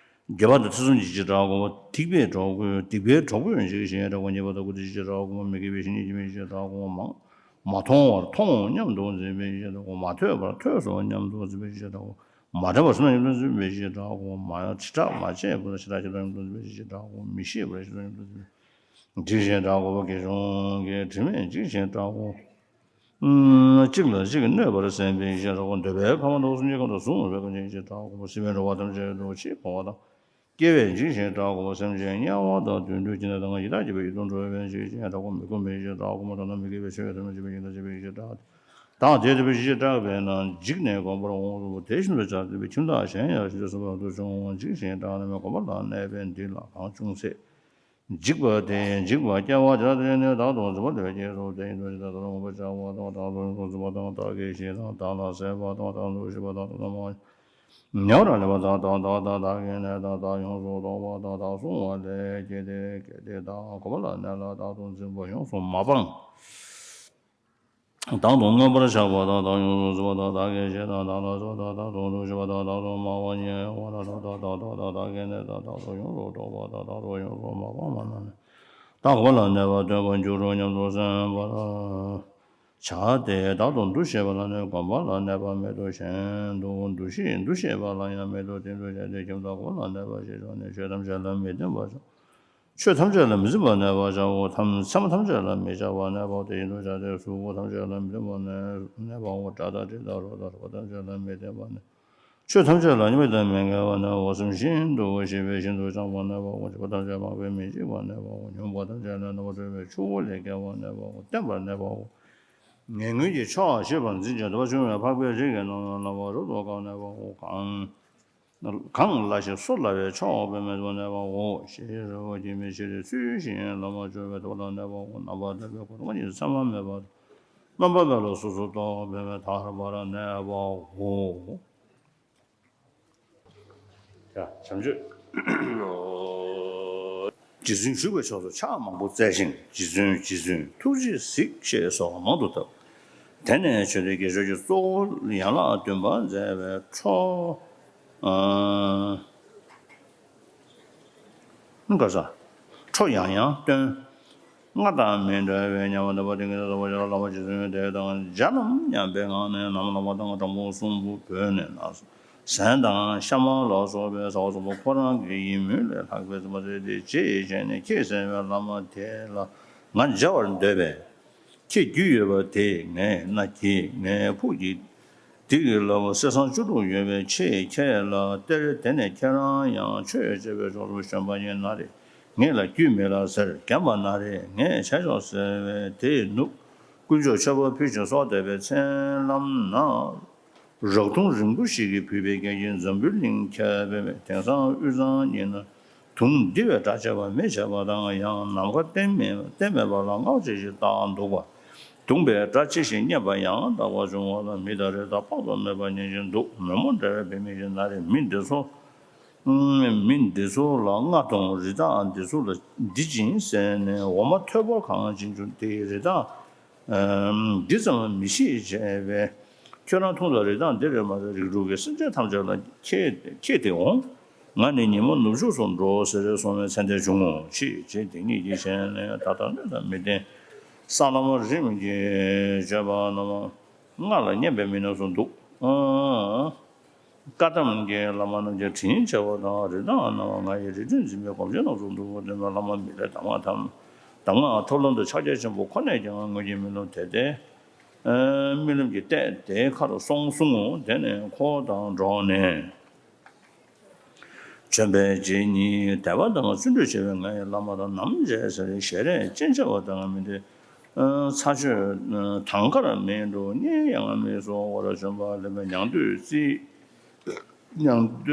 འཇིགས་པ་དང་ཐེ་ཚོམ་གྱིས་འཇིགས་ཤིང་སྐྲག་གོ། སྡིག་པའི་གྲོགས་པོས་སྡིག་པའི་གྲོགས་པོས་འཇིགས་ཤིང་སྐྲག་གོ། ཉེས་པ་དང་རྐུ་འདེད་ཀྱིས་འཇིགས་ཤིང་སྐྲག་གོ། མི་དགེ་བའི་བཤེས་གཉེན་གྱིས་འཇིགས་ཤིང་སྐྲག་གོ། མ་མཐོང་བར་མཐོང་སྙམ་དུ་འཛིན་པས་འཇིགས་ཤིང་སྐྲག་གོ། མ་ཐོས་པར་ཐོས་སོ་སྙམ་དུ་འཛིན་པས་འཇིགས་ཤིང་སྐྲག་གོ། མ་དྲན་པར་སུན་སྣང་སྙམ་དུ་འཛིན་པས་འཇིགས་ཤིང་སྐྲག་གོ། མ་ཞེ་དྲག་མ་བྱས་པར་ཞེ་དྲག་ཞེ་དྲག་སྙམ་དུ་འཛིན་པས་འཇིགས་ཤིང་སྐྲག་གོ། མི་ཤེས་པར་ཞེ་དྲག་སྙམ་དུ་འཛིན་པས། འཇིགས་ཤིང་སྐྲག་གོ། དགེ་སྦྱོང་གི་དྲི་མས་འཇིགས་ཤིང་སྐྲག་གོ། གཅིག་ལ་གཅིག་གནོད་པར་སེམས་པས་འཇིགས་ཤིང་སྐྲག་གོ། འདོད་པའི་ཁམས་དང་གསུམ་གྱི་ཁམས་དང་གཟུགས་མེད་པའི་ཁམས་ཀྱིས་འཇིགས་ཤིང་སྐྲག་གོ། སྲིད་པའི་འགྲོ་བ་ཐམས་ཅད་དུ་འཆི་འཕོ་བ་དང་། སྐྱེ་བས་འཇིགས་ཤིང་སྐྲག་གོ། སེམས་ཅན་དམྱལ་བ་དང་དུད་འགྲོའི་སྐྱེ་གནས་དང་ཡི་དྭགས་བཅས་པའི་ཡུལ་དུ་འགྲོ་བས་འཇིགས་ཤིང་སྐྲག་གོ། མི་ཁོམ་པས་འཇིགས་ཤིང་སྐྲག་གོ། མ་དག་ན་མི་དགེ་བའི་ཆོས་ཡང་དག་པར་བྱེད་པའི་ཡི་དྭགས་བཅས་པས་འཇིགས་ཤིང་སྐྲག་སྟེ། བདག་དེ་ལྟ་བུའི་འཇིགས་ཤིང་སྐྲག་པས་ན་འཇིགས་ནས་དགོན་པར་འོངས་སོ། དེ་བཞིན་དུ་བྱ་སྟེ་ཁྱིམ་བདག་གཞན་ཡང་བྱང་ཆུབ་སེམས་དཔའ་རབ་ཏུ་བྱུང་བ་འཇིགས་ཤིང་སྐྲག་ནས་དགོན་པ་ལ་གནས་པས་འདི་ལ་གང་ཅུང་ཟད་འཇིགས་པ་དེ་འཇིགས་པ་སྐྱེ་བ་དེ་དག་དེ་ནི་བདག་ཏུ་འཛིན་པ་དེ་བས་སྐྱེས་སོ། དེ་ཡིན་དུ་ཇི་ལྟར་བསྔོ་བ་བྱ་བ་དང་། བདག་ཏུ་ཡོངས་སུ་འཛིན་པ་དང་། བདག་གིས་བཤིག་དང་། བདག་ལ་ཟད་པ་དང་། བདག་ཏུ་ཞུགས་པ་དང་། བདག་ཏུ་མ་ ཉེ་བར་གནས་པ་དག་དག་དག་དག་བདག་གིས་ནི་བདག་བདག་ཡོངས་སུ་རྟོག་པ་དག་བདག་བསྲུང་བ་ལས་སྐྱེས་ཏེ་སྐྱེས་ཏེ་བདག་འཁོར་བ་ལ་གནས་ལ་བདག་ཏུ་འཛིན་པ་ཡོངས་སུ་མ་སྤངས། བདག་ཏུ་མངོན་པར་བཞག་པ་དག་བདག་ཡོངས་སུ་འཛིན་པ་དག་བདག་གིས་བཞེས་དང་བདག་ལ་གསོལ་དང་བདག་ཏུ་འདུ་ཤེས་པ་དག་བདག་ཏུ་སྨྲ་བ་ཉེ་བར་གནས་པ་དག་དག་དག་བདག་གིས་ནི་བདག་བདག་ཏུ་ཡོངས་སུ་རྟོག་པ་དག་བདག་ཏུ་ཡོངས་སུ་མ་སྤངས་པ་རྣམས་ནི། བདག་འཁོར་བ་ལ་གནས་པ་སྟོན་པར་འགྱུར་རོ་སྙམ་དུ་སེམས་པར་བྱ་སྟེ། བདག་ཏུ་འདུ་ཤེས་པ་ལ་ནི་གོམས་པ་ལ་གནས་པ་མེད་དོ། གཞན་དུ་འདུ་ཤེས་འདུ་ཤེས་པ་ལ་ཡང་མེད་དོ། དེ་འདུ་བྱས་ཏེ་ཁྱིམ་བདག་འཁོར་བ་ལ་གནས་པ་ཞེས་བྱ་བ་ནི་ཆོས་ཐམས་ཅད་ལ་མི་བརྟེན་པར་བྱའོ། ཆོས་ཐམས་ཅད་ལ་མི་འཛིན་པར་གནས་པར་བྱའོ། ཐམས་མཚན་མ་ཐམས་ཅད་ལ་མི་སྦྱར་བར་གནས་པའོ། དེ་བཞིན་དུ་བྱ་སྟེ་གཟུགས་པོ་ཐམས་ཅད་ལ་མི་བརྟེན་པར་གནས་པའོ། སྒྲ་དང་དྲི་དང་རོ་དང་ཁྲོ་བོ་ཐམས་ཅད་ལ་མི་བརྟེན་པར་གནས། ཆོས་ཐམས་ཅད་ལ་དམིགས་དང་མི་འགལ་བར་གནས་པའོ། སེམས་ཤིན་ཏུ་ཞི་བས་ཤིན་ཏུ་སྦྱངས་པར་གནས་པའོ། འཇིགས་པ་ཐམས་ཅད་སྤངས་པས་མི་འཇིགས་པར་གནས་པའོ། མྱོང་བ་ཐམས་ཅད་ལས་རྣམ་པར་གྲོལ་བའི་ཆུ་བོ་ལས་བརྒལ་བར་གནས་པའོ། བརྟན་པར་གནས་པའོ། ངན་ངོན་གྱི་ཕྱོགས་ཞི་བར་འཛིན་ཅིང་དེ་བ་ཆུང་བའི་འཕགས་པའི་རིགས་ཀྱི་རྣམ་གཡོ་རྣམ་པར་རབ་ཏུ་བཀག་གནས་པའོ། གང་གང་ལ་ཞིག་སོ་སླ་བའི་ཕྱོགས་སྤངས་པས་མི་འཛིན་པར་གནས་པའོ། ཞི་ཞི་བ་སྐྱེ་མེད་ཕྱིར་ཚུལ་བཞིན་ལམ་ལ་སྦྱོར་བས་དེ་བ་ལ་གནས་པའོ། རྣམ་པར་དག་པའི་གོ་འཕང་ཉིད་མཚན་མ་མེད་པ་དང་། རྣམ་པ་མེད་པ་སོ་སོར་རྟོག་པས་མི་ཐར་པར་གནས་པའོ། ཡ། བྱམས་ཆོས། རྗེ་བཙུན་བཞུགས་པའི་ཕྱོགས་སུ་ཕྱག་མང་པོ་བཙལ་ཞིང་རྗེ་བཙུན་རྗེ་བཙུན་ཐུགས་རྗེས་གཟིགས་ཞེས་སོགས་མང་དུ་བཏབ། དེ་ནས་ཆོས་འདི་སྐད་ཅེས་གཙོ་བོ་ཡན་ལག་བདུན་པ་མཛད་པའི་འཕྲོ། ཨ། ག་ས། འཕྲོ་ཡང་ཡང་སྟོན། སྔར་དང་མི་འདྲ་བའི་ཉམས་ལྡན་པ་དེ་ཉིད་དུ་བདག་པོ་བྱས་ལ་བསླབ་པ་ཇི་བཟུང་དེ་དང་སྦྱར་ལམ་མཉམ་པའི་ངང་ནས་ནམ་ལངས་པ་དང་སྦྲང་བུ་གསུམ་པོ་བོས་ནས་ན་ཟན་དང་ཤ་མང་ལ་སོགས་པའི་ཟ་བ་གསུམ་པོ་ཁོ་རང་གི་ཡིན་མིན་ལས་ལྷག་པའི་ཟ་མ་ཟད་དེ་ཅེས་བྱས་ནས་ཁྱེད་ཟེར་བའི་བླ་མ་དེ་ལ་ང་མཇལ་བར་འདོད་པས། ཁྱེད་རྒྱུས་ཡོད་པ་དེས་ངའི་མནའ་གྱིས་ངའི་ཕུགས་ཀྱི་སྡིག་གི་རླབས་གསེར་སྲང་བཅུ་དྲུག་ཡོད་པས་ཆེས་ཁྱེད་ལ་སྟེར། དེ་ནས་ཁྱེད་རང་ཡང་ཆོས་བྱེད་པའི་ཕྱོགས་སུ་བྱོན་པ་ཡིན་ན་རེ་ངེད་ལ་རྒྱུས་མེད་ལ་ཟེར། བརྒྱན་པ་ན་རེ་ངས་བྱས་ཆོག་ཟེར་བས་དེས་ནུབ། དཀོན་མཆོག་མཆོད་པ་ཕུལ་ཞིང་གསོལ་འདེབས་པའི་མཚན་ལམ་ན། རག་དུང་རིང་པོ་ཞིག་གིས་བུད་པའི་རྐྱེན་གྱིས་འཛམ་བུའི་གླིང་ཁྱབ་པས། དེང་སང་དབུས་གཙང་གཉིས་ན་དུང་འདི་བས་སྒྲ་བྱས་པ་མི་བྱས་པ་དང་ཡང་ནམ་མཁའ་སྟེང་མེད་སྟེང་མེད་པ་ལ་སྔགས་ཅན་ཞིག་བཏགས་འདུག་པ། དུང་བས་སྒྲ་ཆེ་ཞིང་སྙན་པ་ཡང་དག་པ་བྱུང་བ་ལ་མི་དང་རི་དྭགས་དཔག་ཏུ་མེད་པ་ཉན་བཞིན་འདུག་མོན་མོ་འདྲ་བའི་བུད་མེད་ཞིག་ན་རེ་མི་འདི་ཚོ། མི་འདི་ཚོ་ལ་རྔ་དང་རི་དྭགས་འདི་ཚོ་ལ་འདི་བྱིན་ཟེར་ནས་འོ་མ་ཐོད་པ་གང་བྱིན་བྱུང་དེའི་རི་དྭགས། འདི་ཙམ་མི་ཤེས་བྱས་པས། ཁྱོད་རང་མཐོང་དང་། རི་དྭགས་འདི་རེད་མ་ཟད་རིགས་དྲུག་གི་སེམས་ཅན་ཐམས་ཅད་ལ་ཁྱེད་ཁྱེད་དེ་འོང་། ང་ནི་ཉིན་མོ་ནུབ་ཕྱོགས་སུ་འགྲོ་ཟེར་རེ་སོང་བའི་མཚན་ལྟས་བྱུང་ངོ་། ཅེས་བྱས་དེ་ཉིད་ཀྱི་ཞལ་ནས་ད་ལྟ་སྣོད་དང་མི་ལྡན་ས་ལམ་རིམ་གྱིས་བརྗོད་པ་རྣམས་སྔགས་ལ་སྙན་པའི་མི་སྣ་ཚོ་འདུག་ཨ། བཀའ་གདམས་ཀྱི་བླ་མ་རྣམས་ཀྱི་དྲིན་ཆེ་བ་དང་། རི་དྭགས་རྣམས་ང་ཡི་རིགས་མཐུན་འཛིན་པའི་སྒོམ་ཆེན་རྣམས་སུ་འདུག་པ་སྟོན་པའི་བླ་མ་མི་ལས་གདམས་ངག་དང་། གདམས་ངག་ཐབས་ལམ་དུ་ཕྱག་རྒྱ་ཆེན་པོ་ཁོ་ནས་ཀྱང་དངོས་ཀྱི་རྨི་ལམ་དེ་སྟེ། རྨི་ལམ་གྱི་ལྟས་དེའི་ཁར་སོང་གསུང་ངོ་། དེ་ནས་འཁོར་དང་འགྲོགས་ནས་བྱོན་པའི་རྗེ་ཉིད་དད་པ་དང་བརྩོན་འགྲུས་ཆེ་བའི་ང་ཡི་བླ་མ་དང་ནམ་མཇལ་ཟེར་ཞལ་རས་སྤྱན་ཆེ་བ་དང་མི་འདི། ཚ་ཆོས་དང་ཁར་མི་འགྲོ་གཉེན་ཡང་མི་སོ་བར་བྱོན་པ་ལེན་པའི་ཉང་སྟོད་རྩི། ཉང་སྟོད་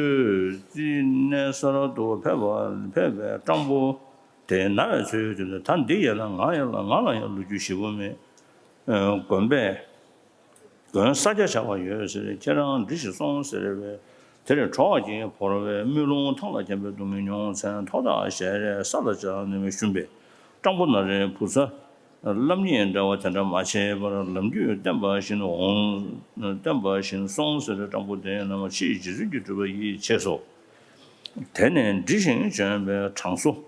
རྩི་གནས་སར་དུ་ཕེབས་པ་ཕེབས་པའི་སྤྲང་པོ་དེ་ན་བའི་ཚུལ་དུ་ད་འདི་ཡན་ལ་ང་ཡན་ལ་ང་ལ་ཡང་ལོ་རྒྱུས་ཞིབ་པོ་མེད། དགོན་པས་དགོན་ས་རྒྱ་བྱ་བ་ཡོད་ཟེར། ཁྱེད་རང་འདྲི་ཞིག་སོང་ཟེར་བས། དེར་གྲོགས་ཀྱིས་བོར་བའི་དམུས་ལོང་ཐང་ལ་འཁྱམས་པའི་སྡུག་བསྔལ་མྱོང་མཚན་ཐོག་ཐག་ཞལ་རས་ས་ལ་བཅར་ནས་ཞུམ་པས། སྤྲང་པོ་ན་རེ་བུ་ཚ། བསླབ་གཉེར་འབྲེལ་བ་དེ་འདྲ་མ་བྱས་པར་ལམ་རྒྱུད་བསྟན་པ་བཞིན་འོང་། བསྟན་པ་བཞིན་སོང་ཟེར། སྤྲང་པོ་དེ་རྣམས་ཕྱིས་རྗེ་བཙུན་གྱི་སྤྲུལ་པ་ཡིད་ཆེས་སོ། དེ་ནས་འདྲི་ཞིང་བྱོན་པའི་དྲང་སྲོང་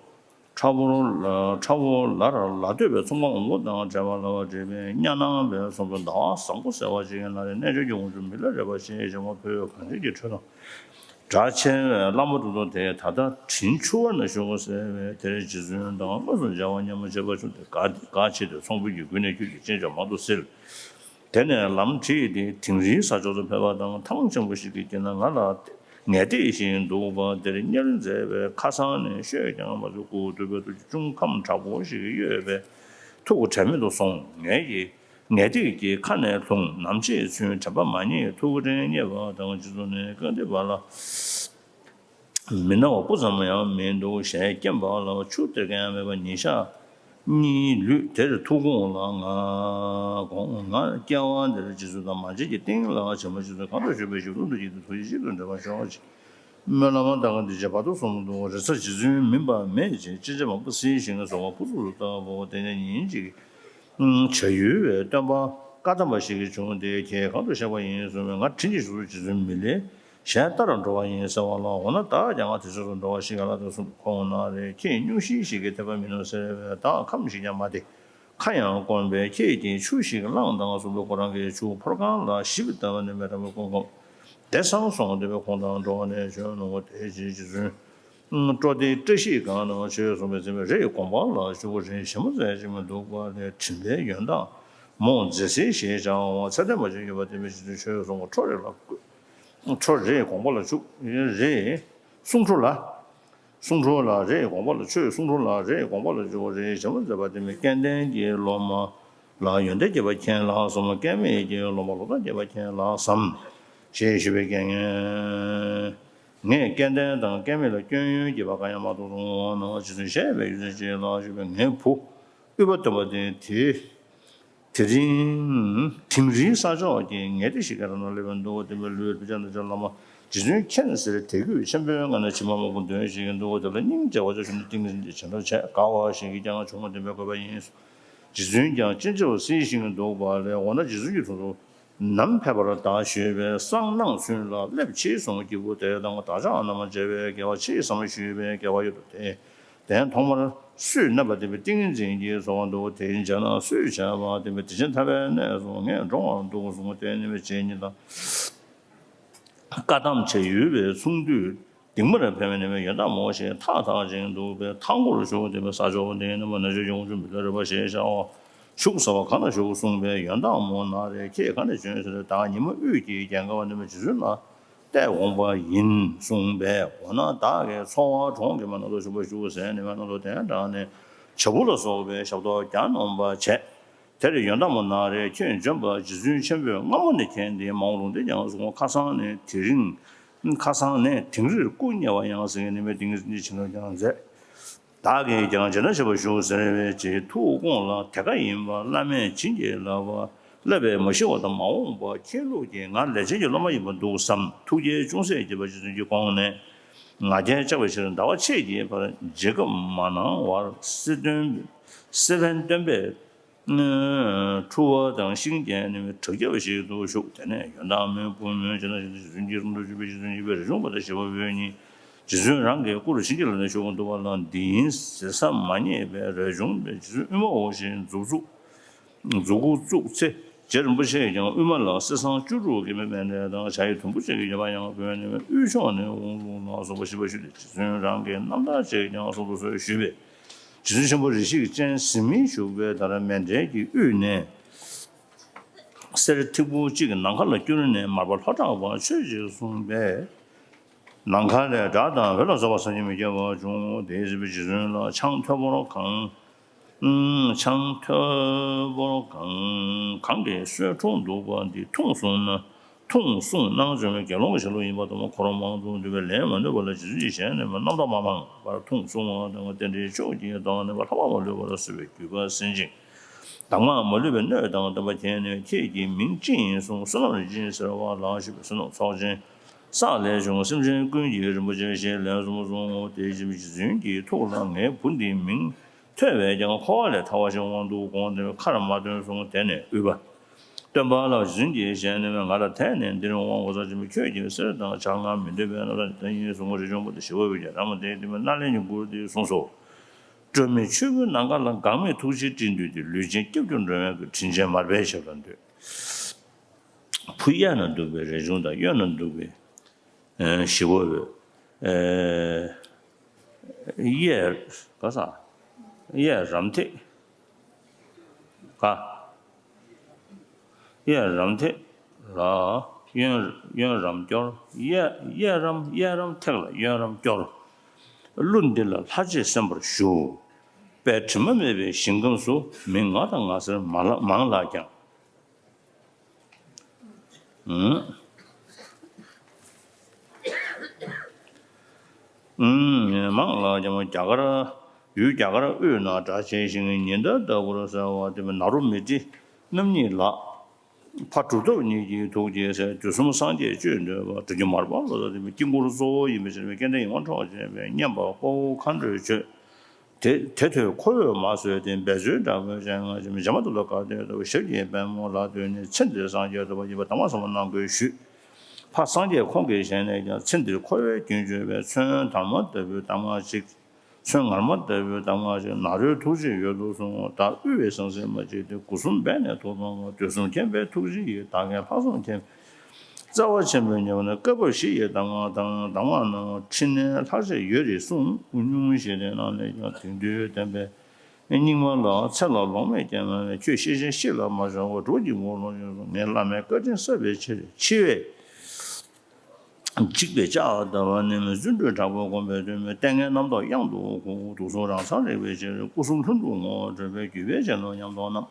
ཁྲ་བོ་ལ་ཁྲ་བོ་ལར་ལ་ལྟོས་པའི་ཚོང་པ་འོང་པོ་དང་བྲལ་བ་ལ་བ་བྲེལ་བའི་གཉའ་ནང་བས་སོང་པའི་ཟླ་བ་བཟང་པོ་ཟེར་བ་ཅིག་ཡིན་ན་རེ། རྣལ་འབྱོར་གྱི་དབང་ཕྱུག་མི་ལ་རས་པ་ཞེས་བྱ་བ་བོད་གངས་ཅན་གྱི་ཁྲོད་དུ་གྲགས་ཆེ་བའི་བླ་མ་དྲུག་སྟོང་དེས་ད་ལྟ་དྲིན་ཆུ་བར་ན་བཞུགས་གོ་ཟེར་བས། དེར་རྗེ་བཙུན་དང་དངོས་སུ་མཇལ་བ་སྙམ་པ་བྱེད་པ་བྱུང་སྟེ་དགའ་དགའ་ཆེ་སྟེ་ཚོང་དཔོན་གྱི་མགུལ་ནས་ཁྱོད་ཀྱི་སྤྱན་ཆབ་མང་དུ་གསིལ། དེ་ནས་ལམ་ཁྲིད་དེ་དིང་རིའི་ས་ཕྱོགས་སུ་ཕེབས་པ་དང་། ཐང་ཆེན་པོ་ཞིག་གི་དཀྱིལ་ན་ང་ལ་ངལ་ཏིག་ཞིག་འདུག་པ་དེར་གཉེར་མཛད་པའི་ཁ་སང་ནས་བཤོལ་ཀྱང་མ་ཚུགས་སྐུ་གདུག་པའི་ཐུགས་ཀྱི་ཅུང་ཁམས་དྲག་པོ་ཞིག་གཡོས་པས་ཐུགས་དྲན་མེད་དུ་སོང་། ངེད་ཀྱི་ངལ་ཏིག་གི་ཁ་ནས་ལྷུང་། ནམ་ཕྱེད་ཚུན་དྲན་པ་མ་རྙེད། ཐུགས་དྲན་རྙེད་པ་དང་རྗེ་བཙུན་ནི་སྐབས་འདི་བར་ལ་མི་སྣང་བ་སྤུ་ཙམ་ཡང་མི་འདུག་ཞལ་སྐྱེམས་པ་ལ་ཆུ་སྟེར་མཁན་མེད་པ་ཉིན་ཞག་གཉིས་ལུས་དེར་ཐུགས་དགོངས་ལ་ང་དགོངས། ང་སྐྱེ་བ་འདིར་རྗེ་བཙུན་དང་མ་མཇལ་གྱི་རྟིང་ལ་བྱམས་པ་ཆོས་ཚུལ་གང་དུ་བཞུགས་པའི་བཞུགས་ལུགས་འདུ་བྱེད་དུ་ཐུགས་རྗེ་གཅིག་ཏུ་འདྲེས་པར་ཤོག་ཅིག་སྨོན་ལམ་བཏབ་པ་འདི་རྗེས་བར་དུ་གསུམ་དུ་རེ་ས་རྗེ་བཙུན་མིན་པ་མེད་ཅིང་ཅི་བྱ་མང་པོ་སྲིད་ཞིང་སོགས་པ་ཕུན་སུམ་ཚོགས་པོ་དེ་ནས་ཉིན་གཅིག་བྱ་ཡུལ་བའི་སྟོན་པ་བཀའ་གདམས་པ་ཞིག་བྱུང་སྟེ་ཁྱེད་གང་དུ་གཤེགས་པ་ཡིན་གསུངས་པས་ང་དྲིན་གྱི་ཞུ་རུ་རྗེ་བཙུན་མི་ལས་གཞན་ལྟར་འགྲོ་བ་ཡིན་ཟེར་བ་ལ་འོ་ན་བདག་ཀྱང་ང་དེ་ཚོ་རུ་འགྲོ་བ་ཞིག་ག་ལ་དང་གསུངས་ཁོང་ན་རེ་ཁྱེད་སྙུང་གཞི་ཞིག་གི་ཐེག་པ་མིན་ནོ་ཟེར་བས་བདག་ཁམས་ཞིག་ཀྱང་མ་བདེ། ཁ་ཡང་སྐོམ་པས་ཁྱེད་ཀྱིས་ཆུ་ཞིག་བླངས་དང་གསུངས་པས་ཁོ་རང་གིས་ཆུ་ཕོར་གང་ལ་ཞིབ་ལྟ་བ་ནི་མེ་ཏམ་པའི་ཀུན་ཁམས་དེ་སང་སོང་སྟེ་བའི་ཁོང་དང་འགྲོ་བ་ནས་བྱོན་ནོ་དེ་ཕྱིན་རྗེ་བཙུན་སྤྲོ་བདེའི་བཀྲ་ཤིས་གང་ནོ་ཆོས་གསུངས་པའི་ཚེ་མི་རེ་ཡི་དགོངས་པ་ལ་ཞུ་བ་རེ་ཞེ་མོ་མཛད་ཅིག་མི་འདུག་པ་ལས་དྲིན་པའི་ཡོན་བདག་མོ་མཛེས་སེ་ཞེས་བྱ་བ་ཚད་ལྡན་པ་ཅིག་ཡོད་པ་དེ་མི་ཕྱིན་ཆོས་གསུངས་པ་ཁྲོ་རེ་ལ་བཀོད། ཁྲོ་རེའི་དགོངས་པ་ལ་བཅུག་རེ། གསུང་ཁྲོ་ལ། གསུང་ཁྲོ་ལ་རེའི་དགོངས་པ་ལ་ཆོས་གསུང་ཁྲོ་ལ་རེའི་དགོངས་པ་ལ་བཅུག་རེ་ཞེ་མོ་མཛད་པ་དེ་མི་སྐལ་ལྡན་གྱི་སློབ་མ་ལ་ཡོན་ཏན་བརྒྱད་པ་མཁྱེན་ལགས་སམ། སྐལ་མེད་ཀྱི་སློབ་མ་ལོག་ལྟ་བརྒྱད་པ་མཁྱེན་ལགས་སམ། ཞེས་ཞུས་པའི་སྐད་ངས། ངས་སྐལ་ལྡན་དང་སྐལ་མེད་ལ་སྐྱོན་ཡོན་བརྒྱད་པ་གང་ཡང་མ་མཐོང་རུང་ངོ་ན་རྗེ་བཙུན་གཤེགས་པའི་ཡུལ་ཟེར་ཅིག་ལ་ཞུས་པས་ངའི་བུ། དབུས་པ་སྟོན་པ་དེ་དེ། དེ་རིང་། དིང་རིའི་ས་ཕྱོགས་ཀྱི་ངས་དེ་ཞིག་ག་ར་ན་སླེབས་པའི་འདུག་དེ་པའི་ལུས་དུ་ཅན་དུ་ཅན་བླ་མ་རྗེ་བཙུན་མཁྱེན་ཟེར་དད་གུས་ཆེན་པོའི་ངང་ནས་ཕྱི་མ་མ་བུ་འདོན་ཞིག་གི་འདུག་དེ་ལ་སྙིང་རྗེ་བ་ཅོ་བྱུང་ནས་ཏིང་ངེ་འཛིན་གྱི་བྱིན་རླབས་བྱས་དགའ་བ་ཞིག་གིས་ཀྱང་བྱུང་བ་དེ་པའི་དགོས་པ་ཡིན། རྗེ་བཙུན་ཀྱང་ཅི་མཇལ་བ་སྲིད་ཞིང་འདུག་པ་ལས་འོ་ན་རྗེ་བཙུན་གྱི་དྲུང་དུ། ནམ་ཕེབས་པར་བདག་ཞུས་པས་གསང་སྔགས་ཚུན་ལ་སླེབས་ཕྱིས་སོང་སྐྱེས་བུ་དེ་དང་བདག་ཅག་རྣམས་མཇལ་བའི་དགེ་བ་ཆེ་བསམ་ཞུས་པས་དགེ་བ་ཡོད་དོ་དེ། དེ་ཐོག་མར་སུས་མནན་པ་དེ་པའི་ཏིང་ངེ་འཛིན་གྱིས་གསོལ་བ་འདུག་དེ་བྱས་ན་སུས་བྱས་པ་དེ་པའི་དེ་བཞིན་ཐར་པའི་གནས་སུ་ངས་འགྲོ་བར་འདུག་གསུངས་དེ་ནི་བའི་རྗེ་ཉིད་དང་། བཀའ་གདམས་བྱ་ཡུལ་བའི་ཚོང་འདུས་དིང་མར་ཕེབས་ནས་ཡོན་བདག་མོ་ཞེས་ཐགས་འཐག་ཅིང་འདུག་པས་མཐའ་འཁོར་བཞུགས་ཏེ་ས་ཕྱོགས་འདི་ནི་མ་ན་ཆོས་ཀྱི་དབང་ཕྱུག་མི་ལ་རས་པ་ཞེས་བྱ་བ་བཞུགས་ས་བ་གང་ན་བཞུགས་གསུངས་པས་ཡོན་བདག་མོ་ན་རེ་ཁྱེད་ག་ནས་བྱོན་ཟེར་བདག་ཉི་མ་དབུས་ཀྱི་རྒྱལ་མཁར་བ་ནི་མ་རྗེ་བཙུན་ལ་གཏད་འོངས་པ་ཡིན་གསུངས་པས་འོ་ན་བདག་གིས་འཚོ་བ་གྲོང་གི་མ་ན་ལོ་ཞུ་བ་ཞུ་ཟེར་ནས་མ་ན་ལོ་གདན་དྲངས་ནས་བྱ་བུ་ལ་སོགས་པའི་ཞབས་ཏོག་གྱ་ནོམ་པ་བྱས། དེར་ཡོན་བདག་མོ་ན་རེ་ཁྱོད་འབྱོན་པ་རྗེ་བཙུན་ཆེན་པོས་སྔ་མོ་ནས་མཁྱེན་ཏེ་མ་འོངས་ལུང་བསྟན་ཀྱང་གསུང་ཁ་སང་ནས་དེ་རིང་ཁ་སང་ནས་དིང་རིར་སྐུ་བསྙལ་བ་ཡང་ཟེར་ནས་མི་དིང་རི་ཅི་ནོ་ཀྱང་མཛད། བདག་གིས་ཀྱང་བྱས་ན་བྱེད་པ་ཞུ་ཟེར་བའི་རྗེས་ཐུགས་དགོངས་ལ་དེ་ཀ་ཡིན་པ་བླ་མས་བྱིན་གྱིས་བརླབས་པ་བསླབ་པའི་མ་ཤི་བ་དང་མ་འོངས་པ་མཁྱེན་ལུགས་ཀྱིས་ང་ལས་ཅན་གྱི་སློབ་མ་ཡིན་པ་འདུག་བསམ་ཐུགས་རྗེ་ཅུང་ཟད་བསྐྱེད་པ་རྗེ་བཙུན་གྱི་དགོངས་ནས་ང་རྒྱལ་བཅག་པའི་ཕྱིར་ཟླ་བ་ཕྱེད་ཀྱི་བར་རྗེས་ཀ་མ་གནང་བར་སེ་སྟོན་སེ་བན་སྟོན་པས། འཁྲུལ་བ་དང་ཤིང་རྒྱན་ནི་བྲག་རྒྱབ་ཞིག་ཏུ་བཞུགས། དེ་ནས་ཡོན་བདག་མོས་བུ་མོས་བྱས་ན་ཞེས་རྗེ་བཙུན་གྱི་རུམ་དུ་བཞུགས་པའི་རྗེ་བཙུན་ཡིད་པའི་རས་ཆུང་པ་དང་ཞི་བ་འོད་གཉིས། རྗེ་བཙུན་རང་གི་སྐུ་རུ་བྱིན་གྱིས་བརླབས་ནས་བཞུགས་འདུག་པ་ལ་འདི་ཡིན་ཟེར་ས་མ་རྙེད་པས་རས་ཆུང་པས་རྗེ་བཙུན་དབུས་མ་འོ་ཞེས་མཛུབ་བཙུགས་མཛུབ་གུ་བཙུགས་ཚེ་རྗེ་རིན་པོ་ཆེས་ཀྱང་དབུས་མ་ལ་གསེར་སྲང་བཅུ་དྲུག་གི་མེ་མེ་འདྲ་དང་བྱ་ཡི་དུམ་བུ་གཅིག་གི་ཡོད་པ་ཡང་བོས་ནས་དབུས་ཕྱོགས་ནས་འོང་ལུགས་ལ་སོགས་པ་ཞིབ་པ་ཞུས་ཏེ་རྗེ་བཙུན་རང་གི་རྣམ་ཐར་ཅིག་ཀྱང་གསུང་དུ་གསོལ་ཞུས་པས། རྗེ་བཙུན་ཆེན་པོ་རེ་ཞིག་སྤྱན་གཟིགས་མི་བཞུགས་པའི་ད་ར་མཎྜལ་གྱི་དབུས་ནས། གསེར་ཐིགས་པོ་གཅིག་ནམ་མཁའ་ལ་བསྐྱུར་ནས་མར་པ་ལྷོ་བྲག་པ་ཆོས་ཅིག་གསུངས་པས། ནམ་མཁའ་ལས་སྒྲ་དང་འོད་ལ་སོགས་པ་བསམ་གྱིས་མི་ཁྱབ་པ་བྱུང་། དེའི་ཕྱིར་རྗེ་བཙུན་ལ་ཆང་ཐོད་ཕོར་གང་། ཆང་ཐོད་ཕོར་གང་གང་གིས་གསོལ་འཁྲུངས་འདུག་པ་འདི་འཐུང་གསུངས་ན། འཐུང་གསུངས་གནང་བྱོན་པའི་དགེ་སློང་གི་ཞལ་ལུང་ཡིན་པ་དང་། འཁོར་མང་དུ་འདུས་པའི་ལན་མ་ནུས་པ་ལ་རྗེ་བཙུན་གྱི་ཞལ་ནས་རྣམ་དག་མ་སྤངས་པར་འཐུང་གསུང་བ་དང་། རྟེན་འབྲེལ་ཕྱོགས་ཀྱི་དང་ནུས་པ་ལྷག་པ་མ་ལུས་པར་གསོལ་བའི་བརྒྱུད་པ་ཟིན་ཅིང་། གདམས་ངག་མ་ལུས་པའི་སྣོད་དང་བསྟན་པ་མཁྱེན་ནས། ཁྱེད་ཀྱི་མིང་ཅི་ཡིན་གསུངས། བསོད་ནམས་རིན་ཆེན་ཟེར་བ་ལ་ཞུས་པས། བསོད་ནམས་ཚོགས་ཆེན་བསགས་ལས་བྱུང་། སེམས་ཅན་ཀུན་གྱི་རིན་པོ་ཆེ་ཞེས་ལན་གསུམ་གསུང་ངོ་། དེ་བཞིན་རྗེ་བཙུན་གྱི་ཐུགས་ལ་ངའི་བུ་འདིའི་མིང་ཐོས་པས་ཀྱང་འཁོར་བ་ལས་ཐར་བ་ཞིག་འོང་འདུག་དགོངས་ཏེ་ཁར་མ་ཐོན་གསུངས། དེ་ནས་དབུས་པ་སྟོན་པ་ལ་རྗེ་བཙུན་གྱི་ཞལ་ནས། ང་ལ་དེ་ནས་འདིར་འོང་བ་ཟེར་གྱིན་པ་ཁྱོད་ཀྱིས་གསེར་དང་བྱ་ང་མི་འདོད་པའི་རྣམ་ཐར་ལྟ་ཡིན་གསུང་ངོ་། རས་ཆུང་པ་དང་ཞི་བ་འོད་ཀྱིས་ར་མ་དེ་དེ་མོ་སྣ་ལེན་གྱི་མགུར་འདི་གསུངས་སོ། སྤྲོས་མེད་ཆོས་སྐུའི་ནམ་མཁའ་ལ། འགག་མེད་ཐུགས་རྗེའི་སྤྲིན་འདུས་ཏེ། ལུས་ཅན་སྐྱབས་གྱུར་འགྲོ་བའི་མགོན། དྲིན་ཅན་མར་པའི་ཞབས་ལ་འདུད། བུ་གཡས་ན་འདུག་པའི་རས་ཆུང་དང་། གཡོན་ན་འདུག་པའི་ཞི་བ་འོད། གཡས་ག་ས། གཡས་རམ་ཐེག་ག་གཡས་རམ་ཐེག་ལ་གཡོན་གཡོན་རམ་སྐྱོར། གཡས་གཡས་རམ་གཡས་རམ་ཐེག་ལ་གཡོན་རམ་སྐྱོར། གླུ་འདི་ལ་ལྷ་རྗེས་གསན་པར་ཞུ། དཔལ་དྲི་མ་མེད་པའི་ཞིང་ཁམས་སུ། མི་ང་དང་ང་ཟེར་མ་ལ་མང་ལགས་ཀྱང་། མང་ལགས་ཀྱང་རྒྱ་གར། ཡུལ་རྒྱ་གར་དབུས་ན་གྲགས་ཆེ་ཞིང་། ཉི་ཟླ་ལྟ་བུར་གསལ་བ་དེ་མིན། ནཱ་རོ་མི་ཏྲི་རྣམ་གཉིས་ལགས། ཕ་གྲུབ་ཐོབ་ཉིད་ཀྱི་ཐུགས་རྗེས་གསལ། དུས་གསུམ་སངས་རྒྱས་སྤྱོད་འདུལ་བ། སྒྲུབ་བརྒྱུད་མར་པ་ལ་སོགས་དེ་མིན། དཀྱིལ་འཁོར་གཙོ་བོ་ཡིན་པའི་ཕྱིར། སྐལ་ལྡན་ཡིད་འོང་འཕྲོག་བྱེད་པའི། བསྙེན་པ་དཔའ་བོ་མཁའ་འགྲོས་མཆོད། དེ་དེ་ཐོས་ཁོ་བོས་མ་བཟོད་དེ། འབད་རྩོལ་དྲག་པོས་བྱས་ང་ཞེས། བྱེ་མ་དུ་ལ་གར་ཐོད་ལྟ་བུ། ཞབས་ཀྱི་པདྨོ་ལ་ལྟོས་ནས། ཚེ་འདིར་སངས་རྒྱས་ཐོབ་པར། ཡིན་པར་གདམས་ངག་ཟབ་མོ་གནང་དགོས་ཞུས། ཕ་སངས་རྒྱས་ཁོང་གི་ཞལ་ནས་ཀྱང་། ཚེ་འདིར་འཁོར་བའི་རྒྱུན་གཅོད་པའི། མཚོན་དར་མ་ལྟ་བུའི་གདམས་ངག་ཅིག། མཚོན་ངར་མ་ལྟ་བུའི་གདམས་ངག་ཅིག། ནཱ་རོའི་ཐུགས་རྗེས་ཡོད་དོ་གསུངས། བདག་དབུལ་བའི་ཟང་ཟིང་མ་མཆིས་ཏེ། སྒོ་གསུམ་འབད་ནས་ཐུགས་དམ་པ། དུས་གསུམ་མཁྱེན་པའི་ཐུགས་རྗེ་ཡིས། བདག་ངེས་ལྷག་བསམ་མཁྱེན། བརྩེ་བ་ཆེན་པོས་ཉེ་བར་གནས། བཀའ་བབས་བཞི་ཡི་གདམས་ངག་དང་། གདམས་ངག་རྣམས་འཕྲིན་ལས་ལྷག་ཆད་ཡོད་རེད་གསུངས། དབུ་སྙུང་བཞེས་ཏེ་གནང་ནས་ཀྱང་། དེང་དུས་བསྟན་པའི་སྙིགས་མ་ལ། ཚེ་ལ་ལོང་མེད་སྐྱེ་སྨྲ་བའི། ཆོས་ཤེས་བྱ་ཤེས་ལ་མ་བྱ་བར། གྲོགས་ཀྱི་ངོ་ལོག་ཡོངས་སུ་ངེས། བླ་མའི་བཀའ་དྲིན་བསབ་པའི་ཕྱིར། འཆི་བས་འཇིགས་པའི་ལྕགས་ལྟ་བུ་ནི་མིན། བརྩོན་འགྲུས་དྲག་པོས་གོམས་པའི་དོན་མིན། ལྟས་ངན་རྣམ་རྟོག་གཡང་དུ་འགུགས། དུག་གསུམ་རང་སར་རེག་པའི་ཕྱིར། སྐུ་གསུང་ཐུན་དྲུག་ངོ་བོ་འཕྲོད་པའི། བརྒྱུད་པའི་གཞན་ལུགས་ཉམས་རྟོགས་རྣམས།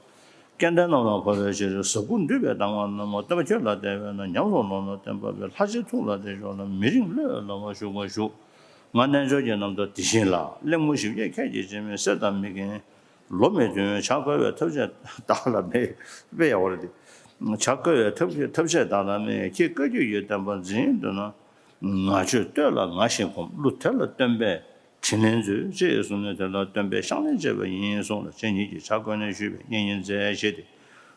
སྐལ་ལྡན་རྣམས་ལ་ཕོག་པའི་ཕྱིར། ཟབ་དགུ་འདུས་པའི་གདམས་ངག་རྣམས། བསྟན་པ་ཁྱོད་ལ་གཏད་པས་ན། ཉམས་སུ་ལོངས་ལ་བསྟན་པ་འཕེལ། ལྷ་རྗེའི་ཐུགས་ལ་གཏད་ཆོག་ལ། མི་རིང་བློས་བླ་མ་བཞུགས་པར་ཞུ། ང་རྣལ་འབྱོར་གྱི་རྣམ་ཐར་འདི་བཞིན་ལ། གླེང་མོ་ཞིབ་རྒྱས་ཁྱད་ཀྱིས་བྱེད་མིན། གསེར་དང་མི་རྒན་ལོ་མི་ཐོན། བྱ་དགའ་བའི་ཐབས་ཤེས་བདག་ལ་མེད། དཔེ་ཡག་པོ་རེད་དེ། བྱ་དགའ་བའི་ཐབས་ཐབས་ཤེས་བདག་ལ་མེད། ཁྱེད་བཀའ་བརྒྱུད་ཀྱི་བསྟན་པ་འཛིན་འདོད་ན། ང་ཆོས་བསྟོད་ལ་ང་ཞིག་གོམས། གླུ་དེ་ལ་སྟོན་པས་དྲིན་ལན་མཛོད། ཅེས་གསུངས་ནས། དེ་ལ་སྟོན་པས་ཕྱག་ལེན་བྱས་པ་ཡིན་གསུངས་ལ། ཁྱེད་ཉིད་ཀྱིས་ཕྱག་བསྐོར་ནས་ཞུས་པས་བསྙེན་བསྙེན་མཛད་ཞེས་ཏེ།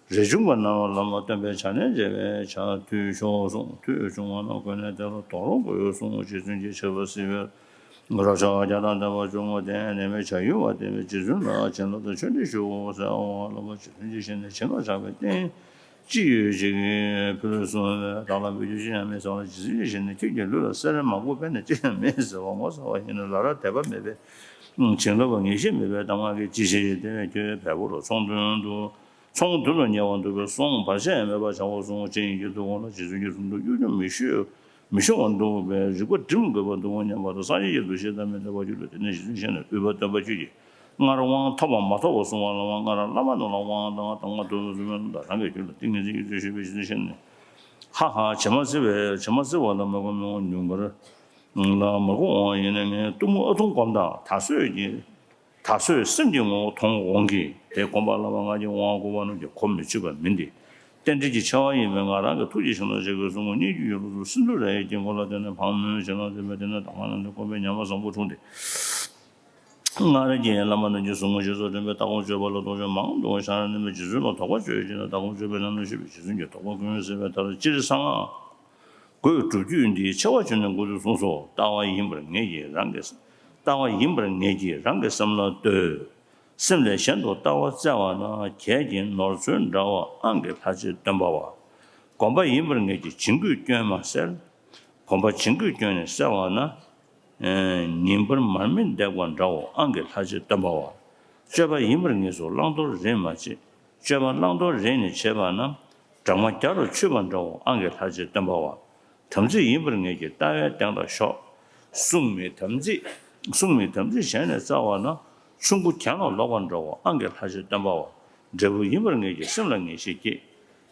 རས་ཆུང་པ་རྣམས་ལ་བླ་མ་སྟོན་པས་ཕྱག་ལེན་བྱས་པས་ཕྱག་མཐུད་ཤོག་གསུངས། མཐུད་བྱུང་བ་རྣམས་བཀོད་ནས། དེ་ལ་དོགས་སློང་དགོས་གསུངས། རྗེ་བཙུན་གྱིས་བྱ་བ་གཟིགས་པས། རབ་ཕྱོགས་བརྒྱ་དང་ལྡན་པ་བཅུ་དགུ་སྟེ། ནད་མེད་བྱ་ཡུལ་བ་སྟེ། རྗེ་བཙུན་ལ་བྱིན་རླབས་དང་ཆོས་འབྲེལ་ཞུ་ཟེར་བ་ལ། རྗེ་བཙུན་གྱི་ཞལ་ནས་བྱིན་རླབས་ཆགས་པའི་རྟེན་ཅི་ཡོད་ཅིག་ཕུལ་གསུངས་པས། བདག་ལ་འབུལ་རྒྱུ་ཅི་ཡང་མེད་ཟེར་བ་ལ། རྗེ་བཙུན་གྱི་ཞལ་ནས་ཁྱེད་ཀྱི་ལུས་ལ་སེར་སྣ་མང་པོ་དཔེར་ན་ཅི་ཡང་མེད་ཟེར་བ། ངོ་ཚ་བ་ཡིན་ན་ལ་རག་དད་པ་མེད་པས། བྱིན་རླབས་ངེས་ཤེས་མེད་པས། གདམས་ངག་གིས་ཅི་བྱེད་ཅེས། དེ་བས་ཁྱོད་བལ་པོར་ཚོང་དོན་དུ། ཚོང་དུ་ལ་ཉེ་བར་འདུག་པས་སོང་། བར་ཆད་མེད་པར་བྱའོ་གསུངས། རྗེ་ཡི་གི་ཐུགས་དགོངས་ལ། རྗེ་བཙུན་གྱིས་གསུང་དུ་གཡོ་སྒྱུ་མི་ཤོད། མི་ཤོང་བར་འདུག་པས། རིག་པ་སྒྲིམ་དགོས་པར་འདུག་སྙམ་པ་དང་། སངས་རྒྱས་ཀྱི་འདུ་ཤེས་དང་མི་འབྲལ་བར་གྱུར་ཏོ། དེ་ནས་རྗེ་བཙུན་གཤེགས་ནས། ཨུཏྤལ་སྟོན་པ་ཁྱོད་ཀྱིས་སྔར་དབང་ཐོབ་པ་མ་ཐོབ་པ་གསུང་བ་ལ། སྔར་བླ་མ་རྣམས་ལ་དབང་དང་གདམས་ངག་ཐོབ་པ་གསུང་བས་ན། ད་རང་གིས་ཁྱོད་ལ་ཏིང་ངེ་འཛིན་གྱི་ཚུལ་ཞུས་པས། རྗེ་བཙུན་གཤེགས་ནས། ཧ་ཧ། བྱེ་མ་བརྩི་བས། བྱེ་མ་བརྩི་བ་ལ་མ་གོམས་མི་འོང་། ཉུངས་དཀར་ལ་མ་གོམས་འོང་། ཡིན་ན་ངས་གཏུམ་མོ་ཨ་ཐུང་སྒོམ་དང་། ད་གཟོད་ཀྱི། ད་གཟོད་སེམས་ཀྱི་ངོ་བོ་མཐོང་འོང་གི། དེ་སྒོམ་པ་བླ་མ་ལྔ་བརྒྱའི་དབང་བསྐུར་བ་རྣམས་ཀྱིས་གོ་མི་ཆོད་པ་མིན་ཏེ། རྟེན་འབྲེལ་གྱི་ཆེ་བ་ཡིན་པས། ང་རང་གི་ཐུགས་ཀྱི་བྱིན་རླབས་ཆེ་དགོས་གསུང་ངོ་། སྙན་བརྒྱུད་ཡོངས་སུ་རྫོགས་སིནྡྷུ་རའི་དཀྱིལ་འཁོར་ལ་བརྟེན་ནས་འཕགས་མོའི་བྱིན་རླབས་ཐོབ་པས། དེ་ནས་གདམས་ངག་རྣམས་ལ་བཀོད་པས་ཉམས་པ་བཟང་པོ་འཁྲུངས་ཏེ། སྔར་གྱི་བླ་མ་རྣམས་ཀྱི་གསུང་ངོ་། རྗེས་སུ་དྲན་པས་ལྟ་སྒོམ་སྤྱོད་པ་ལ་རྟོག་དཔྱོད་མང་དུ་ཤར་ནས། རྗེ་བཙུན་ལ་དོགས་པ་གཅོད་ཅིག་ན། ལྟ་སྒོམ་སྤྱོད་པའི་ལམ་སྣ་ཞུས་པས། རྗེ་བཙུན་གྱིས་དོགས་པ་ཀུན་སེལ་བའི་མཐར། སྤྱིར་གསང་སྔགས་སྒོས་སྒྲུབ་བརྒྱུད་འདི། ཆེ་བ་བརྗོད་ནས་མགུ་མཐུད་གསུངས་སོ། ལྟ་བ་ཡིན་པར་ངེས་ཀྱིས་རང་གི། ལྟ་བ་ཡིན་པར་ངེས་ཀྱིས་རང་གི་སེམས་ལ་ལྟོས། སེམས་ལས་གཞན་དུ་ལྟ་བ་བཙལ་བ་ན། གྱད་ཀྱི་ནོར་འཚོལ་འདྲ་བ། ཨང་ཀི་ལྷ་རྗེ་སྟོན་པ་བ། གོམས་པ་ཡིན་པར་ངེས་ཀྱིས་བྱིང་རྒོད་སྐྱོན་མ་སེལ། གོམས་པ་བྱིང་རྒོད་སྐྱོན་ནི་སེལ་བ་ན། ཉིན་པར་མར་མེ་འདེགས་པ་འདྲའོ། ཨང་ཀི་ལྷ་རྗེ་སྟོན་པ་བ། སྤྱོད་པ་ཡིན་པར་ངེས་སུ་བླང་དོར་རེས་མ་བྱེད། སྤྱོད་པ་བླང་དོར་རེས་ནས་བྱེད་པ་ན། སྦྲང་མ་རྒྱ་རུ་ཆུད་པ་འདྲའོ། ཨང་ཀི་ལྷ་རྗེ་སྟོན་པ་བ། དམ་ཚིག་ཡིན་པར་ངེས་ཀྱིས་ལྟ་བའི་སྟེང་ལ་ཞོག། སྲུང་མའི་དམ་ཚིག། སྲུང་མའི་དམ་ཚིག་གཞན་ནས་བཙལ་བ་ན། ཆུ་མགོ་གྱེན་ལ་ལོག་པ་འདྲའོ། ཨང་ཀི་ལྷ་རྗེ་སྟོན་པ་བ། འབྲས་བུ་ཡིན་པར་ངེས་ཀྱིས་སེམས་ལ་ངེས་ཤེས་སྐྱེད།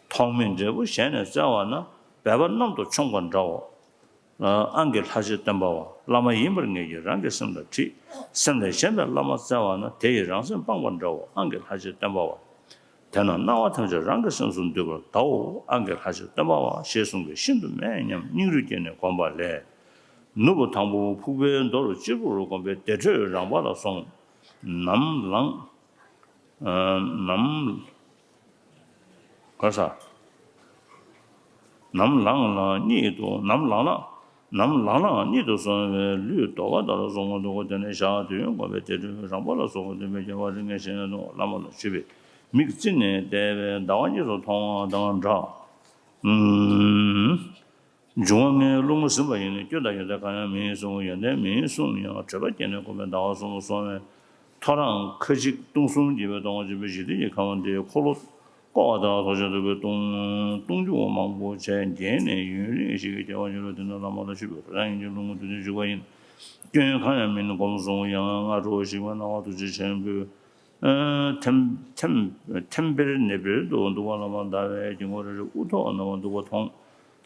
ཐོགས་མེད་འབྲས་བུ་གཞན་ནས་བཙལ་བ་ན། སྦལ་པ་གནམ་དུ་མཆོངས་པ་འདྲའོ། ཨང་ཀི་ལྷ་རྗེ་སྟོན་པ་བ། བླ་མ་ཡིན་པར་ངེས་ཀྱིས་རང་གི་སེམས་ལ་དྲིས། སེམས་ལས་གཞན་པའི་བླ་མ་བཙལ་བ་ན། དེ་ཡིས་རང་སེམས་སྤངས་པ་འདྲའོ། ཨང་ཀི་ལྷ་རྗེ་སྟོན་པ་བ། དེས་ན་སྣང་བ་ཐམས་ཅད་རང་གི་སེམས་སུ་འདུས་པར་གདའོ། ཨང་ཀི་ལྷ་རྗེ་སྟོན་པ་བ། ཞེས་གསུངས་པས་ཤིན་ཏུ་སྨྲས་སྙམ་སྙིང་རུས་བསྐྱེད་ནས་བསྒོམས་པ་ལས། ནོར་བུ་དང་པོ་ཕུག་པའི་མདོ་རུ་གཅེར་བུར་བསྒོམས་པས་བདེ་དྲོད་རང་དཔའ་ལ་སོང་། ནམ་ལངས། ནམ། ག་ས། ནམ་ལངས་ལ་གཉིད་དུ། ནམ་ལངས་ལ། ནམ་ལངས་ལའང་གཉིད་དུ་སོང་བས་ལུས་ལྡོག་པ་ལྟར་སོང་བ་འདུག་གོ། དེ་ནས་ཞག་དུས་ཡུན་བསྒོམས་པས་བདེ་དྲོད་རང་དཔའ་ལ་སོང་བ་འདུག་པས་རྒྱལ་བ་རིགས་ལྔའི་ཞལ་ནས་གསུངས། བླ་མ་ལ་ཞུས་པས། མིག་བཙིར་ནས་བལྟས་པས་ཟླ་བ་གཉིས་སུ་མཐོང་བ་དང་འདྲ། འབྱུང་བ་ལྔའི་རླུང་ཟིན་པ་ཡིན་ནས་སྐྱོན་དང་ཡོན་ཏན་གང་ཡང་མིན་གསུངས། ཡོན་ཏན་མིན་གསུངས་ཡང་། དྲོད་པ་སྐྱེས་ནས་བསྒོམས་པས་ཟླ་བ་གསུམ་སོང་བས། ཐོ་རངས་ཁ་འཇིག་སྟོང་གསུམ་འགྱེད་པའི་སྟོང་པ་འཇིག་པའི་འཇིག་རྟེན་གྱི་ཁམས་དེའི་འཁོར་ལོ་བསྐོར་བ་ལྟར་ཐོགས་བཅས་འདུག་པས། སྟོང་སྟོང་རྒྱུ་མང་པོ་བྱས་འགྱེལ་ནས་ཡུན་རིང་ཞིག་གི་རྒྱལ་བ་ཉིད་ལ། དེ་ནས་བླ་མ་ལ་ཞུས་པས། རང་ཉིད་ཀྱི་རླུང་དུས་མཐའི་འཇུག་པ་ཡིན། སྐྱོན་གང་ཡང་མིན་བསྒོམ་གསུངས། ཡང་སྔ་དྲོ་ཞིག་པ་སྣང་བ་ཐུགས་རྗེ་ཆེན་པོས། ཐེམ་ཐེམ་ཐེམ་བེར་ནེ་བེར་དུ་འདུག་པ་བླ་མ་ཟླ་བའི་དཀྱིལ་འཁོར་རེ་རེ་དབུ་ཐོག་ན་བ་འདུག་པ་མཐོང་།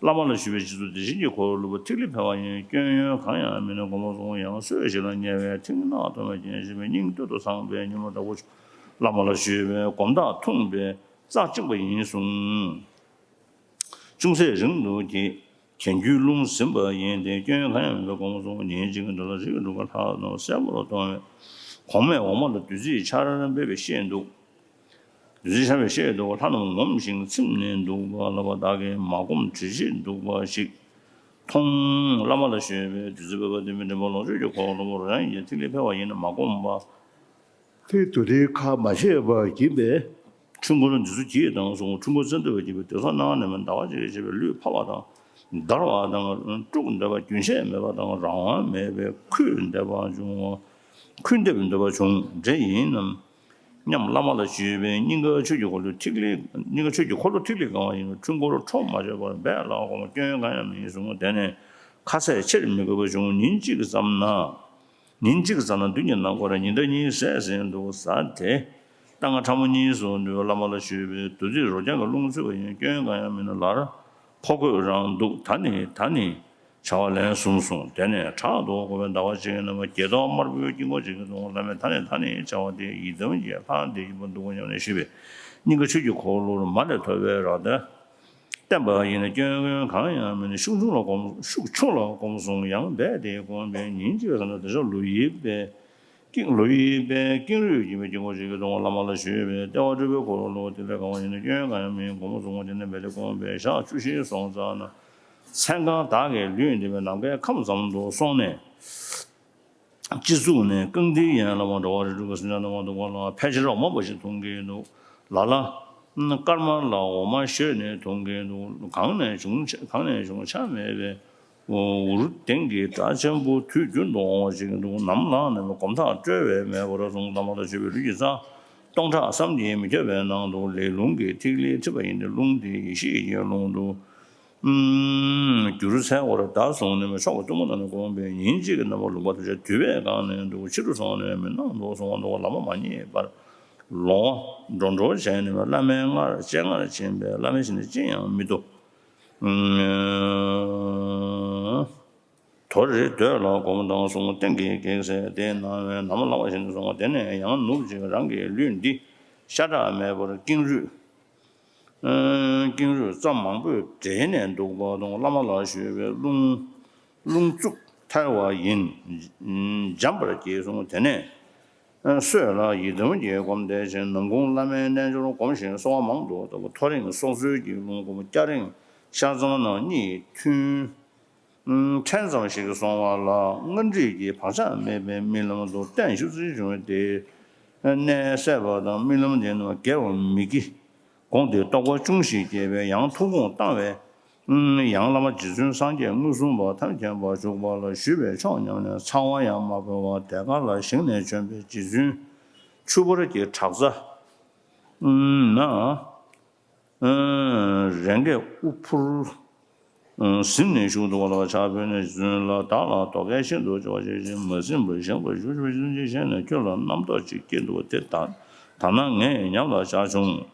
བླ་མ་ལ་ཞུས་པའི་རྗེས་སུ་དེ་བཞིན་གྱི་འཁོར་ལོ་ལུས་པོ་ཐིག་ལེ་འཕེལ་བ་ཡིན། སྐྱོན་ཡོན་གང་ཡང་མེད་ན་སྒོམ་པ་བཟུང་ཡང་སོས་ཤིག་ལ་ཉེ་བའི་མཐིང་ནག་ཐོགས་མེད་རྒྱན་ཞེས་པའི་སྙིང་གཏེར་དུ་ཚང་བའི་ཉོན་མོངས་དྲག་པོ་བླ་མ་ལ་ཞུས་པའི་སྒོམ་ཐག་ཐུང་བས་རྩ་གཅིག་པ་ཡིན་གསུངས། ཅུང་ཟད་རིང་དུ་གྱེས། གྱེན་རྒྱུའི་རླུང་ཟིན་པ་ཡིན་ཏེ། སྐྱོན་གང་ཡང་མེད་པའི་སྒོམ་བཟུང་། ཉིན་གཅིག་གི་འགྲོས་ལ་རིགས་དྲུག་པ་ལྷ་རྣམས་གསལ་པོར་མཐོང་བས། གོང་མས་འོག་མ་ལ་བདུད་རྩིའི་ཆར་འབེབས་པའི་ཤེས་འདུག་བདུད་རྩིའི་ཆར་འབེབས་ཤེས་འདུག་ལྷ་རྣམས་ངོམས་ཤིང་ཚིམ་ནས་འདུག་པ་ལ་བདག་གིས་མ་བསྒོམས་དྲི་ཞིམ་འདུག་པ་ཞིག་མཐོང་། བླ་མ་ལ་ཞུས་པས། བདུད་རྩི་འབེབས་པ་འདི་མི་འདྲ་བ་ལོངས་སྤྱོད་ཀྱི་འཁོར་ལོ་རང་ཡིན་ཐིག་ལེ་འཕེལ་བ་ཡིན་ན་མ་བསྒོམས་པ། དེ་དུ་དེའི་ཁ་མ་ཕྱེ་བར་བགྱིས་པས། འཁྲུལ་འཁོར་འདི་ཚོ་གྱིས་དང་གསུངས། འཁྲུལ་འཁོར་བཙན་ཐབས་བགྱིས་པས་དེ་ཚོ་སྣང་ནས་མི་འདའ་བ་ཅིག་བྱེད་པའི་ལུས་ཕབ་པ་དང་འདར་བ་དང་དཀྲུག་འདེབས་པ་རྒྱུན་ཆད་མེད་པ་དང་རང་དབང་མེད་པའི་ཁུས་འདེབས་པ་བྱུང་བ། ཁུས་འདེབས་འདོད་པ་བྱུང་འདྲ་ཡིན་ནམ་སྙམ་བླ་མ་ལ་ཞུས་པས། སྙིང་ག་ཆོས་ཀྱི་འཁོར་ལོ་ཐིག་ལེ། སྙིང་ག་ཆོས་ཀྱི་འཁོར་ལོ་ཐིག་ལེ་གང་བ་ཡིན་ན་འཁྲུལ་འཁོར་འཕྲོག་མ་བྱས་པར་འབད་ལ་གོང་མ་སྐྱོན་གང་ཡང་མིན་གསུངས། དེ་ནས་ཁ་ཟས་ཆེར་མི་དགོས་པ་བྱུང་། ཉིན་གཅིག་གི་མཚམས་ན། ཉིན་གཅིག་ཙམ་ན་བདུད་ཀྱི་ནང་འཁོར་ཉི་ཟླ་གཉིས་ཟད་ཟིན་འདུག་ཟ་དེ། རྟ་རྔ་ཕྲ་མོ་གཉིས་སུ་འདུས། བླ་མ་ལ་ཞུས་པས། བདུད་རྩིས་རོ་རྐྱང་གི་རླུང་ཚུད་པ་ཡིན། སྐྱོན་གང་ཡང་མིན་ན་ལར་ཕོ་རྒོད་རང་འདུག་ད་ནི་ད་ནི་བྱ་བ་ལན་གསུམ་སོང་། དེ་ནས་དྲག་ཏུ་འཁོར་བའི་ཟླ་བ་གཅིག་ནམ་བརྒྱད་ཐོག་དམར་པོའི་དཀྱིལ་འཁོར་གཅིག་གི་ནང་བླ་མས་ད་ནི་ད་ནི་བྱ་བ་དེ་ཡི་དམ་གྱི་ལྷ་འདི་ཡིན་པར་འདུག་སྙམ་ནས་ཞུས་པས། སྙིང་ག་ཆོས་ཀྱི་འཁོར་ལོར་མ་ལས་ཐོབ་པའི་ར་ད། བསྟན་པ་ཡིན་ན་སྐྱོན་གང་ཡང་མེད་ན་ཤུགས་ཆུང་ལ་སྒོམ། ཤུགས་ཆུང་ལ་སྒོམ་གསུངས། ཡང་འབད་དེ་སྒོམ་པས་ཉིན་གཅིག་ལ་ན་དེ་ཚོ་ལོ་ཡི་པའི་ཀིང་ལོ་ཡི་པའི་ཀིང་རུས་ཀྱི་མི་དཀྱིལ་འཁོར་ཞིག་གི་གདོང་བ་བླ་མ་ལ་ཞུས་པས། ལྟེ་བ་སྤྲུལ་པའི་འཁོར་ལོ་དེ་ལས་གང་བ་ཡིན་ན་སྐྱོན་གང་ཡང་མེད་སྒོམ་གསུངས། དེ་ནས་འབད་དེ་སྒོམ་པས་ཞག་བཅུ་བཞི་སོང་ཙམ་ན་མཚན་གང་བདག་གི་ལུས་འདི་པའི་ནམ་མཁའི་ཁམས་ཙམ་དུ་སོང་ནས། སྤྱི་གཙུག་ནས་རྐང་མཐིལ་ཡན་ལ་མ་འགྲོ་བ་རིགས་དྲུག་གི་སེམས་ཅན་རྣམས་འདུག་པ་ལ་ཕལ་ཆེར་འོ་མ་འབའ་ཞིག་འཐུང་གིན་འདུག་ལ་ལ། སྐར་མ་ལ་འོ་མ་བཞོས་ནས་འཐུང་གིན་འདུག་གང་ནས་བྱུང་གང་ནས་བྱུང་ཆ་མེད་པའི་འུར་ལྡང་གི་སྒྲ་ཆེན་པོ་དུས་རྒྱུན་དུ་འོང་བ་ཞིག་འདུག་ནམ་ལངས་ནས་སྒོམ་ཐག་བཀྲོལ་བས་མེད་པར་གསུངས། བླ་མ་ལ་ཞུས་པས། ལུས་ཀྱི་རྩ་སྟོང་ཕྲག་བསམ་གྱིས་མི་ཁྱབ་པའི་ནང་དུ་ལས་རླུང་གི་ཐིག་ལེ་འཁྲིགས་པ་ཡིན་ཏེ། རླུང་དེ་ཡེ་ཤེས་ཀྱི་རླུང་དུ། ཨུམ། རྒྱུ་རུ་ཚལ་བར་བདག་བཟུང་ནས་མཆོག་གི་གཏུམ་མོ་ནང་ནས་བསྒོམས་པས་ཉིན་གཅིག་གི་རྣམ་པར་ལུང་པ་དུ་བྱས་དུད་པས་གང་ནས་འདུག་ཕྱི་རུ་སོང་ནས་མི་སྣང་འདུག་གསུང་བ་འདུག་བླ་མ་མ་རྙེད་པར་ལོང་བ་འགྲོ་འགྲོ་བྱས་ནས་བླ་མའི་སྔར་སྤྱན་སྔར་ཕྱིན་པས་བླ་མའི་ཞལ་ནས་ཅི་ཡང་མི་ཐོབ། ཨུམ། དོ་རེ་སྡོད་ལ་སྒོམ་དང་གསུང་། སྟེང་གི་གེགས་སེལ་དེ་སྣང་བས་ནམ་ལངས་པ་བཞིན་དུ་སོང་བ་དེ་ནས་ཡང་ནུབ་ཅིག་རང་གི་ལུས་འདི་ཤ་ཁྲག་མེད་པར་ཀིང་རུས། ཀིང་རུས་རྩ་མང་པོས་འབྲེལ་ནས་འདུག་པ་དང་བླ་མ་ལ་ཞུས་པས། རླུང་རླུང་བཙུགས་ཐལ་བ་ཡིན། འཇམ་པར་གྱིས་གསུངས། དེ་ནས་སྲོད་ལ་ཡི་དམ་གྱི་སྒོམ་བཟླས་ཤིང་ནམ་གུང་བླ་མའི་རྣལ་འབྱོར་བསྒོམ་ཞིང་གསོལ་བ་མང་དུ་བཏབ། ཐོ་རེངས་སྲོག་རྩོལ་གྱི་རླུང་སྒོམ། སྐྱ་རེངས་ཤ་ཚང་ནང་གཉིད་ཐུན། ཕྲན་ཙམ་ཞིག་སོང་བ་ལ་སྔར་འདྲིས་ཀྱི་བག་ཆགས་མེད་པའི་རྨི་ལམ་དུ་བརྟན་ཤུགས་ཆེན་བྱུང་བས་དེ་གནད་གསལ་བ་དང་རྨི་ལམ་དེ་རྣམས་འགལ་བར་མི་བགྱི། དགོངས་ཏེ་རྟོགས་པ་ཅུང་ཞིག་སྐྱེས་པས་ཡང་ཐུགས་དགོངས་བཏང་བས། ཡང་བླ་མ་རྗེ་བཙུན་སངས་རྒྱས་མངོན་སུམ་པ་ཐམས་ཅད་མཁྱེན་པ་བཞུགས་པ་ལ་ཞུས་པས་ཆོག་སྙམ་ནས་ཚང་བ་ཡང་མ་ཕུལ་བར་དེ་ཁ་ལ་ཞིང་ནས་བྱོན་པས་རྗེ་བཙུན་ཆུ་བུར་གྱི་བྲག་རྩ་ན། རེ་འགས་དབུ་ཕུར་ཟིན་ནས་བཞུགས་འདུག་པ་ལ་ཕྱག་ཕུལ་ནས་རྗེ་བཙུན་ལ་བདག་ལ་དོ་གལ་ཤིན་ཏུ་ཆེ་བ་ཞིག་བྱིན། མ་ཟིན་པར་བཞེངས་པར་ཞུ་ཞུ་བ་ཞིག་བྱིན་ནས་ཁྱོད་ལ་རྣམ་རྟོག་ཅིག་སྐྱེས་འདུག་དེ་ད་ད་ནངས་ཉམས་ལ་བཞག་བྱུང་།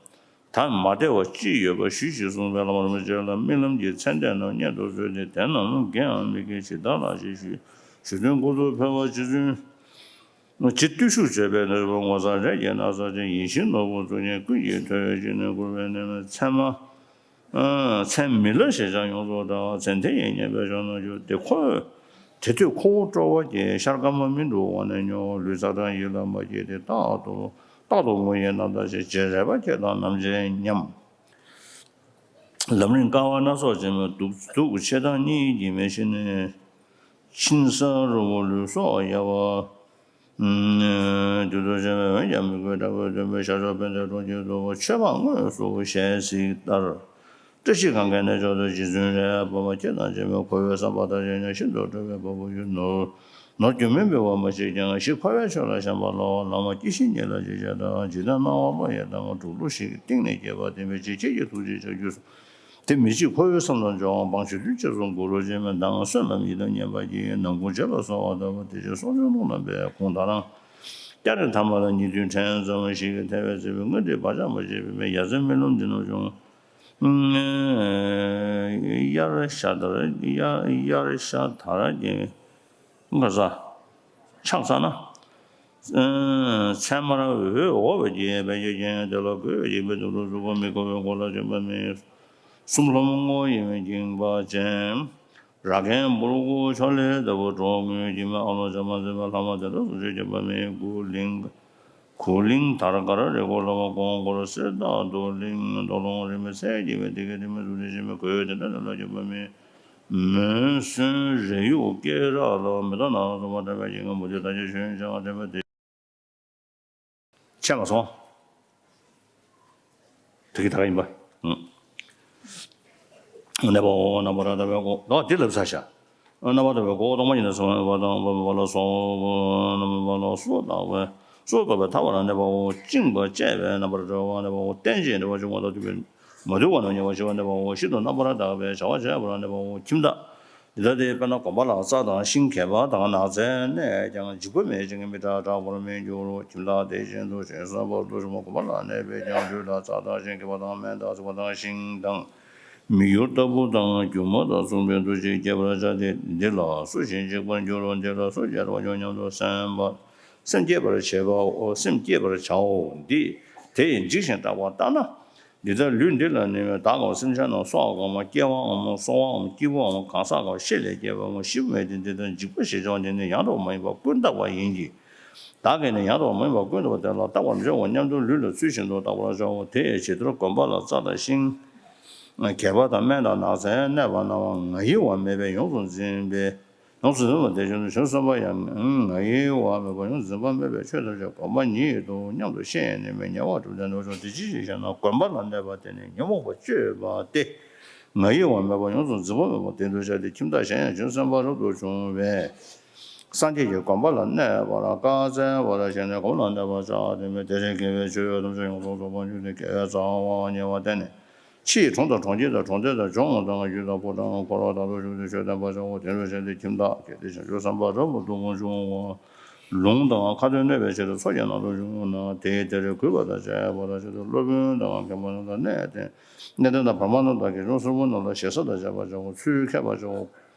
ད་མ་བདེ་བ་ཅི་ཡོད་པ་ཞུས་ཤིག་གསུངས་པས་བླ་མ་རིན་པོ་ཆེ་ལ་རྨི་ལམ་གྱི་མཚན་ལྟས་རྣམས་སྙན་དུ་གསོལ་ཏེ་དེ་རྣམས་འགལ་འམ་མི་འགལ་ཇི་ལྟར་ལགས་ཞེས་ཞུས། ཞུ་དོན་ཁོ་ཚོ་ཕལ་བ་རྗེ་བཙུན། ཇི་བརྟུལ་ཞུགས་བྱེད་པའི་ནོར་བུ་ངོ་མཚར་རས་ཀྱི་ན་བཟའ་ཅན་ཡིད་བཞིན་ནོར་བུ་གཙུག་བརྙན་ཀུན་གྱི་ཐོད་ཀྱི་ནི་བསྐུར་བའི་ནི་མཚན་མ། མཚན་མི་ལ་ཞེས་བྱ་ཡོངས་སུ་གྲགས། མཚན་དེ་ཡིས་བརྙས་པའི་ཕྱོགས་ན་གྱུར། དེ་ཁོ་དེ་དུས་ཁོ་བོ་སྤྲོ་བ་སྐྱེས་ཤར་སྐམ་པ་མི་འདུག་འོང་ནས་སྨྱོ། ལུས་ཚ་གྲང་ཡིད་ལ་མ་སྐྱེས་ཏེ་རྟག་ཏུ་རྟག་ཏུ་ངུ་ཡི་རྣམ་ཐར་ཞིག་རྗེ་རས་པ་ཁྱེད་དང་ནམ་མཇལ་སྙམ། ལམ་རིམ་དཀའ་བ་སྣ་ཚོགས་ཅན་མ་གདུག་གདུག་ཕྱེད་དང་གཉིས་ཀྱིས་མི་ཤི་ནས། ཕྱིན་ས་རུ་བོ་ལུས་སྲོག་ཡལ་བ། དུས་ཚོད་ཆེན་པོའི་འོན་ཀྱང་མི་དགོས་དྲག་པོའི་སྟོན་པའི་ཤར་ཕྱོགས་དཔལ་ལྡན་གྲོང་ཁྱེར་དུ་ཆོས་འཕགས་དངོས་སུ་ཞལ་གཟིགས་ལྟར། བཀྲ་ཤིས་གངྒཱའི་གནས་མཆོག་ཏུ་རྗེ་བཙུན་རས་པ་ཁྱེད་དང་མཇལ་བས་ཁོ་བོའི་བསམ་པ་ལྟར་བྱས་ན་ཤིན་ཏུ་སྤྲོ་བའི་བ་སྤུ་ཡུ་ནོར། ནོར་རྒྱུ་མིན་པའི་བ་མ་མཆིས་ཀྱང་ཞིག་འཁོར་བའི་ཆོས་ལ་ཞེན་པ་ལ་བླ་མ་སྐྱེ་ཤི་གཉིས་ལ་ཅི་བྱེད་དང་འཇིག་རྟེན་སྣང་བ་བློ་ཡི་མདངས་དྲུག་ལུགས་ཤིག་གི་སྟེང་ནས་སྐྱེས་པ་བསྟན་པའི་ཆེད་ཁྱེད་ཀྱི་ཐུགས་རྗེ་ལྕགས་ཀྱུས་སུ། དེ་མི་ཕྱིར་འཁོར་བའི་མཚམས་དང་སྦྱོར་བ་འབངས་ཆོས་མཐུན་ཆོས་སུ་གུ་རུ་རྗེ་མི་དང་བསོད་ནམས་ཡི་དམ་མཉམ་པ་ཡིས་ནམ་གུང་རྗེ་ལ་གསོལ་བ་བཏབ་པ་དེ་ཕྱིར་སྲོག་འཛིན་རླུང་ལ་འབད་གུང་ཐང་རང་། སྐྱ་རེངས་ཐ་མ་ལ་ཉི་ཐུན་ཕྲན་ཙམ་ཞིག་གིས་ཐལ་བའི་ཚེ་བའི་སྔ་དྲིས་བག་ཆགས་མ་བྱས་པའི་མི་ཡ་མཚན་རྨི་ལམ་འདི་རྣམས་བྱུང་། དབྱར་ཤ་དར་དབྱར་ཤ་དར་གྱི་ངར་ས་ཕྱག་འཚལ་ན། ཚད་མར་འོད་འོད་ཀྱི་བེ་ཅོན་ཅན་དེ་ལ་གུས་པས་བཞེངས་པའི་དུས་སུ་གཟུགས་པོ་མི་ཁོ་བོའི་མགོ་ལ་བྱོན་པ་མིན། གསུམ་ལྷུང་ངོ་ཡིན་མིན་འགྱིང་བག་ཅན། ར་གན་འབུར་འགོ་ཕྱག་ལེན་ལྟ་བུ་གྲོགས་མོས་ཀྱི་མེ་ཨ་ལོ་བྱ་མ་འཛིན་པ་ལྷ་མ་དེ་ལ་སུ་ཆོས་བྱེད་པ་མིན། གུ་ལིང་གུ་ལིང་དར་དཀར་རི་མགོ་ལ་བ་ཀོང་ཀོར་གསེར་ཐག་ཏུ་ལིང་དོ་ལོང་རི་མི་ཚལ་གྱི་བའི་དེ་གའི་དེ་མི་སུ་དེ་ཞེས་མི་གོས་དེ་འདྲ་ལ་ལ་བྱེད་པ་མིན། མོན་སྲན་རས་ཡུག་སྐེ་རགས་ལ་མི་ད་ན་སོ་མ་དྲན་པའི་ཞིང་ཁམས་མུ་ཏིག་དང་ཆ་ཤོན་ཞང་དྲན་པ་དེ། ཆད་མ་སོང་། དེ་གི་ད་ག་ཡིན་པ། གནས་པའོ་རྣམ་པར་དག་པའི་སྒོ་ལ་འདི་ལབ་ས་ཤ། རྣམ་པར་དག་པའི་སྒོ་སྟོང་པ་ཉིད་ནས་སོ་མ་ཡིན་པ་དང་པ་མ་པ་ལ་སོགས་པ་རྣམ་པར་སོ་དག་པའི་སོ་དག་པའི་ཐ་བ་ལ་གནས་པའོ་བཅིངས་པ་བཅས་པའི་རྣམ་པར་གྲོལ་བ་གནས་པའོ་རྟེན་ཅིང་འབྲེལ་བ་འབྱུང་བ་དང་མཐུན་པའི་མ་དུལ་བ་རྣམས་ཉེ་བར་ཞི་བར་གནས་པའོ་ཤིན་ཏུ་རྣམ་པར་དག་པའི་བྱ་བ་བྱས་པ་ལ་གནས་པའོ་ཁྱིམ་བདག་འདི་ལྟ་སྟེ་དཔེར་ན་གོམ་པ་ལ་རྩྭ་དང་ཤིང་གད་པ་དང་ནགས་ཚལ་གནས་ཀྱང་འཇིགས་པ་མེད་ཅིང་མི་སྐྲག་སྐྲག་པར་མི་འགྱུར་རོ། ཁྱིམ་བདག་དེ་བཞིན་དུ་ཆོས་བཟང་པོ་དུ་ཞུ་མ་གོམ་པ་ལ་གནས་པས་ཀྱང་ལུས་ལ་རྩྭ་དང་ཤིང་གད་པ་དང་སྨན་དང་ཚིག་པ་དང་ཤིང་དང་མིག་ཡོར་ལྟ་བུ་དང་སྒྱུ་མ་དང་མཚུངས་པའི་འདུ་ཤེས་སྐྱེད་པར་བྱ་སྟེ་འདི་ལ་སུ་ཞིག་འཇིགས་པར་འགྱུར་རོ། འདི་ལ་སུ་སྐྱེ་བར་འགྱུར་སྙམ་དུ་སེམས་པ་སེམས་བསྐྱེད་པར་བྱེད་པའོ། སེམས་བསྐྱེད་པར་བྱའོ། འདི་དེ་ཡིས་འཇིགས་ཤིང་སྐྲག་པ་ལྟར་ན། འདི་ལྟར་ལུས་འདི་ལ་ནི་བདག་གམ་སེམས་ཅན་རྣམས་སྲོག་གམ་སྐྱེ་བའམ་གསོ་བའམ་སྐྱིད་པོའམ་གང་ཟག་གམ་ཤེད་ལས་སྐྱེས་པའམ་ཤི་བ་མེད་དེ། འདི་ལྟར་འཇིགས་པ་ཞེས་བྱ་བ་འདི་ནི་ཡང་དག་པར་མ་ཡིན་པ་ཀུན་བརྟགས་པ་ཡིན་གྱི། བདག་གིས་ནི་ཡང་དག་པར་མ་ཡིན་པ་ཀུན་བརྟགས་པ་དེ་ལ་བརྟག་པར་མི་བྱའོ་སྙམ་དུ་ལུས་ལ་ཚུལ་བཞིན་དུ་བརྟག་པར་བྱའོ། དེ་ཡང་ཇི་ལྟར་གོམ་པ་ལ་རྩྭ་དང་ཤིང་། གད་པ་དང་སྨན་དང་ནགས་ཚལ་གནས་པ་རྣམས་ང་ཡི་བ་མེད་པས་ཡོངས་སུ་འཛིན་པའི། ཡོངས་སུ་འཛིན་པ་དེ་བཞིན་དུ་བྱང་སེམས་དཔའ་ཡང་ང་ཡི་བ་མེད་པ་ཡོངས་སུ་འཛིན་པ་མེད་པའི་ཆོས་ཐམས་ཅད་གོམས་པ་ཉིད་དོ་སྙམ་དུ་ཤེས་ནས་མི་ཉེ་བར་གྲུབ་སྟེ་འདོད་ཆུང་དེ་ཅི་ཞིག་ཞེ་ན། གོམས་པ་ལ་གནས་པ་དེ་ནི་ཉོན་མོངས་པ་སྤྱོད་པ་སྟེ། ང་ཡི་བ་མེད་པ་ཡོངས་སུ་འཛིན་པ་མེད་པ་དེ་འདུ་བྱ་སྟེ། ཁྱིམ་བདག་གཞན་ཡང་བྱང་སེམས་དཔའ་རབ་ཏུ་བྱུང་བས། སངས་རྒྱས་ཀྱིས་གོམས་པ་ལ་གནས་པར་བཀའ་སྩལ་པར་བྱས་ནས་གོམས་ལ་གནས་པར་བྱ་སྟེ། མི་དེ་ལས་དགེ་བའི་ཆོས་ཐམས་ཅད་ཡོངས་སུ་རྫོགས་པར་འགྱུར་ཏེ་དགེ་བའི་རྩ་བ་ཉེ་བར་བསྟན་ནས། ཕྱིའི་གྲོང་དང་གྲོང་ཁྱེར་དང་གྲོང་རྡལ་དང་ལྗོངས་དང་ཡུལ་དང་ཕོ་བྲང་འཁོར་བ་དག་ཏུ་བཞུགས་ཏེ་ཆོས་བསྟན་པར་བྱའོ། དེ་འདྲ་བྱས་ཏེ་ཁྱིམ་བདག་གལ་ཏེ་བྱང་ཆུབ་སེམས་དཔའ་རབ་ཏུ་མ་བྱུང་བ། ལུང་དང་ཁ་ཏོན་གནོད་པའི་ཕྱིར་ཚོགས་ཀྱི་ནང་དུ་བྱུང་ན། དེས་དེར་གུས་པ་དང་བཅས་པར་བྱས་ཏེ་སློབ་དཔོན་དང་མཁན་པོ་རྣམས་དང་གནས་བརྟན་གནས་བརྟན་དང་བར་མ་རྣམས་དང་དགེ་སྦྱོང་གསུམ་པོ་རྣམས་ལ་ཞེ་ས་དང་བཅས་པར་བྱའོ། ཚུལ་མཁས་པར་བྱའོ།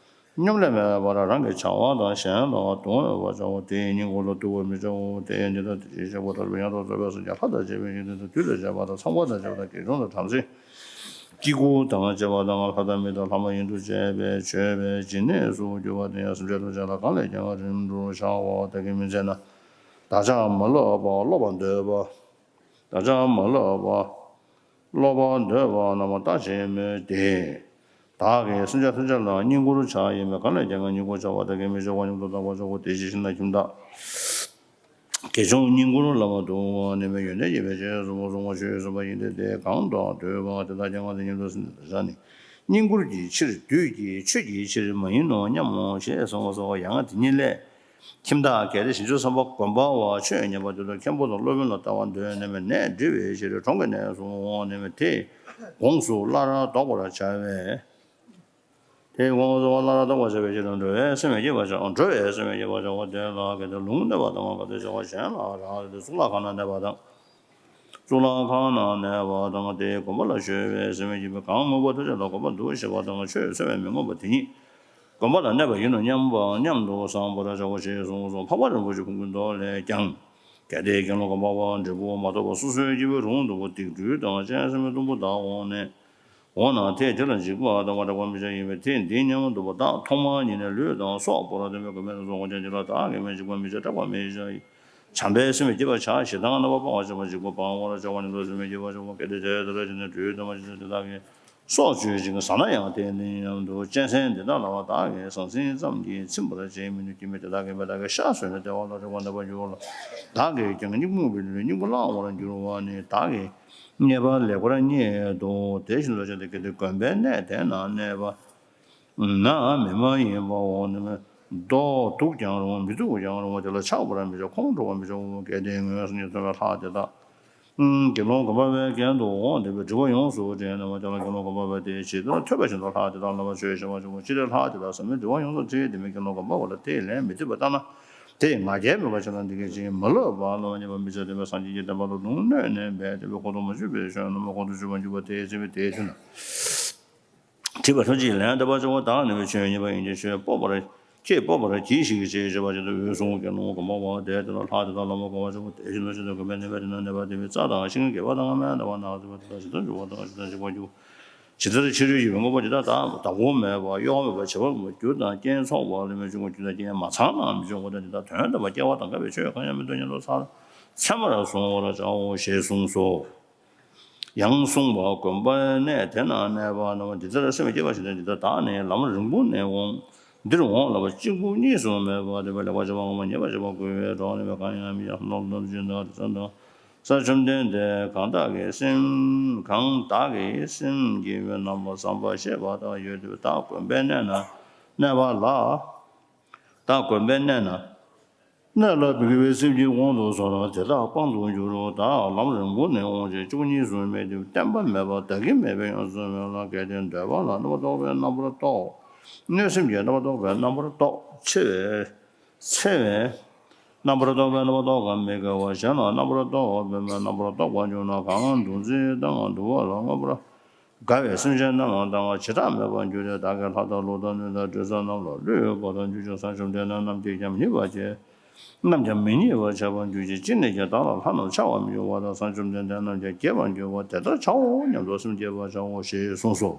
སྙོམ་ལས་མེད་པར་རང་གི་བྱ་བ་དང་གཞན་ལ་གདུང་འོས་པར་བྱའོ། དེའི་བསྙེན་བཀུར་ལ་གཏུག་པར་མི་བྱའོ། དེ་ཡང་འདི་ལྟར་དེ་བཞིན་གཤེགས་པ་ཐར་པའི་དབྱངས་དང་རྫོགས་པའི་སངས་རྒྱས་ལྷ་དང་བཅས་པའི་ཞིང་དུ་དུས་དང་བཅས་པ་དང་ཚངས་པ་དང་བཅས་པ་དང་དགེ་སྦྱོང་དང་བྲམ་ཟེ་སྐྱེ་དགུ་དང་བཅས་པ་དང་ལྷ་དང་མི་དང་ལྷ་མ་ཡིན་དུ་བཅས་པའི་མཆོད་པའི་སྦྱིན་གནས་སུ་གྱུར་པ་དེ་ཡང་སེམས་ཅན་ཐམས་ཅད་ལ་གང་ལས་ཀྱང་རིམ་གྲོར་ཤར་བ་དག་གིས་མི་ཚད་ན། བདག་ཅག་མ་ལོག་པར་སློབ་པར་འདོད་པ། བདག་ཅག་མ་ལོག་པར་སློབ་པར་འདོད་པ་རྣམས་ལ་བརྟག་བྱེད་མོས་ཏེ། བདག་གིས་སེམས་ཅན་ཐམས་ཅད་ལ་བསྙེན་བཀུར་བྱ་ཡི་མོད། གང་ལས་ཀྱང་ངའི་བསྙེན་བཀུར་བྱ་བ་དག་གིས་མི་ཚད་པ་སྙམ་དུ་བརྟག་པར་བྱའོ། དེ་ཕྱིར་ཤིང་རྣམས་ཁྱིམ་བདག་དགེ་སྦྱོང་བསྙེན་བཀུར་བླ་མ་དུ་མ་ནི་མའི་ཡོན་ཏན་གྱི་བེད་སྤྱོད་གསུམ་པོ་གསུང་བ་ཆོས་གསུངས་པ་ཡིན་ཏེ། དེ་གང་དག་འདོད་པ་དེ་དག་ཀྱང་ང་དང་མཉམ་དུ་ཟིན་ཏེ་བཞག་ནས། བསྙེན་བཀུར་གྱི་ཕྱིར་བདུད་ཀྱི་ཆོས་ཀྱི་ཕྱིར་མ་ཡིན་ནོ་སྙམ་མོ་ཞེས་གསུངས་པ་སོགས་ཡང་དེ་ཉིད་ལས། ཁྱིམ་བདག་གལ་ཏེ་བྱང་ཆུབ་སེམས་དཔའ་གོམས་པ་བ་ཆོས་ཉན་པ་དེ་ཚོ་མཁན་པོ་དང་སློབ་དཔོན་ལ་ལྟ་བར་འདོད་ནས་མི་ནས་འདྲི་བའི་ཕྱིར་གྲོང་གི་གནས་སུ་འོང་ནས་མི་དེ་དགོངས་སུ་སླར་ལྡོག་པར་བྱ་བས། དེ་དགོངས་སུ་སླར་ལྡོག་པར་བྱ་བའི་ཕྱིར་འགྲོ་བའི་སེམས་མི་སྐྱེད་པར་བྱ། འགྲོ་བའི་སེམས་མི་སྐྱེད་པར་བྱ་བ་དེ་ལ་གལ་ཏེ་ལུང་གནོད་པ་དང་གལ་ཏེ་བྱ་བ་གཞན་ལ་རག་ལས་ཏེ་གཙུག་ལག་ཁང་ན་གནས་པ་དང་། གཙུག་ལག་ཁང་ན་གནས་པ་དང་དེའི་གོམས་པ་ལ་སྤྱོད་པའི་སེམས་མི་སྐྱེད་པས་གང་མོས་པ་ཐམས་ཅད་ལ་གོམས་པ་འདུ་ཤེས་པ་དང་ཆོས་འཚོལ་བས་མི་ངོམས་པ་དེ་ཉིད་གོམས་པ་ལ་གནས་པ་ཡིན་ནོ་སྙམ་པ་སྙམ་དུ་བསམ་པར་བྱའོ་ཞེས་གསུངས་སོ། འཕགས་པ་རིན་པོ་ཆེ་ཁོང་གི་མདོ་ལས་ཀྱང་། གལ་ཏེ་དགེ་སློང་གོམས་པ་བ་འབྲས་བུ་མ་ཐོབ་པར་སོ་སོའི་སྐྱེ་བོའི་རུང་དུ་སྡིག་སྦྲུལ་དང་གཅན་གཟན་མའི་གཏུམ་པོ་དག་འོངས་ནས། འོངས་ན་དེས་དེ་ལ་འཇིགས་པ་དང་བ་སྐྲག་པར་མི་བྱ་ཡིན་པས། དེས་འདི་སྙམ་དུ་བདག་ཐོག་མར་ཉིད་ནས་ལུས་དང་སྲོག་བོར་བ་དེ་མོས་གོམས་པས་ན་སོགས་ངོ་ཅན་ཅི་ལ་བདག་གིས་མི་འཇིགས་པར་མི་བྱ་སྐྲག་པར་མི་བྱ། བྱམས་པའི་སེམས་སྐྱེད་པར་བྱ། ཞེ་སྡང་རྣམ་པར་སྤངས་པར་བྱ། འཇིགས་པ་སྤང་བར་བྱ་བ་ཉིད་དུ་སེམས་མི་སྐྱེད་པར་བྱ་བ། གལ་ཏེ་དེ་ལྟར་བྱས་ན་སྦྲུལ་དང་མ་ཅི་དེ་དག་གིས་སྲོག་གཅོད་ཅིང་ཟ་ན་ཡང་དེ་ནི་སྙམ་དུ་གཅན་གཟན་འདི་དག་ལ་བ་བདག་གིས་ཟང་ཟིང་ཙམ་གྱིས་ཚིམ་པར་བྱེད་མི་ནུས་ཀྱི་མི་དེ་དག་གིས་མི་བདག་གི་ཤ་ཟོས་ནས་བདེ་བ་ལ་རེ་བ་འདོད་པར་འགྱུར་རོ། བདག་གིས་ཀྱང་སྙིང་རྨུགས་པའི་ལུས་ལ་སྙིང་པོ་བླང་བར་འགྱུར་བ་ནི་བདག་གིས་རྙེད་པ་ལེགས་པར་རྙེད་དོ། དེ་བཞིན་དུ་བྱས་ཏེ་གལ་ཏེ་གོམས་པའི་གནས་དེ་ན་གནས་པ་ན་མི་མ་ཡིན་པའོ་ནི་མི་ལྡོག་སྡུག་ཀྱང་རུང་མི་སྡུག་ཀྱང་རུང་བ་དེ་ལ་ཆགས་པར་མི་བྱ། ཁོང་ཁྲོ་བར་མི་བྱའོ། གལ་ཏེ་ངོས་སུ་ནི་སྟོན་པའི་ལྷ་དེ་དག་དགེ་སློང་གོམས་པ་བའི་རྒྱན་དུ་འོངས་ཏེ་སྦྲུལ་པ་ཡོངས་སུ་དྲན་ནས་མ་ལྟ་ལ་དགེ་སློང་གོམས་པ་བ་དེ་ཇི་ལྟར་ཐོས་པ་བཞིན་དུ་ལྷ་དེ་དག་ལ་བ་ཆོས་བཤད་པར་བྱའོ། ཅི་སྟེ་ལྷ་དེ་དག་ཟ་མའི་སྦྲུལ་པ་ཡོངས་སུ་དྲན་ཏེ་མི་དགེ་སློང་གོམས་པ་བ་ལ་དེས་ལན་མི་ཐེབས་པ་ལྟར་ན། དེ་ཡི་ང་རྒྱལ་མེད་པར་བྱས་ན་འདི་སྐད་ཅེས་མ་ལབ་པར་ལ་ཉེས་པ་མི་བྱེད་བསྟན་པའི་སངས་རྒྱས་ཀྱི་བསྟན་པ་ལ་ལུང་གནོད་ནས་འབད་དེ་བས་ཁོ་ཐོག་མ་ཆོད་པའི་ཆོས་རྣམས་ཁོང་དུ་ཆུད་པར་འགྱུར་བ་དེ་ཡི་ཚེ་བའི་དེའི་དུས་ན། ཁྲིད་པ་ཐམས་ཅད་ལན་འདེབས་པར་བྱ་བ་དང་ནུས་པའི་ཆོས་ཉིད་པ་ཡིན་གྱི་ཆོས་སྤོབས་པར་ཁྱེད་སྤོབས་པར་གྱིས་ཤིག་ཅེས་བྱ་བ་ཅན་དུ་འོད་སྲུང་དགེ་སློང་གོམ་པ་བ་དེ་དེ་ལ་ལྷ་དེ་དག་ལ་མ་གོམས་པར་བྱ་བ་དེ་བཞིན་དུ་ཆོས་དང་གོམས་པའི་ནུས་པ་དེ་ན་གནས་པ་དེ་བས་རྩྭ་དང་ཤིང་གི་སྒལ་པ་དང་མེ་ལྟ་བ་ནག་ཟེར་བ་དེ་དག་ཇི་ལྟར་འཇུག་པ་དང་ཇི་ལྟར་འཇིག་པར་འགྱུར། ཇི་ལྟར་ཕྱི་རོལ་གྱི་དངོས་པོ་ཇི་ལྟར་བདག་བདག་པོ་མེད་པ་གཡོ་བ་མེད་པ་བྱེད་པ་མེད་པ་རྒྱུ་དང་རྐྱེན་ཚོགས་པ་ལས་མི་འབྱུང་བ་རྒྱུ་དང་རྐྱེན་མ་ཚང་ན་མི་འབྱུང་བ་དང་དེ་དག་དོན་དམ་པར་སྐྱེ་བ་དང་འགག་པའི་ཆོས་གང་ཡང་མི་འདུག་སྙམ་དུ་ཚར་ཚད་མར་གཟུང་བར་བྱའོ་ཞེས་གསུངས་སོ། ཡང་གསུངས་པ། དགོན་པའི་གནས་དེ་ན་གནས་པ་རྣམས་འདི་ལྟར་སེམས་བསྐྱེད་པ་ཞིག་སྟེ་འདི་ལྟར་བདག་ནི་ལམ་རིང་པོ་ནས་འོང་། འདིར་འོང་ལ་བ་གཅིག་པུ་གཉིས་སུ་མེད་པ་དེ་བས་ལེགས་པར་བྱེད་པ་ངོ་མ་ཉེས་པར་བྱེད་པ་རྒོལ་བའི་གྲོགས་ནི་བས་གང་ཡང་མི་ཡང་ནོར་ལོབ་ཅིང་དག་དེ་ཙམ་དང་། ས་བཅོམ་ལྡན་འདས་གང་དག་གི་སེམས་གང་དག་གི་སེམས་བསྐྱེད་པའི་རྣམ་པ་བསམ་པ་ཤེས་པ་དག་ཡོད་དེ་བདག་དགོན་པའི་གནས་ན་གནས་པ་ལ། བདག་དགོན་པའི་གནས་ན་གནས་ལ་མི་དགེ་བའི་སེམས་ཀྱི་དབང་དུ་སོང་ལ་དེ་དག་སྤང་དུ་འགྱུར་རོ། བདག་ལམ་རིང་པོ་ནས་འོང་ཞིང་གཅིག་པུ་གཉིས་སུ་མེད་དེ་བརྟན་པ་མེད་པ་བདག་གི་མེད་པའི་ཡོངས་སུ་མེད་ལ་གལ་ཏེ་འདོད་པ་ལ་རྣམ་པར་རྟོག་པའི་རྣམ་པར་རྟོག་གནོད་སེམས་ཀྱི་རྣམ་པར་རྟོག་པའི་རྣམ་པར་རྟོག་འཚེ་བའི་འཚེ་བའི་རྣམ་པར་རྟོག་པའི་རྣམ་པར་རྟོག་གམ་མི་དགེ་བ་གཞན་ལ་རྣམ་པར་རྟོག་པའི་རྣམ་པར་རྟོག་པར་འགྱུར་ན་གང་འདུ་འཛི་དང་འདུ་བ་ལ་མངོན་པར་དགའ་བའི་སེམས་ཅན་རྣམས་ལ་སྡང་བ་བྱེ་བྲག་མེད་པར་འགྱུར་ཏེ་བདག་གི་ལྷ་དང་ཀླུ་དང་གནོད་དང་འདྲེ་ཚོགས་རྣམས་ལ་བསླུས་པ་དང་འཇུག་ཅིང་ས་བཅོམ་ལྡན་འདས་རྣམས་ཀྱིས་ཀྱང་ཉེས་པ་བྱས་རྣམས་ཀྱང་མི་ཉེས་པར་བྱ་བར་འགྱུར་ཅིང་ཅི་ནས་ཀྱང་བདག་ལ་ལྷ་རྣམས་འཆག་པར་མི་འགྱུར་བ་དང་ས་བཅོམ་ལྡན་འདས་རྣམས་ཀྱང་དགྱེས་པར་འགྱུར་བ་དེ་ལྟར་བྱའོ་སྙམ་དུ་སེམས་བསྐྱེད་པར་བྱའོ་ཞེས་གསུངས་སོ།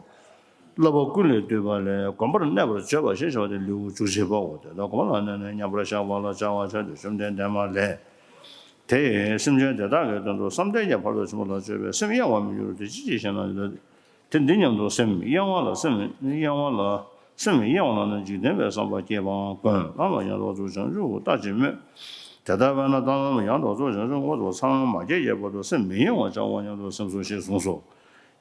བསླབ་པ་ཀུན་ལས་བཏུས་པ་ལས་དགོན་པར་གནས་པར་བྱ་བ་ཞེས་བྱ་བ་སྟེ་ལེའུ་བཅུ་གཅིག་པའོ། དེ་ལྟར་དགོན་པ་ལ་གནས་ནས་མཉམ་པར་བཞག་པ་ལ་བྱ་བ་བྱ་སྟེ་བཅོམ་ལྡན་འདས་མ་ལས། དེ་ཡིས་སེམས་ཅན་དེ་དག་གི་དོན་དུ་བསམ་གཏན་གྱི་ཕ་རོལ་ཏུ་ཕྱིན་པ་ལ་སྤྱོད་པའི་སེམས་གཡེང་བར་མི་འགྱུར་ཏེ་ཅི་ཞིག་ཞེ་ན། དེ་འདི་སྙམ་དུ་སེམས་གཡེང་བ་ལ་སེམས་གཡེང་བ་ལ་སེམས་གཡེང་བ་ལ་ནི་འཇིག་རྟེན་པའི་བསམ་པ་སྐྱེས་པའང་དགོས། ལམ་ལ་ཡང་དག་རྫོགས་བྱང་ཆུབ་ལྟ་ཅི་སྨོས། དེ་ལྟ་བས་ན་ད་ལམ་ཡང་དག་རྫོགས་བྱང་ཆུབ་མངོན་དུ་སངས་མ་རྒྱས་ཀྱི་བར་དུ་སེམས་མི་གཡེང་བར་བྱའོ་སྙམ་དུ་སེམས་སོ་ཞེས་གསུངས་སོ།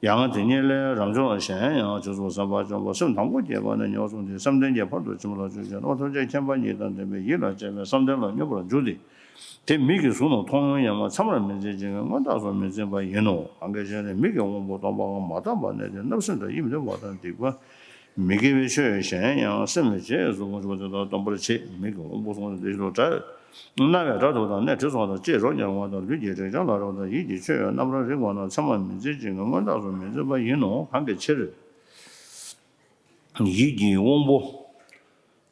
ཡང་དེ་ཉིད་ལས་རབ་འབྱོར་གཞན་ཡང་རྗེས་སུ་བསམ་པ་བཅོམ་པ་སེམས་དང་པོ་བསྐྱེད་པ་ནས་ཉོན་མོངས་པའི་བསམ་གཏན་གྱི་ཕ་རོལ་ཏུ་ཕྱིན་པ་ལ་སྤྱོད་ཅིང་སློབ་པ་ཐམས་ཅད་མཁྱེན་པ་ཉིད་དང་ལྡན་པའི་ཡིད་ལ་བྱེད་པའི་བསམ་གཏན་ལ་སྙོམས་པར་འཇུག་སྟེ། དེ་མིག་གིས་གཟུགས་རྣམས་མཐོང་ཡང་མཚམས་རེ་མི་འཛིན་ཅིང་མངོན་རྟོགས་སུ་མི་འཛིན་པ་ཡིན་ནོ། གང་གི་ཕྱིར་ན་མིག་གི་དབང་པོ་སྟོང་པའམ་མ་དག་པར་གནས་ཏེ་བརྣབ་སེམས་དང་ཡིད་མི་བདེ་བ་དང་སྡིག་པ། མི་དགེ་བའི་ཆོས་གཞན་ཡང་སེམས་ལ་རྗེས་སུ་དགོངས་པ་དེ་དག་སྟོན་པར་བྱེད། མིག་གི་དབང་པོ་སོང་སྟེ་དེ་བཞིན་དུ་སྒྲ། རྣ་བའི་སྒྲ་དོན་དང་སྣའི་དྲི་བསུ་བ་དང་ལྕེའི་རོ་མྱང་བ་དང་ལུས་ཀྱི་དྲི་བྱང་ལ་རེག་པ་དང་ཡིད་ཀྱི་ཆོས་རྣམ་པར་རིག་པ་རྣམས་མཚན་མ་མི་འཛིན་ཅིང་མངོན་རྟོགས་སུ་མི་འཛིན་པ་ཡིན་ནོ། གང་གི་ཕྱིར། ཡིད་ཀྱི་དབང་པོ་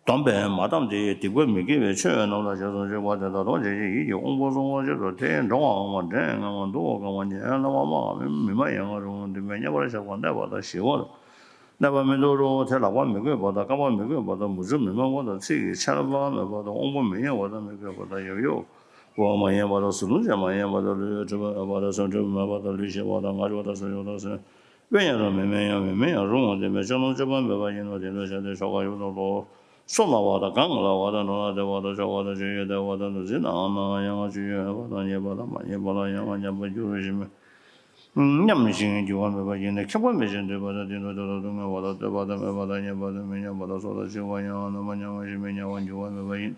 སྟོང་པས་མ་བསྡམས་ཏེ་སྡིག་པ་མི་དགེ་བའི་ཆོས་རྣམས་ལ་རྗེས་སུ་འཇུག་པ་དེ་དག་ལྡོག་བྱེད་ཀྱི་ཡིད་ཀྱི་དབང་པོ་སོང་བའི་ཕྱིར་དུ་དེས་འགྲོ་བའམ་འདྲེན་ངམ་འདུལ་བ་གང་བ་ཉིད་ལ་བ་མ་མི་མ་ཡང་རུང་འདུན་པའི་མཉམ་པར་བཞག་པ་གནས་པ་དང་ཞི་བར། གནས་པ་མི་འདོར་རོ། དེ་ལག་པ་མི་བསྐུས་པ་དང་རྐང་པ་མི་བསྐུས་པ་དང་མུ་ཅུ་མི་མང་བ་དང་ཚིགས་ཀྱི་ཆར་པ་མེད་པ་དང་དབང་པོ་མི་གཡེང་བ་དང་མི་བསྐུས་པ་དང་ཡབ་ཡུམ་པོ་མ་ཡེངས་པ་དང་གཟུགས་ལུས་ཅན་མ་ཡེངས་པ་དང་ལུས་འཁྲུལ་པ་མེད་པ་དང་སེམས་འཁྲུལ་པ་མེད་པ་དང་ལུས་ཞི་བ་དང་ངག་སྒྱུ་བ་དང་སེམས་སྒྱུ་བ་དང་སེམས་དབེན་ཡང་རུང་མི་དབེན་ཡང་མི་དབེན་ཡང་རུང་བ་དེ་མེད་སྤྱོད་ལམ་སྤྱོད་པ་མེད་པ་ཡིན་ནོ། དེ་འདྲ་བྱས་ཏེ་ཆོ་ག་ཡོད་དོ་ལོ། སོ་ན་བ་དང་གང་ལ་བ་དང་འགྲོ་ན་བདེ་བ་དང་ཆོག་པ་དང་སྤྱོད་ཡུལ་བདེ་བ་དང་འདུ་འཛི་ན་ཡང་ང་སྤྱོད་ཡུལ་མེད་པ་དང་ཉེས་པ་དང་མ་ཉེས་པ་ལ་ཡང་ང་ཉམས་པར་འགྱུར་ཞེས་སྨོས། མཉམ་ཞིང་འགྱུར་བ་མེད་པ་ཡིན་ནས་ཁེངས་པ་མེད་ཅིང་འདུས་པ་དང་དེ་དང་དེ་དག་ཏུ་མངོན་པ་དང་ལྟོས་པ་དང་མོས་པ་དང་མཉེས་པ་དང་མི་མཉེས་པ་དང་སོ་དང་ཕྱི་བ་ཡང་རྣམ་པར་མྱང་བ་ཞིག་མི་མྱང་བར་འགྱུར་བ་མེད་པ་ཡིན།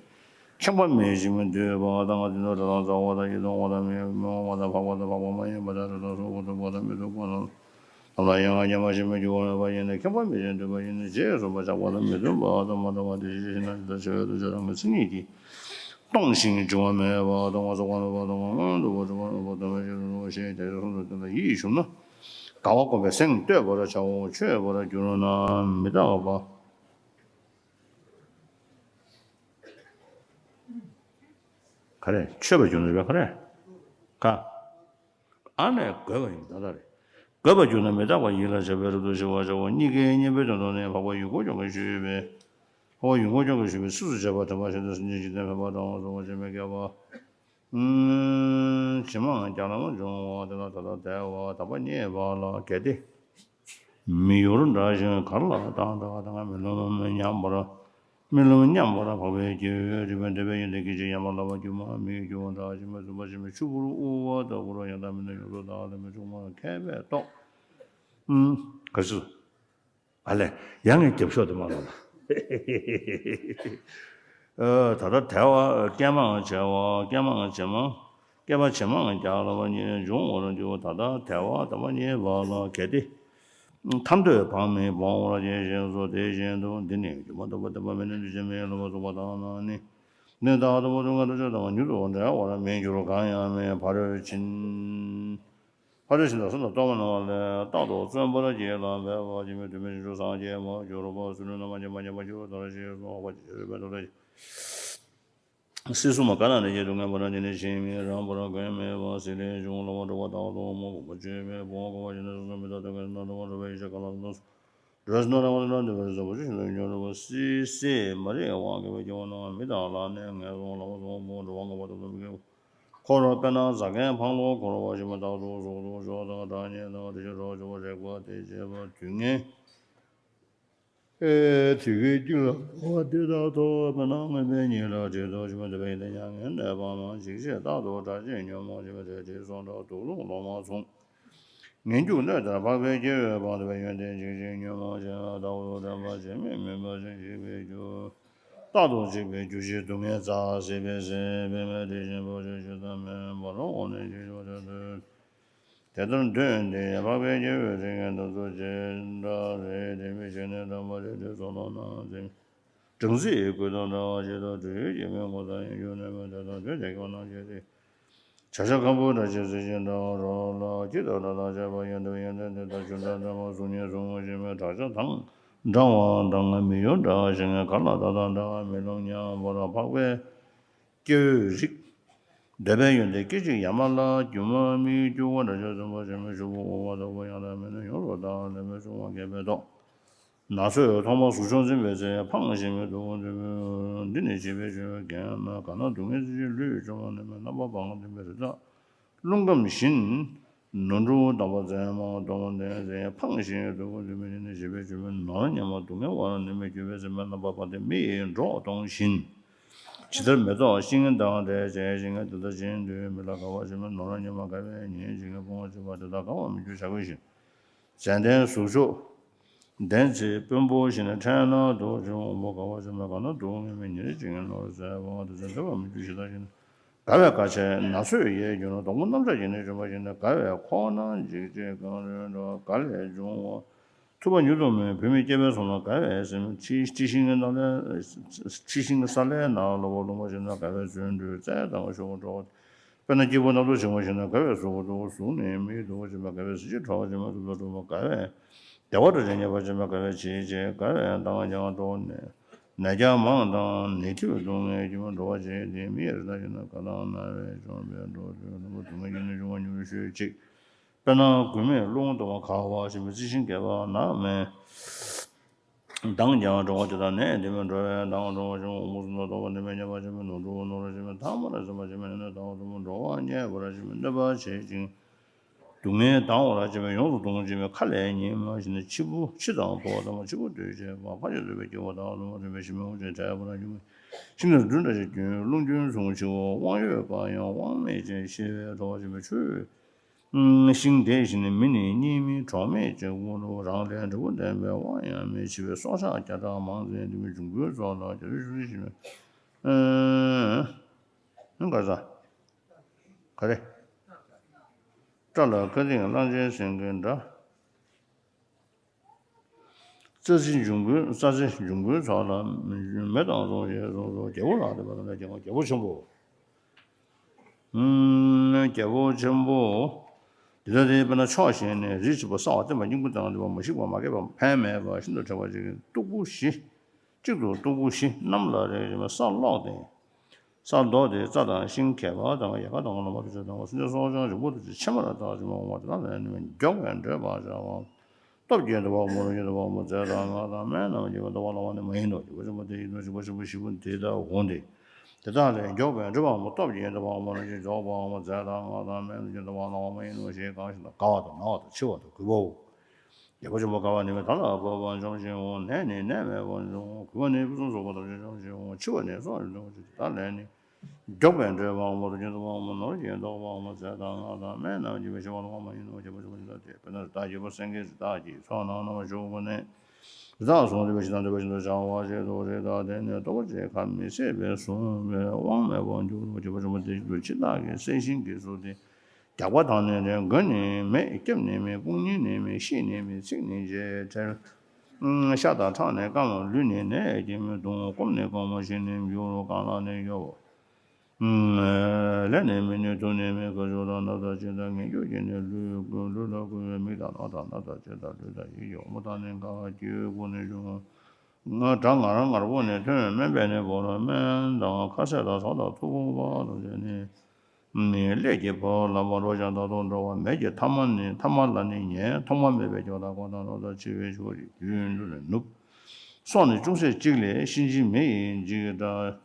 ཁེངས་པ་མེད་ཅིང་འདུས་པ་དང་དེ་དང་དེ་དག་ཚ་བ་དང་ཡིད་དུ་འོང་བ་དང་མི་མི་འོང་བ་དང་འཕགས་པ་དང་འཕགས་པ་མ་ཡིན་པ་དང་དེ་དག་སོགས་པ་ཐུབ་པ་དང་མི་ཐུབ་པ་དང་། ལམ་ལ་ཡང་ང་ཉམས་པ་ཞིག་མི་འགྱུར་བ་མེད་པ་ཡིན་ནས་ཁེངས་པ་མེད་ཅིང་འདུས་པ་ཡིན་ནས་རྗེས་སུ་བ་ཆགས་པ་དང་མི་མཐུན་པ་དང་མ་དག་པ་དེ་ཞེས་བཤད་ན་དེ་ལྟར་བྱ་བའི་དོན་བྱ་བཏང་གི་མཚན་ཉིད་ཀྱིས། སྟོང་ཞིང་འགྱུར་བ་མེད་པ་དང་ངོ་ཚ་བ་མེད་པ་དང་མངོན་དུ་བ་གྲུབ་པ་མེད་པ་དང་མེད་ཅིང་རུང་བ་ཞེས་བརྒྱ་ཆ་སུམ་ཅུ་དེ་ལ་ཡིད་ཞུམ་ན། དགའ་བ་བསྒོམས་པས་སེམས་གཏོད་པར་བྱའོ། ཆོས་པར་གྱུར་ན་མི་རྟག་པ། ག་རེ། ཆོས་པར་གྱུར་ན་རེད་པས་ག་རེ། ག་ཨ་ནི་དགོས་པ་ཡིན་ད་ལྟ་རེད། དགོས་པར་གྱུར་ན་མི་རྟག་པ་ཡིད་ལ་བྱེད་པའི་རབ་ཏུ་ཞི་བར་བྱའོ། གཉིས་ཀའི་གཉེན་པོའི་དོན་དུ་ནི་འཕགས་པ་ཡུལ་འཁོར་སྐྱོང་གིས་ཞུས་པའི། འཕགས་པ་ཡུལ་འཁོར་སྐྱོང་གིས་ཞུས་པའི་ཚིགས་སུ་བཅད་པ་དེ་མ་ཤེས་ཏེ་སེམས་ཅན་འཇིག་རྟེན་ཕལ་པ་དང་གསོད་པ་བྱེད་མི་དགེ་བ། ཇི་མང་བརྒྱ་ལམ་འབྱུང་བ་དེ་ལ་ད་ལྟ་དལ་བ་དམ་པ་རྙེད་པ་ལ་གལ་ཏེ། མི་གཡོ་རུ་འདྲ་ཞིང་གར་ལ་བཏང་དག་དང་མི་ལོ་མི་ཉམས་པར། མི་ལོ་ཉམས་པར་འཕགས་པའི་སྐྱེ་བོས་རིག་པའི་འདོད་པའི་ཡོན་ཏན་གྱི་ཕྱིར་ཡན་ལག་བསླབ་པ་སྒྱུ་མ་མིའི་སྒྱུ་མ་འདྲ་ཞིང་མི་བཟུང་བ་ཞིག་མི་ཆུ་བུར་དབུ་བ་ལྟ་བུར་ཡང་དག་མིན་ནོ། ཡོངས་སུ་དག་ལས་མི་འབྱུང་བ་མཁས་པས་རྟོགས། ཨུམ། ག་ཚོད། ཨ་ལས། ཡང་ངས་རྒྱབ་ཤོག་དེ་མ་ལོག་ལ། ཨ། ད་ལྟ་དལ་བ་སྐད་མང་བྱེད་པ་སྐད་མང་བྱེད་མ། སྐད་པ་ཇེ་མང་རྒྱག་ལ་བ་ཉིད་འབྱུང་བར་འགྱུར། ད་ལྟ་དལ་བ་དམ་པ་རྙེད་པ་ལ་གལ་ཏེ། ཐར་འདོད་བག་མེད་སྤོང་བར་བྱེད་ཅེས་སོ། དེ་བཞིན་དུ་འདི་ནི་སྒྱུ་མ་ལྡོག་པ་བདེན་པ་མིན་ནོ། འདུས་བྱས་མིན་ཡང་ལོག་པར་རྟོག་པ་དག་ནི། ནི་རྟག་ཏུ་བུ་དུ་ང་དུ་ཆོས་དང་མྱུར་དུ་འབྲལ་བར་མི་འགྱུར། གང་ཡང་མེད་ཕ་རོལ་ཕྱིན། ཕ་རོལ་ཕྱིན་དང་གསུམ་དུ་སྟོང་པར་སྣང་བ་ལས། རྟག་ཏུ་བརྩོན་པར་བགྱིད་ལ་འབད་པ་ཅིན། དུས་མིན་ཕྱིན་ཆོག་སངས་རྒྱས་མ་གྱུར་པ། ཚུལ་ཁྲིམས་རྣམ་པར་འབྱེད་པ་ཉམས་པར་འགྱུར་ལྟར་ཞེས་གསུངས་པ། ཅི་རིགས་པའི་མཐོ་ལ་སྲིད་གསུམ་ག་ན་ནི་སྡུག་བསྔལ་བར་འདི་ནི་ཇི་སྙེད་རང་བར་གོམས་མེད་པ་སྲིད་ལས་བྱུང་ལ་བ་འགྲོ་བ་དག་ཏུ་འོང་མ་བུ་མོ་སྐྱེས་པའི་ཕུང་པོ་ག་བ་ཅི་ནས་སོ་སོ་མི་རྟག་སྟོན་ཀའི་སྣང་བ་འགྲོ་བའི་ཡེ་ཤེས་ག་ལ་སོ་སོ་འགྲོ་སྣང་རང་བ་དང་འདུ་བའི་བཟོ་བོ་ཆུ་ཤིན་ཏུ་ཉོན་རུང་བ་སྲིད་སྲེད་མ་རིག་དབང་གིས་སྐྱེ་བོ་སྣང་བ་མི་དང་ལག་ནས་ངན་སོང་ལ་བ་སོང་ཕུང་འགྲོ་བ་ངན་པ་དང་སྡུག་བསྔལ་འཁོར་བ་དཔེར་ན་རྫ་མཁན་འཕང་ལོ་འཁོར་བ་ཞིག་མ་རྟག་ཏུ་ཟོག་རྫོགས་ཆོས་དང་གྲགས་སྙན་དང་དྲི་ཞིམ་གྲོགས་བྱེད་པ་རེག་པ་དེ་བྱེད་པ་དུས་ངན། ཨེ། དེ་གའི་རྒྱུད་ལ་འགྲོ་བ་དེ་དག་ཐོབ་པས་ན་མངོན་པའི་ཉིད་ལ་དྲི་དོ་ཞིམ་པ་འདོད་པ་ཡིན་ཏེ། མྱ་ངན་འདས་པ་མ་འཇིགས་ཕྱིར་རྟག་ཏུ་དགྲ་བཅས་ཉོན་མོངས་སྦྱིན་པ་དེ་དྲི་སོགས་འདྲ་དུག་རླུང་ལོ་མ་མཚུངས། ངན་སྐྱུགས་སྣོད་ལྟར་འཕགས་པའི་སྐྱེ་བོས་སྤངས་ཏེ་ཡོན་ཏན་འཇིགས་ཕྱིར་ཉོན་མོངས་སྦྱིན་པ་ལྟ་བུ་དྲན་པ་བྱེད་མེད་མུན་པ་ཅན་འཇིགས་པའི་རྒྱུ། རྟག་ཏུ་འཇིགས་པའི་རྒྱུ་ཞིག་སྡུག་བསྔལ་རྩ་སྲིད་པའི་ཟས་པད་མའི་དྲི་ཞིམ་པོ་ཞིག་ཇི་ལྟར་མིན་པར་འོང་ནས་འཇིགས་པ་དེ་ལྟར་འདོད་དེ་འཕགས་པའི་སྐྱེ་བོས་དྲི་ངན་དུ་ཚུལ་ཇི་འདྲ་རེད། དེ་མི་ཤེས་ནས་དྲན་པ་དེ་དྲི་སོགས་ལ་སྣང་ཟིན། སྦྲང་རྩིའི་སྐུད་དང་འདྲ་བ་ཞིག་ཏུ་དྲི་ཡོད་ཀྱི་མིན་ངོ་ཚ་ཡིན་རྒྱུ་ནས་མི་དེ་དང་དུས་དེ་སྐྱེ་བ་སྣང་བྱེད་དེ། བྱ་ཤ་ཁམ་བུ་འདྲ་ཞིག་ཟིལ་ཞིག་འདྲ་བ་རོ་ལ་ཁྱི་དང་འདྲ་དང་བཅས་པ་ཡོན་ཏན་ཡོན་ཏན་དེ་དག་ཆུ་འདྲ་འདྲ་བ་གཟུགས་བརྙན་གཟུགས་ངོ་ཞིག་མིན་བྲག་ཆ་དང་འདྲ་བ་དང་མི་ཡུལ་འདྲ་ཞིག་གར་ལ་ད་ལྟ་འདྲ་བ་མི་སློང་སྙམ་པར་འཕགས་པའི་སྐྱེ་བོའི་རིགས། འདོད་པའི་ཡོན་ཏན་སྐད་ཅིག་ཡ་མ་བརླག་སྒྱུ་མ་མིག་སྐྱུག་པ་འདྲ་ཆ་ཟིན་པ་ཞིག་མིན་ཤོག་བུ་འོ་བ་དོག་པོ་ཡང་དག་མིན་ནོ་ཡོངས་སུ་དག་ལས་མེད་བྱུང་བ་སྐྱེས་པའི་མདོག་ན་ཚོད་ཐོག་མར་གཟུགས་མཆོག་འཛིན་པའི་ཚེ་ཕངས་ཤིང་མི་སྡུག་པ་འདུན་པའི། འདི་ནི་བྱིས་པའི་སྤྱོད་པའི་འགན་ན་ག་ན་སྡུག་བསྔལ་ཚུལ་གྱིས་ལུས་བཅོམ་པ་ནི་མེད། རྣམ་པར་སྤངས་འདུན་པའི་རི་དྭགས་རླུང་སྐམ་བཞིན། ནོར་འཁྲུལ་དམ་པ་མཛད་མ་སྡོམ་ལྡན་ཚེ་ཕངས་ཤིང་སྡུག་པ་འདུན་པའི། འདི་ནི་བྱིས་པའི་སྤྱོད་པའི་ནོར་ཉམས་སྡུག་བསྔལ་བར་ནི་མི་འགྱུར་བའི་ཚེ་མེད། རྣམ་པར་སྤངས་ཏེ་མི་ཡི་འགྲོགས་གཏོང་བཞིན། ཇི་ལྟར་མེ་ཏོག་བཤིག་ངན་དང་འདྲ་བྱས་བཤིག་ངན་དེ་ལྟར་བྱིང་འདུས་མི་ལ་དགའ་བ་ཞིག་མིན་ནོར་ཉམས་དགའ་བའི་ཉིན་བྱིང་ངན་ཕུང་བ་བྱེད་པ་དེ་དག་དགའ་བར་མི་འགྱུར་བྱ་དགོས་ཤིང་། ཙན་དན་གཟུགས་མཆོག་ལྡན་ཚེ་དཔོན་པོ་ཞིག་ནི་ཕྲན་ན་དུ་བྱུང་འོང་པོ་དགའ་བ་ཞིག་མིན་གང་ན་སྡུག་བསྔལ་མི་ཉིད་བྱིང་ངན་ནོར་ཟད་པ་དེ་ཚེ་འདོད་པ་མི་འགྱུར་ཞེ་སྡང་ཞིག་ནི་དགའ་བའི་དགའ་ཆེ་ན་ཚོད་ཡས་འགྱུར་ནོ། སྡོང་པོ་རྣམ་གཞག་ཡེ་ནས་བྱུང་བ་ཞིག་ནི་དགའ་བའི་ཁོག་ན་འཇིགས་བྱེད་གངས་རིའི་འགྲོ་དགའ་ལས་བྱུང་བ། ཐུབ་པ་མྱུར་དུ་མོས་བུད་མེད་སྐྱེས་པའི་ཚོགས་ན་དགའ་བའི་སེམས། འཁྲི་འཁྲི་ཤིང་གི་ནང་ལས་འཁྲི་ཤིང་གི་ས་ལའི་ནང་ལ་བ་ལུང་པ་ཞིག་ན་དགའ་བའི་བརྩོན་འགྲུས་རྩལ་དང་ཤོག་གུ་འགྲོ། དཔེར་ན་སྐྱེས་བུ་སྣ་ཚོགས་བྱུང་བ་ཞིག་ན་དགའ་བའི་གཟུགས་པོ་འདུག་གཟུགས་ནི་མིག་འདུག་ཅེས་པ་དགའ་བའི་གཟི་བརྗིད་ཁྲོ་བ་ཅན་མ་ཐུབ་ལ་སྒྲུབ་པ་དགའ་བའི་བདེ་བ་དང་ལྡན་ཉེས་པ་ཅན་མ་དགའ་བའི་བྱིས་བྱེད་དགའ་བའི་མདངས་ཀྱང་འགྲོ་ནས་ནད་ཀྱང་མང་དང་ནད་ཐིབས་སྡུག་བསྔལ་གྱི་མ་འགྲོ་བ་བྱེད་དེ་མི་ཡི་རི་དྭགས་ཀྱི་ན་དགའ་དང་ན་བས་བྱུང་བའི་འགྲོ་དུས་ལུང་པ་སྡུག་བསྔལ་གྱི་ནད་བྱུང་བ་མྱུར་ཤོས་གཅིག་དཔེར་ན་མགོན་མེད་རླུང་ལྟ་བུ་ག་བ་ཞིག་མི་རྩི་ཤིང་སྐྱེས་པ་ན་མེད། མདངས་ཀྱང་འགྲོ་བ་དེ་དག་ནད་འདི་མི་འགྲོ་བའི་མདངས་འགྲོ་བ་ཞིག་འོང་མུ་གསུམ་དུ་གཏོགས་པ་འདི་མི་ཉམས་པ་ཞིག་མི་ནོར་འགྲོ་བ་ནོར་བ་ཞིག་མི་ཐ་མ་ར་ཟིན་པ་ཞིག་མི་ནད་ནི་ལྟ་བ་གསུམ་འགྲོ་བ་རྙེད་པ་ར་ཞིག་མི་གནོད་པ་བྱེད་ཅིང་། སྡུག་བསྔལ་ལྡང་བ་ར་ཞིག་མི་ཡོངས་སུ་གདུང་ཞིག་མི་ཁ་ལས་ཉེས་མ་ཞིག་ནི་འཆི་བོ་འཆི་དང་འཕོ་བ་དང་འཆི་བོ་འདོད་བྱེད་པ་ཕ་ཆད་འདོད་པའི་སྐྱེ་བོ་དང་ལུང་བ་རིམ་པས་ཞི་མི་འོང་ཅིང་བྲལ་བ་ར་ཞིག་མི་ཤིང་དང་སྦྲུལ་འདྲ་ཞིག་རྒྱུན་རླུང་རྒྱུན་མཚུངས་འཆི་བོ་དབང་ཡོད་པ་ཡང་དབང་མེད་ཅིང་ཤི་བའི་འགྲོ་བ་ཞིག་མི་ཆོས། ཤིང་དེ་བཞིན་མི་ནི་གཉིས་མེད་གྲོགས་མེད་ཅིང་དབུལ་བོ་རང་ལས་འབྲས་བུ་ལྡན་པའི་དབང་ཡང་མེད་འཆི་བའི་སྲོག་ཆགས་བརྒྱ་ཕྲག་མང་ཚན་འདི་མི་འབྱུང་པོའི་ཚོགས་ལ་རྒྱ་རུ་ཤུགས་ཤིང་ཨ་ག་ས་ག་རེ། སྐྲ་ལ་ཁ་ཏིང་གླང་ཆེན་སེང་གེ་འདྲ། རྩྭ་རྩི་འབྱུང་པོའི་རྩྭ་རྩི་འབྱུང་པོའི་ཚོགས་ལ་མེ་དང་རླུང་ཞེས་གསུངས་སོ། རྒྱལ་པོ་ལགས་ཏེ་བ་དང་ལས་ཀྱང་རྒྱལ་པོ་ཆེན་པོ། ཨུམ། རྒྱལ་པོ་ཆེན་པོ། འདི་ལྟ་སྟེ་དཔེར་ན་ཕྱོགས་བཞི་ནས་རི་གཅིག་པུ་གསལ་བ་བརྟན་པ་སྙིང་པོ་དང་ལྡན་པ་མ་ཞིག་པ་མ་སྐྱེས་པ་ཕན་མེད་པ་ཤིན་ཏུ་ཕྲ་བ་ཅིག་གི་སྟུག་པོ་བཞི། གཅིག་ཏུ་སྟུག་པོ་བཞི་གནམ་ལ་རེག་བཞིན་པའི་ས་གློག་སྟེ། ས་རྡོ་སྟེ་རྩྭ་དང་ཤིང་གད་པ་དང་ཡལ་ག་དང་ལོ་མ་དང་ཆུ་དང་སེམས་ཅན་སྲོག་ཆགས་རིང་པོ་དང་ཕྱེ་མར་བཏགས་ཕྱེ་མར་འོང་བ་དེ་དག་ལ་ནི་མགྱོགས་པས་འགྲོལ་བར་བྱའོ། སྟོབས་ཀྱིས་འདུལ་བ་མོ་རང་ཉིད་འདུལ་བ་མོ་རྫས་དང་སྔགས་དང་སྨན་རྣམས་ཀྱིས་འདུལ་བ་ལགས་པ་ནི་མ་ཡིན་ནོ། རྒྱལ་པོ་ཆེན་པོ་དེ་ཡིན་ནོ། རྗེ་ཁོ་ཆེན་པོ་བཞི་པོ་དེ་ལྟ་འོང་སྟེ། དེ་དག་ལས་མགྱོགས་པས་འགྲོལ་བ་མོ་སྟོབས་ཀྱིས་འདུལ་བ་མོ་རང་ཉིད་འཇོག་པའམ་རྫས་དང་སྔགས་དང་སྨན་རྣམས་ཀྱིས་འདུལ་བ་ལགས་པ་མ་ཡིན་ནོ་ཞེས་གང་ཞིག་ན་དགའ་བ་དང་ན་བ་དང་འཆི་བ་དང་གུས་པའོ། རྒྱལ་པོ་ཆེན་པོ་དགའ་བ་ནི་མི་དག་ལ་བབ་པ་འཇོམས་ཤིང་འོང་། ནད་ནི་ནད་མེད་པར་འཇོམས་འོང་། གུས་པ་ནི་ཕུན་སུམ་ཚོགས་པ་ཐམས་ཅད་འཇོམས་ཤིང་འོང་། འཆི་བ་ནི་སྲོག་ཡང་འཇོམས་ཤིང་དེ་དག་ལས་ནི། མགྱོགས་པས་འགྲོལ་བའམ་རྒྱུན་དུ་འཕངས་པ་ནོར་གྱིས་བཟློག་པའམ་རྫས་དང་སྔགས་དང་སྨན་རྣམས་ཀྱིས་མི་ཤི་བ་ལགས་པ་མ་ཡིན་ནོ། རྒྱལ་པོ་ཆེན་པོ་ཇི་ལྟར་དེ་དཔེར་ན་རི་དྭགས་ཀྱི་བུ་སེང་གེ་རི་དྭགས་ཀྱི་ཚོགས་ནང་ན་མ་ཞུགས་པ་ནས། རི་དྭགས་བཟུང་སྟེ་བཞིན་དང་འདོད་པ་བཞིན་དུ་བྱ་བ་བྱེད་དོ། རི་དྭགས་དེ་ནི་ལྟོ་ཅེས་ཁ་མི་ཟེར་བས་བཟུང་བའི་དབང་མེད་པར་འགྱུར་རོ། རྒྱལ་པོ་ཆེན་པོ་དེ་བཞིན་དུ་འཆི་བདག་གི་སྲེག་ཤིང་གི་ཟུར་དེ། རྒྱགས་པ་དང་ནི་རེད། མགོ་ནི་མེད། སྐྱབས་ནི་མེད། དཔུང་གཉེན་ནི་མེད། གཤིས་ནི་མེད། ཚིགས་ནི་བཅད་བྲལ། ཤ་དང་ཁྲག་ནི་སྐམ། ལུས་ནི་ནད་ཀྱིས་མི་གདུང་། སྐོམ་ནི་སྐོམ་པ། ཞིང་ནི་མྱུར། གངས་ལ་ནི་གཡོ་བ། ལས་ནི་མི་ནུས། དུག་ནི་མི་ཁ་ཆུ་དང་། ནགས་དང་ལྕི་དང་ངན་སྐྱུགས་ཀྱིས་ནི་ལུས། ལུས་ལ་བསྐུ་བའི་མིག་དང་རྣ་དང་སྣ་དང་ལྕེ་དང་ལུས་དང་ཡིད་ཀྱི་དབང་པོ་དག་ནི་འགག་སྐྱེ་དགུ་ནི་འབྱུང་། ངར་ངར་པོ་ནི་ཐོན། དམན་པས་ནི་བོར། སྨན་དང་ཁ་ཟས་དང་ཟོག་དང་ཕྲུ་གུ་བ་དང་ལྡན་ནི། ཀླད་ཀྱི་བུ་ལ་མ་འགྲོ་ཞིང་བདག་ཏུ་འགྲོ་བ། མེད་ཀྱི་ཐ་མ་ནི་ཐ་མ་ལ་ནི་ཉལ། ཐོག་མ་མེད་པའི་སྐྱོ་དང་ཁོག་དང་རླུང་དང་འཆི་བའི་ཆུ་ཡི་རྒྱུན་ལ་ནི་ནུབ། སྲོག་ནི་ཅུང་ཟད་གཅིག་ལས། གཤིན་རྗེའི་མི་ཡི་འཇིགས་སྐྲག།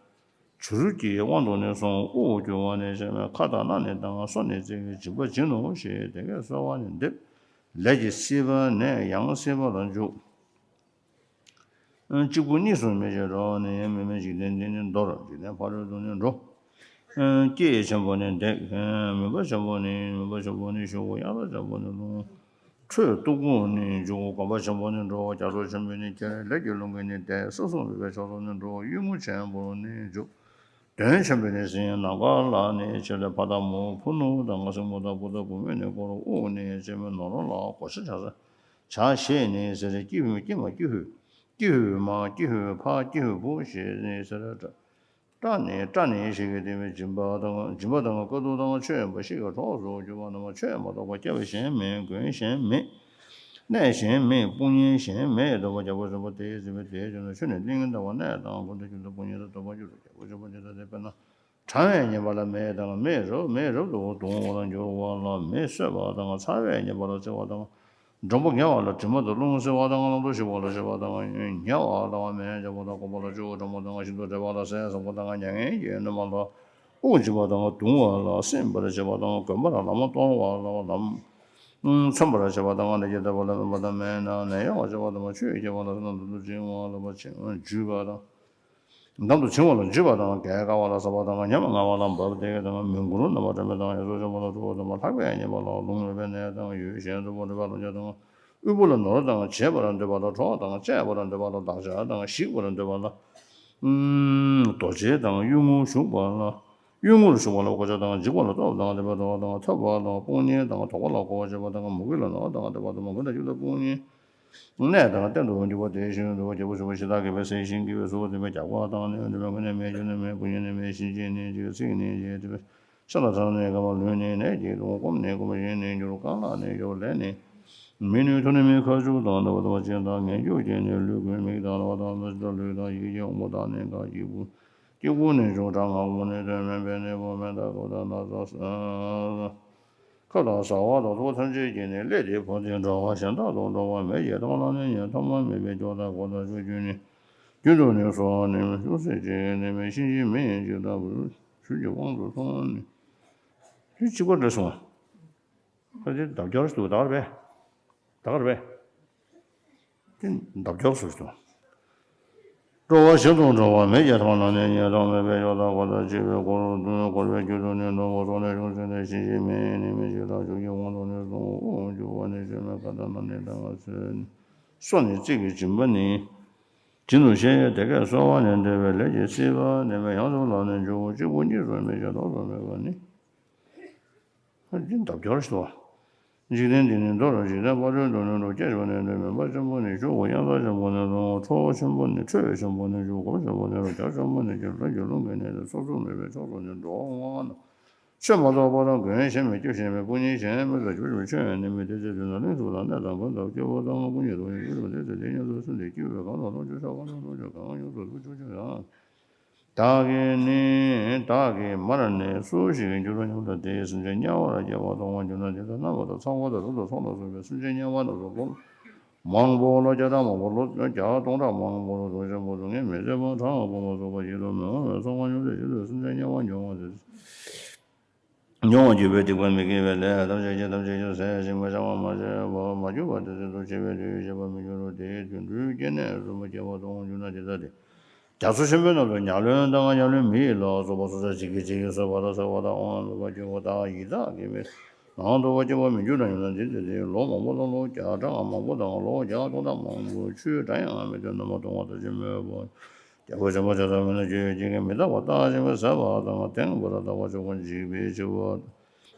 བྱུ་རུ་གི་དབང་དུ་ནི་སོང་། དབུགས་འགྱུར་བ་ནི་ཞེན་མེད། ཁ་དང་སྣ་ནི་གདངས། སོ་ནི་བརྩེགས་ཀྱི་འཇིགས་པ་འབྱིན་ནོ་ཞེས་དེ་སྐད་གསོལ་བ་ནི་འདེབས། ལས་ཀྱི་སྲིད་པ་ནས་ཡང་སྲིད་པ་ལ་འཇུག། གཅིག་པུ་གཉིས་སུ་མི་འབྱེད་འགྲོ་བ་ནི་མེད་མིན། འཇིག་རྟེན་འདི་ནི་འདོར། འཇིག་རྟེན་ཕ་རོལ་ཏུ་ནི་འགྲོ། སྐྱེས་ཆེན་པོ་ནི་འདེགས། མུན་པ་ཆེན་པོ་ནི་མུན་པ་ཆེན་པོ་ནི་ཞུགས། དབྱར་རྩྭ་ཆེན་པོ་ནི་ལོངས། ཁྲོད་སྟུག་པོ་ནི་འཇུག། གོམ་པ་ཆེན་པོ་ནི་འགྲོ། རྒྱ་མཚོ་ཆེན་པོས་ནི་ཁྱེར། ལས་ཀྱི་རླུང་གིས་ནི་འདེད། ས་སྲུང་མེད་པའི་ཕྱོགས་སུ་ནི་འགྲོ། གཡུལ་ངོ་ཆེན་པོར་ནི་འཇུག། གདོན་ཆེན་པོས་ནི་ཟིན། ནམ་མཁའ་ལ་ནི་ཆེ་ལ་ཕ་དང་མོ། ཕུ་ནུ་དང་སྲིང་མོ་དང་བུ་དང་བུ་མོས་ནི་བསྐོར། དབུགས་ནི་སྐྱེད་མོས་ནོར་ལ་གོ་ཆ་བྱ། བྱ་ཞེས་ནི་ཟེར། ཀྱི་ཧུད་ཀྱི་མ་ཀྱི་ཧུད། ཀྱི་ཧུད་མ་ཀྱི་ཧུད་ཕ་ཀྱི་ཧུད་བུ་ཞེས་ནི་ཟེར། སྐྲ་ནི་སྐྲ་ནི་ཞེས་ཀྱི་དེ་བས་སྦྱིན་པ་དང་སྦྱིན་པ་དང་དཀའ་ཐུབ་དང་ཆོས་ཡོན་པོ་ཤིག་གི་གྲོགས་སུ་གྱུར་པ་རྣམས་ཆོས་མ་གཏོགས་པ་སྐྱེ་བ་གཞན་མེད། མགོན་གཞན་མེད། གནས་གཞན་མེད། དཔུང་གཉེན་གཞན་མེད། འདོད་པ་རྒྱལ་པོ་ཆེན་པོ་དེས་ཟིན་པའི་དེའི་རྒྱུ་ན་ཆོས་ནི་གླིང་ལྟ་བུ་གནས་དང་ཀུན་ཏུ་རྒྱུ་དང་དཔུང་གཉེན་དང་འདོད་པ་རྒྱུ་དང་རྒྱལ་པོ་ཆེན་པོ་དེ་ལྟ་སྟེ། དཔེར་ན། གྲང་བས་ཉེན་པ་ལ་མེ་དང་མེ་རབ་མེ་རབ་ཏུ་གདུང་བ་ལ་འགྱུར་བ་ལ་མེ་གསོད་པ་དང་། ཚ་བས་ཉེན་པ་ལ་བཙེར་བ་དང་། འགྲོན་པོ་ངལ་བ་ལ་དྲི་མ་དང་རླུང་བསིལ་བ་དང་། ལམ་དུ་ཞིག་པ་ལ་ཞིག་པ་དང་། ཉལ་བ་ལ་མེ་ལྕེ་པོ་དང་སྐོམ་པ་ལ་ཆུ་བོ་གྲང་མོ་དང་། ཤིན་ཏུ་བྲེལ་བ་ལ་ཟས་བཟང་པོ་དང་། མྱ་ངན་གྱིས་གནོན་པ་ལ་དབུགས་འབྱིན་པ་དང་། གདུང་བ་ལ་སིམ་པར་བྱེད་པ་དང་། གོམས་པ་ལ་ལམ་གཏོར་བ་ལ་ལམ་མཚོན་པར་བྱེད་པ་དང་། ལས་ཀྱི་བདེ་བ་ལ་སྨོན་པ་དང་། མེ་ན་ནད་གཡོག་པར་བྱེད་པ་དང་། ཆུ་ཡི་སྐྱེ་བ་ལ་སོགས་པ་འདམ་དུ་བྱིང་བ་ལ་བྱིང་འཇུས་པ་དང་། འདམ་དུ་བྱིང་བ་ལ་འཇུས་པ་དང་། གས་བཀག་པ་ལ་ཟ་བ་དང་། ཉམ་ང་བ་ལ་འབབ་སྟེགས་དང་། མི་མགོ་རུ་རྣམ་པར་འདྲེན་པ་དང་། ཡ་སོགས་ཆེན་པོ་ལ་ཁྲོ་བོ་དང་། ལྷགས་པས་ཉེན་པ་ལ་རླུང་ལུས་པའི་ནད་དང་། ཡུལ་གཞན་དུ་འབོ་འདྲེན་པ་ལ་ལོ་ཆ་དང་། དབུལ་པོ་ལ་ནོར་དང་། བྱེད་པར་འདོད་པ་ལ་གྲོགས་དང་། སྤྱད་པར་འདོད་པ་ལ་བདག་ཅག་དང་། ཞིག་པར་འདོད་པ་ལ་རྡོ་རྗེ་དང་། གཡུལ་ངོར་ཞུགས་པ་ལ་གཡུལ་ངོར་ཞུགས་པ་ལ་གོ་ཆ་དང་། འཇིགས་པ་ལ་སྟོབས་དང་ལྡན་པའི་འགྲོ་བ་དང་། ཐོབ་པ་དང་དཔུང་གཉེན་དང་དོགས་པ་ལ་གོ་བར་བྱེད་པ་དང་། མུ་གེ་ལ་ནོར་དང་ལྡན་པ་དང་། མགོན་དང་རྒྱུ་དང་དཔུང་གཉེན། གནས་དང་རྟེན་དུ་འགྱུར་བ་དེ་བཞིན་དུ་རྒྱལ་པོ་ཆེན་པོ་ཞི་བདག་གིས་སྦས་གསལ་ཞིང་གིས་སྦས་སུ་བསྟན་པའི་རྒྱལ་བ་དང་ནི་འདུན་པའི་མགོན་ནི་མེད། རྒྱུ་ནི་མེད། དཔུང་གཉེན་ནི་མེད། གཤིན་རྗེ་ནི་འཇིགས། ཚིག་ནི་འཇིགས། དེ་བས་ཤ་དང་ཁྲག་ནི་སྐམ། ལུས་ནི་ནད་ཀྱིས་གདུང་། སྐོམ་ནི་སྐོམ་པ་ཞིང་ནི་འགྱུར། གངས་ལ་ནི་གཡོ། ལས་ནི་མི་ནུས། དུག་ནི་མི་ཁ་ཆུ་དང་ལྟ་བུ་དང་། གཅིན་དང་ངན་སྐྱུགས་ཀྱིས་ནི་ལུས་ཀུན། མིག་དང་རྣ་བ་དང་ལུས་དང་ཡིད་ཀྱི་དབང་པོ་དག་ནི་འགག་སྐྱེ་དགུ། སྐྱེ་དགུ་ནི་འབྱུང་། གྲང་ངར་པོ་ནི་ཐོན། དམན་པས་ནི་བོར། སྨན་དང་ཁབ་དང་ན་ཚ། ཁབ་དང་ཟ་བ་དང་ཐུག་ཐམས་ཅད་ཀྱིས་ནི། ཀླད་དེ་བུ་དེ་འགྲོ་བ་གཞན་དག་ཏུ་འགྲོ་བ། མེད་ཀྱི་ཐ་མ་ལ་ནི་ཉལ། ཐོག་མ་མེད་པའི་སྐྱོ་དང་ཁོག་དང་ཆུ་རྒྱུན་ནི། རྒྱུན་དུ་ནི་སོ་ནི་ཅུང་ཟད་ཅིག་ནི་མེད། གཤིན་རྗེའི་མི་ཡི་འཇིགས་སྐྲག་བུ་ཆུ་ཡི་དབང་དུ་སོང་ནི། དེ་གཅིག་པ་འདྲ་སོང་བ། ཁ་ཅིག་འདབ་སྐྱོར་ཞིག་འདུག་ད་ག་རེད་པས། ད་ག་རེད་པས། དེ་འདབ་སྐྱོར་ཟེར་དུས། འགྲོ་བ་གཞན་དུ་འགྲོ་བ། མེད་ཀྱི་ཐ་མ་ལ་ནི་ཉལ། ཐོག་མེད་པའི་སྐྱོ་དང་ཁོག་དང་འཆི་བས་བོར། བོར་བའི་རྒྱུན་དུ་ནི་འགྲོ་བ། སྲོག་ནི་ཅུང་ཟད་ཅིག་ནི་གཤིན་རྗེའི་མི་ཡི་མི་འཇིགས་སྐྲག་ཆུ་ཡི་དབང་དུ་ནི་སོང་། དབུགས་འགྱུར་བ་ནི་ཞེན་མེད། ཁ་དང་སྣ་ནི་གདངས། སོ་ནི་བརྩེགས་ཀྱི་འཇིགས་པ་ནི། འབྱིན་ནོ་ཞེས་དེ་སྐད་གསོལ་བ་ནི་འདེབས། ལས་ཀྱི་སྲིད་པ་ནི་མེད། ཡང་སྲིད་ལ་ནི་འཇུག། གཅིག་པུ་གཉིས་སུ་མི་འབྱེད། ཐོགས་སུ་མེད་པ་ནི། འདི་འདབ་སྐྱོར་ཞིག་འདུག་འཇིག་རྟེན་འདི་ནི་འདོར། འཇིག་རྟེན་ཕ་རོལ་ཏུ་ནི་འགྲོ། སྐྱེས་ཆེན་པོ་ནི་ནི་མུན་པ་ཆེན་པོ་ནི་ཞུགས། དབྱར་རྩྭ་ཆེན་པོ་ནི་ལོངས། ཁྲོ་བོ་ཆེན་པོ་ནི། ཁྲོད་ཆེན་པོ་ནི་འཇུག། གོམ་ཆེན་པོ་ནི་རྒྱ་ཆེན་པོ་ནི་འགྱུར། ལུས་ཀྱི་རླུང་གིས་ནི་ནི། ས་སྲུང་མེད་པའི་ཕྱོགས་སུ་ནི་འགྲོ། ངག་ན་ཆོས་མ་གཏོགས་པ་དང་། མགོན་གཞན་མེད། སྐྱེ་གཞན་མེད། དཔུང་གཉེན་གཞན་མེད་ལ། བྱུར་བའི་ཆོས་ཡང་ནི་མེད། དེ་ཚེ་དུས་ན་གླིང་བཞི་དང་གནས་དང་ཁམས་དང་། སྐྱེ་བོ་དང་དངོས་པོ་ཉིད་དུ་ཡང་། ཡུལ་དང་དེ་ཚེ་དེ་ཉིད་དུ་སུ་དེ་སྐྱེ་བོས་གང་དང་ལོངས་སྤྱོད་ཤ་གང་དང་ལོངས་སྤྱོད་གང་ཡོངས་སུ་ལུས་སྤྱོད་ཀྱང་། བདག་གིས་ནི་བདག་གིས་མར་ནི་སུ་ཞིག་འགྱུར་རོ་སྙམ་དུ། དེ་ཡི་སེམས་ཅན་དམྱལ་བར་སྐྱེ་བ་མཐོང་བར་འགྱུར་ན། དེ་དག་རྣམ་པ་དང་། ཚངས་པ་དང་། རི་དྭགས་ཚོགས་ལ་སོགས་པའི་སེམས་ཅན་དམྱལ་བ་རྣམས་སུ་ལོ་མང་པོ་ལ་བརྒྱ་ཕྲག་མང་པོ། ལོ་བརྒྱ་སྟོང་ཕྲག་མང་པོ་ལ། དུག་ཆེན་པོ་སྡུག་བསྔལ་མི་བཟད་པ། གྲང་ངར་པོ་མ་སོགས་པ་ཡིད་དུ་མི་འོང་བའི་ཚོར་བ་མྱོང་སྟེ། ཡིད་དུ་སེམས་ཅན་དམྱལ་བ་མྱོང་བ་དེ། མྱོང་བར་གྱུར་པའི་སྡིག་པ་མི་དགེ་བའི་ལས་ཐམས་ཅད་ཀྱང་ཐམས་ཅད་ཀྱང་ཟད་ཅིང་མི་བྱང་བར་མ་ཆད་པ་མ་གྱུར་པ་དེ་ཚེ་འདུ་བྱེད་པའི་དུས་ཤེས་པར་མི་འགྱུར་རོ། དེའི་དུས་འགྲོའི་སྐྱེ་གནས་རིམ་པ་སྐྱེ་བ་མཐོང་བར་འགྱུར་ན། དེ་ལྟ་སྟེ། རྒྱ་མཚོ་ཆེན་པོའི་ནང་དུ་ཉ་རློན་དང་། ཉ་རློན་མི་ཡི་ལུས་ལ་སོགས་པ་སྲོག་ཆགས་ཇི་སྐད་ཅིག་གིས་གསོད་པ་དང་། བསད་པ་དང་། དབང་ལུས་པ་སྐྱེ་བོ་དག་ཡི་དྭགས་ཀྱི་མི་ནང་དུ་བ་སྐྱེ་བར་མི་འགྱུར་ར་སྙམ་ན། དེ་ཚེ་དེ་ལོ་མང་པོ་དང་། ལོ་བརྒྱ་ཕྲག་མང་པོ་དང་། ལོ་བརྒྱ་སྟོང་ཕྲག་མང་པོ་ཆུའི་སྒྲ་ཡང་མི་ཐོས། ནམ་མཁའ་སྟོང་པ་ལྟ་ཅི་སྨོས་པ། རྒྱལ་པོ་ཆེན་པོ་ཇི་ལྟར་མོས་ན་ཆོས་ཡོད་ཅིག་གིས་མི་རྟག་པ་བརྟག་ཅིང་ཟད་པ་དང་། དེང་བར་རྟག་པ་ཆོས་ཀུན་འཇིག་པའི་འཆི་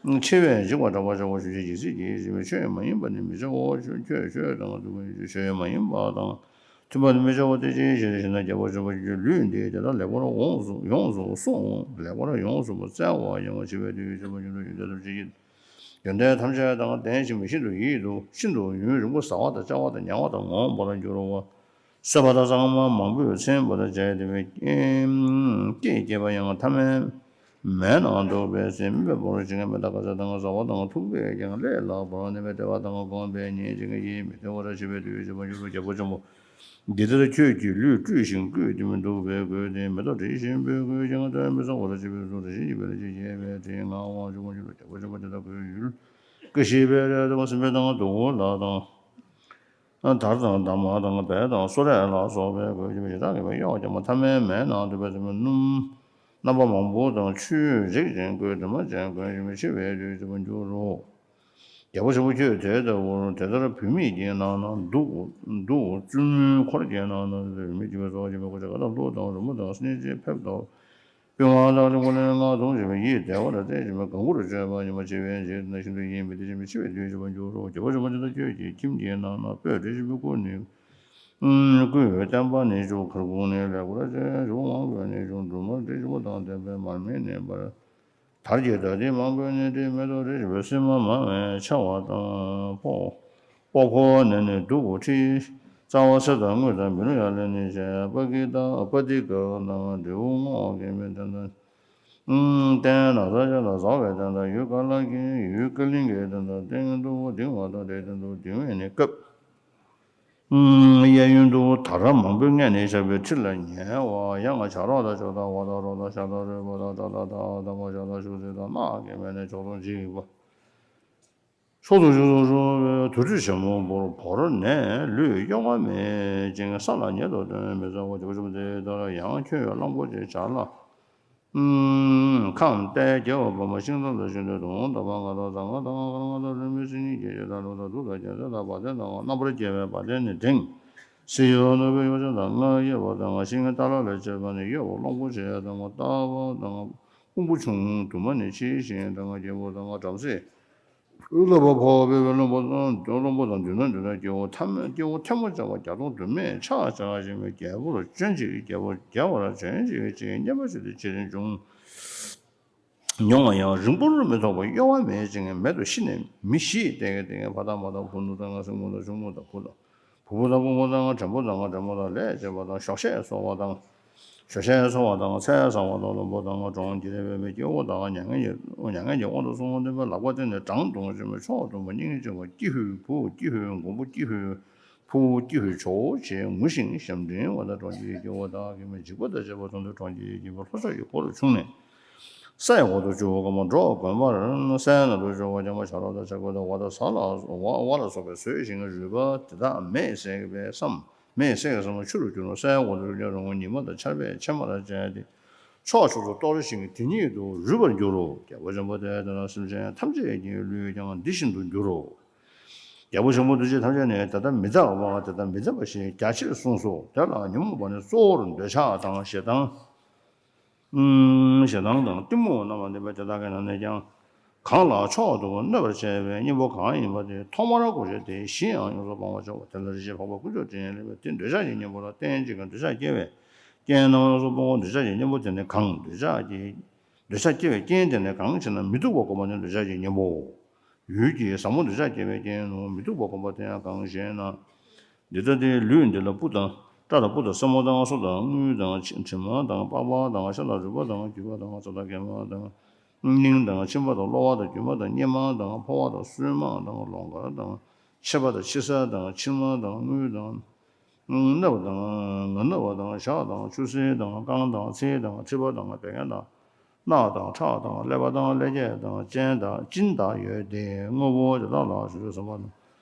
བ། ཆེ་བས་འཇིགས་པ་སྐྲག་པ་ཆགས་པ་ཞུ་ཅིག་ཇི་སྲིད་ཀྱི་ཞེས་པའི་ཆོས་མ་ཡིན་པ་ནི་མི་བྱའོ། ཆོས་ཆོས་དང་ཐུན་མོང་ཆོས་མ་ཡིན་པ་དང་མཐུན་པ་ནི་མི་བྱའོ། དེ་ཅིའི་ཕྱིར་ཞེ་ན། རྒྱལ་པོ་ཆེན་པོ་ཆོས་ཀྱི་ལུས་འདི་དེ་ལྟར་ལེགས་པར་ཡོངས་སུ་ཡོངས་སུ་གསུངས། ལེགས་པར་ཡོངས་སུ་བཙལ་བ་ཡང་འཆི་བའི་དུས་ཀྱི་ཕྱིར་ཡོན་ཏན་ཐམས་ཅད་དང་ལྡན་ཞིང་ཤིན་ཏུ་ཡིད་དུ་ཤིན་ཏུ་ཡུན་རིང་པོ་ཟ་བ་དང་བཅའ་བ་དང་ཉལ་བ་དང་ངོམས་པར་འགྱུར་བ། གསོད་པ་དང་གཙང་མ་མང་པོས་ཚིམ་པར་བྱས་ཏེ། སྐད་སྐྱེས་པ་ཡང་ཐ་མའི་མལ་ན་འདུག་པས་ཟེར། མི་འབོད་པོར་བྱེད་མཁན་མི་དག་ག་ས་དང་ཟ་བ་དང་འཐུང་བས་ཀྱང་ལས་སླ་པོར་གནས་པས། བདེ་བ་དང་གོམས་པས་ཉེན་བྱེད་མཁན་ཡིད་མི་བདེ་བར་འཆི་བའི་དུས་ཀྱི་ཕྱིར་ཡོན་ཏན་རྒྱལ་པོ་ཆེན་པོ། འདི་ལྟར་ཁྱོད་ཀྱི་ལུས་བཀྲུས་ཤིང་བཀོས་ཏེ་མི་འདུག་པས་བཀོས་ཏེ། མེ་ཏོག་དྲི་ཞིམ་པོས་བཀོས་ཀྱང་ལྟོས་མི་ཚུགས་པར་འཆི་བས་སོ། དྲི་ཞིམ་གྱི་བེ་ལ་ཅིག་བཞད་པས་དྲི་ང་བ་བྱུང་བ་ཞིག་ལ། རྒྱལ་པོ་ཆེན་པོ་དེ་དག་ཁོའི་ཡུལ་ཀུ་ཤའི་བེ་ལ་དང་སྲིན་པོ་དང་དུག་ལྔ་དང་། དར་དང་འདབ་མ་དང་བལ་དང་སོ་རས་ལ་སོགས་པས་གོས་ཀྱི་ཞེ་དྲག་གི་གཡོགས་ཀྱང་ཐ་མའི་མལ་ན་འདུག་པས་སྲིན་པོ་སྣུམ་རྣམ་པ་མང་པོ་དང་ཆུས་རེག་ཅིང་བཀོས། དྲི་མ་ཅན་བཀོན་ཞིང་མི་འཆི་བའི་དུས་ཀྱི་ཕྱིར་འགྱུར་རོ། རྒྱལ་པོ་ཆེན་པོ་ཁྱོད་དེ་ལྟ་བུར་དེ་ལྟར་བུད་མེད་ཀྱི་ནང་ན་འདུག་འདུག་བཙུན་མོའི་འཁོར་གྱི་ནང་ན་བུད་མེད་ཀྱི་བུ་སོགས་ཀྱི་མི་མགོ་ཆེ་ཁ་དང་ལྷུ་དང་རི་མོ་དང་སྣེ་ལྕེ་ཕེབས་ཏོག་པི་ཝང་དང་ལིང་གོ་ལིང་ང་འཐུང་བྱེད་པའི་ཡིད་བདེ་བར་བརྟེན་བྱེད་པའི་གང་བུར་སྤྱོད་པ་ཉི་མ་འཆི་བའི་རྗེས་ན་ཤིན་ཏུ་ཡིད་མི་བདེ་ཞིང་མི་འཆི་བའི་དུས་ཀྱི་ཕྱིར་འགྱུར་རོ། རྒྱལ་པོ་ཆེན་པོ་དེ་ལྟར་ཁྱོད་ཀྱི་ཁྱིམ་གྱི་ནང་ན་སྤོས་དྲི་ཞིམ་པོས་བཀོས་ནས་བཀོས། བསྟན་པ་ནི་བྱུང་། གར་ཁུང་ནི་ལེགས་པར་བྱས། གཞུང་མང་པོས་ནི་བྱུང་། འབྲུ་མར་དྲི་ཞིམ་པོ་དང་ལྡན་པས་མར་མེ་ནི་འབར། དར་གྱི་ད་ལྟའི་མང་པོས་ནི་དྲི། མེ་ཏོག་དྲི་ཞིམ་པོས་སིལ་མ་མང་བས་མཆེ་བ་དང་ཕོ། པགས་ཀོ་ནས་ནི་བདུག་སྤོས་དྲི། རྩ་བ་གསེར་དང་དངུལ་དང་བི་ལོ་ཡ་ལས་ནི་བྱས། པ་ཀི་ཏ་པ་ཏི་ཀ་དང་འབྲས་བུ་སྔོ་བ་གི་མེ་སྟན་དང་། སྟན་ན་ཚ་ཅན་དང་ཟ་བའི་སྟན་དང་། ཡུལ་ཀ་ལ་གི་ཡུལ་ཀ་ལིང་གའི་སྟན་དང་། སྟེང་དུ་ལྡིང་བ་དང་། དེའི་སྟེང་དུ་ལྡིང་བས་ནི་བཀབ། གཡས་གཡོན་དུ་དར་མང་པོས་སྔས་ནས་བཞག་པའི་ཁྲི་ལ་ཉལ་བ། ཡང་བྱ་རོག་དང་ཕྱོགས་དང་བ་དང་རོ་དང་ཤ་དང་རུས་པ་དང་སྐྲ་དང་དར་དང་ཐལ་མོ་སྦྱར་དང་ཤུག་ཙེ་དང་རྣག་གི་མེ་ནི་ཕྱོགས་དང་འཇིགས་པ། ཕྱོགས་དང་ཕྱོགས་སུ་ཤོར་བའི་དུར་ཁྲོད་ཆེན་མོ་བོར་བོར་ནས་ལུས་གཡོ་བ་མེད་ཅིང་ས་ལ་ཉལ་དུ་སྟོན་མི་ཚུགས་པ། རྒྱལ་པོ་ཆེན་པོ་དེ་ལྟར་ཡང་ཁྱོད་གླང་པོ་ཆེའི་བྱ་ལ། ཁམས་ཏའི་རྒྱལ་བ་པདྨ་ཤིང་རྟ་ལ་ཞོན་ཏེ་དུང་དང་བ་ང་དང་ཟ་ང་དང་ང་ག་ང་དང་རུས་མིན་སིལ་སྙན་གྱི་ཞལ་དང་ལུས་དང་དུག་དང་རྒྱལ་མཚན་དང་བ་དན་དང་རྣམ་པར་རྒྱལ་བའི་བ་དན་ནི་འབྲིང་། སྲིན་ཡུལ་ནོར་བུའི་ཡོ་བྱད་དང་ང་གཡས་པ་དང་ང་ཤིང་ཏཱ་ལ་ལས་བྱས་པ་ནི་གཡོ་བ། གླང་པོ་ཆེ་དང་ང་རྟ་བ་དང་ང་ཕུང་པོ་ཆུང་དུ་མ་ནི་ཕྱིའི་ཞིང་དང་ང་རྒྱལ་པོ་དང་ང་བྲམ་ཟེ། བསླབ་པ་འཕོ་བའི་བློན་པོ་དང་བློན་པོ་དང་མདུན་ན་མདུན་ན་སྐྱེ་བོ་ཐ་མ་སྐྱེ་བོ་ཐལ་མོ་སྦྱར་བ་བརྒྱ་སྟོང་དུ་མས་ཕྱག་བྱ་ཞིང་བའི་རྒྱལ་པོར་བྱོན་ཅིག་རྒྱལ་པོ་རྒྱལ་བར་བྱོན་ཅིག་ཅེས་སྙན་པ་བྱས་ཏེ་ཆེ་རིང་བྱུང་། མྱོང་བ་ཡང་རིང་པོར་མི་ཐོགས་པར་གཡོ་བ་མེད་ཅིང་མེད་དུ་ཤི་ནས་མི་ཤི། ལྟས་ངན་ལྟས་ངན་ཕ་དང་མ་དང་བུ་ནུ་དང་ང་སྲིང་མོ་དང་ཆུང་མོ་དང་བུ་དང་། བུ་བུ་དང་བུ་མོ་དང་བྲན་པོ་དང་བྲན་མོ་དང་ལས་བྱེད་པ་དང་ཞོགས་ཞེས་གསོ་བ་དང་། ཞོགས་ཞེས་གསོ་བ་དང་ཚེ་བཟང་བ་དང་བློན་པོ་དང་གྲོང་ཁྱེར་བའི་སྐྱེ་བོ་དང་མྱ་ངན་གྱི་མྱ་ངན་གྱི་དབང་དུ་སོང་བ་འདོད་པའི་ལག་པ་བརྟན་ནས་བྲང་དུ་ཕྱིན་པའི་ཕྱོགས་དུ་མ་སྙིང་རྗེ་བ་ཀྱི་ཧུད་བུ་ཀྱི་ཧུད་མགོན་པོ་ཀྱི་ཧུད་ཕུ་བོ་ཀྱི་ཧུད་ཇོ་བོ་ཆེ་ངུ་ཞིང་ཞབས་འདྲེན་བ་དང་གྲོང་ཁྱེར་གྱི་སྐྱེ་བོ་དག་གིས་མི་འཇིགས་པ་དང་བཅས་པ་དོན་དུ་གྲོང་ཁྱེར་གྱི་ལྷོ་ཕྱོགས་ཀྱི་སྒོ་རུ་ཕྱུང་ནས། སའི་འོག་ཏུ་སྤྱོད་པ་གང་མ་འགྲོ་དགོན་པར་སའི་ནང་དུ་སྤྱོད་པ་ཀྱང་མ་བྱ་རོག་དང་བྱ་རྒོད་དང་བ་དང་ཟ་ལ་བ་བ་ལ་སོགས་པས་ཟོས་ཤིང་རུས་པ་དེ་དག་མེས་བསྲེགས་པས་སམ། མེས་བསྲེགས་སམ་ཆུ་རུ་གྱུར་ནས་སའི་འོག་ཏུ་ཀྱང་རི་བོ་ཉི་མ་དང་ཆར་པས་ཕྱེ་མར་བཅད་དེ། ཕྱོགས་ཕྱོགས་སུ་གཏོར་ཞིང་དེ་ཉིད་དུ་རུལ་བར་འགྱུར་རོ། རྒྱལ་པོ་ཆེན་པོ་དེ་ལྟར་སེམས་ཅན་ཐམས་ཅད་ཀྱི་ལུས་ཀྱང་འདི་བཞིན་དུ་འགྱུར་རོ། རྒྱལ་པོ་ཆེན་པོ་འདུས་བྱས་ཐམས་ཅད་ནི་དེ་ལྟར་མི་འཛད་པ་དེ་ལྟར་མི་འཛད་པ་ཞེས་རྒྱ་ཆེར་གསུངས་སོ། དེ་ལ་ཉོན་མོངས་པ་ནི་གཙོ་བོར་འདོད་ཆགས་དང་ཞེ་སྡང་། ཞེ་སྡང་དང་གཏི་མུག་རྣམ་པར་གནོན་པ་དེ་དག་གི་ནང་ནས་ཀྱང་། གང་ལ་མཆོག་ཏུ་གནོད་པར་བྱེད་པའི་གཉེན་པོ་གང་ཡིན་པ་དེ་ཐོག་མར་གོ་ཆ་དེ་བཞི་ཡང་ཡོངས་སུ་སྤང་བར་བྱའོ། དེ་ལ་རིགས་བཞི་འཕགས་པ་དཀོན་མཆོག་དྲིན་ལས་འཕེལ་བ་དེ་འདོད་ཆགས་ཀྱི་གཉེན་པོ་ལ་རྟེན་ཅིང་འདོད་ཆགས་སྐྱེ་བའི་རྐྱེན་རྣམས་ཡོངས་སུ་སྤོང་བའོ། འདོད་ཆགས་ཀྱི་གཉེན་པོ་དེ་ནི་གང་། འདོད་ཆགས་ཀྱི་འདོད་ཆགས་སྐྱེ་བའི་རྐྱེན་དེ་ནི་གང་ཞེ་ན། མི་སྡུག་པ་སྒོམ་པ་ནི་འདོད་ཆགས་ཀྱི་གཉེན་པོའོ། ཡུལ་གྱི་ཟབ་མོ་འདོད་ཆགས་སྐྱེ་བའི་རྐྱེན་ནོ། མི་སྡུག་པ་སྒོམ་པ་དེ་ཡང་གང་ཞེ་ན། འདི་ལྟ་སྟེ་ལུས་འདི་ལ་སྤུ་དང་སྐྲ་དང་སྤུ་དང་སེན་མོ་དང་སོ་དང་རྔུལ་དང་དྲི་མ་དང་པགས་པ་དང་ཤ་དང་རུས་པ་དང་རྒྱུས་པ་དང་རྩ་དང་རྒན་མ་དང་སྙིང་དང་མཆིན་པ་དང་གློ་བ་དང་རྒྱུ་མ་དང་གཉེ་མ་དང་ཕོ་བ་དང་སྲུས་མ་དང་ལོང་ག་དང་མཆེར་པ་དང་མཆིལ་ས་དང་མཆིལ་མ་དང་རྔུལ་དང་། སྣབས་དང་ངར་སྣབས་དང་ཞག་དང་ཆུ་སེར་དང་རྐང་དང་ཚིལ་དང་མཁྲིས་པ་དང་བད་ཀན་དང་རྣག་དང་ཁྲག་དང་ཀླད་པ་དང་ཀླད་རྒྱས་དང་སྤྱན་དང་སྦྱིན་དང་ཡོད་དེ། དངོས་པོ་དེ་དག་ལ་སོ་སོའི་བསམ་པ་དང་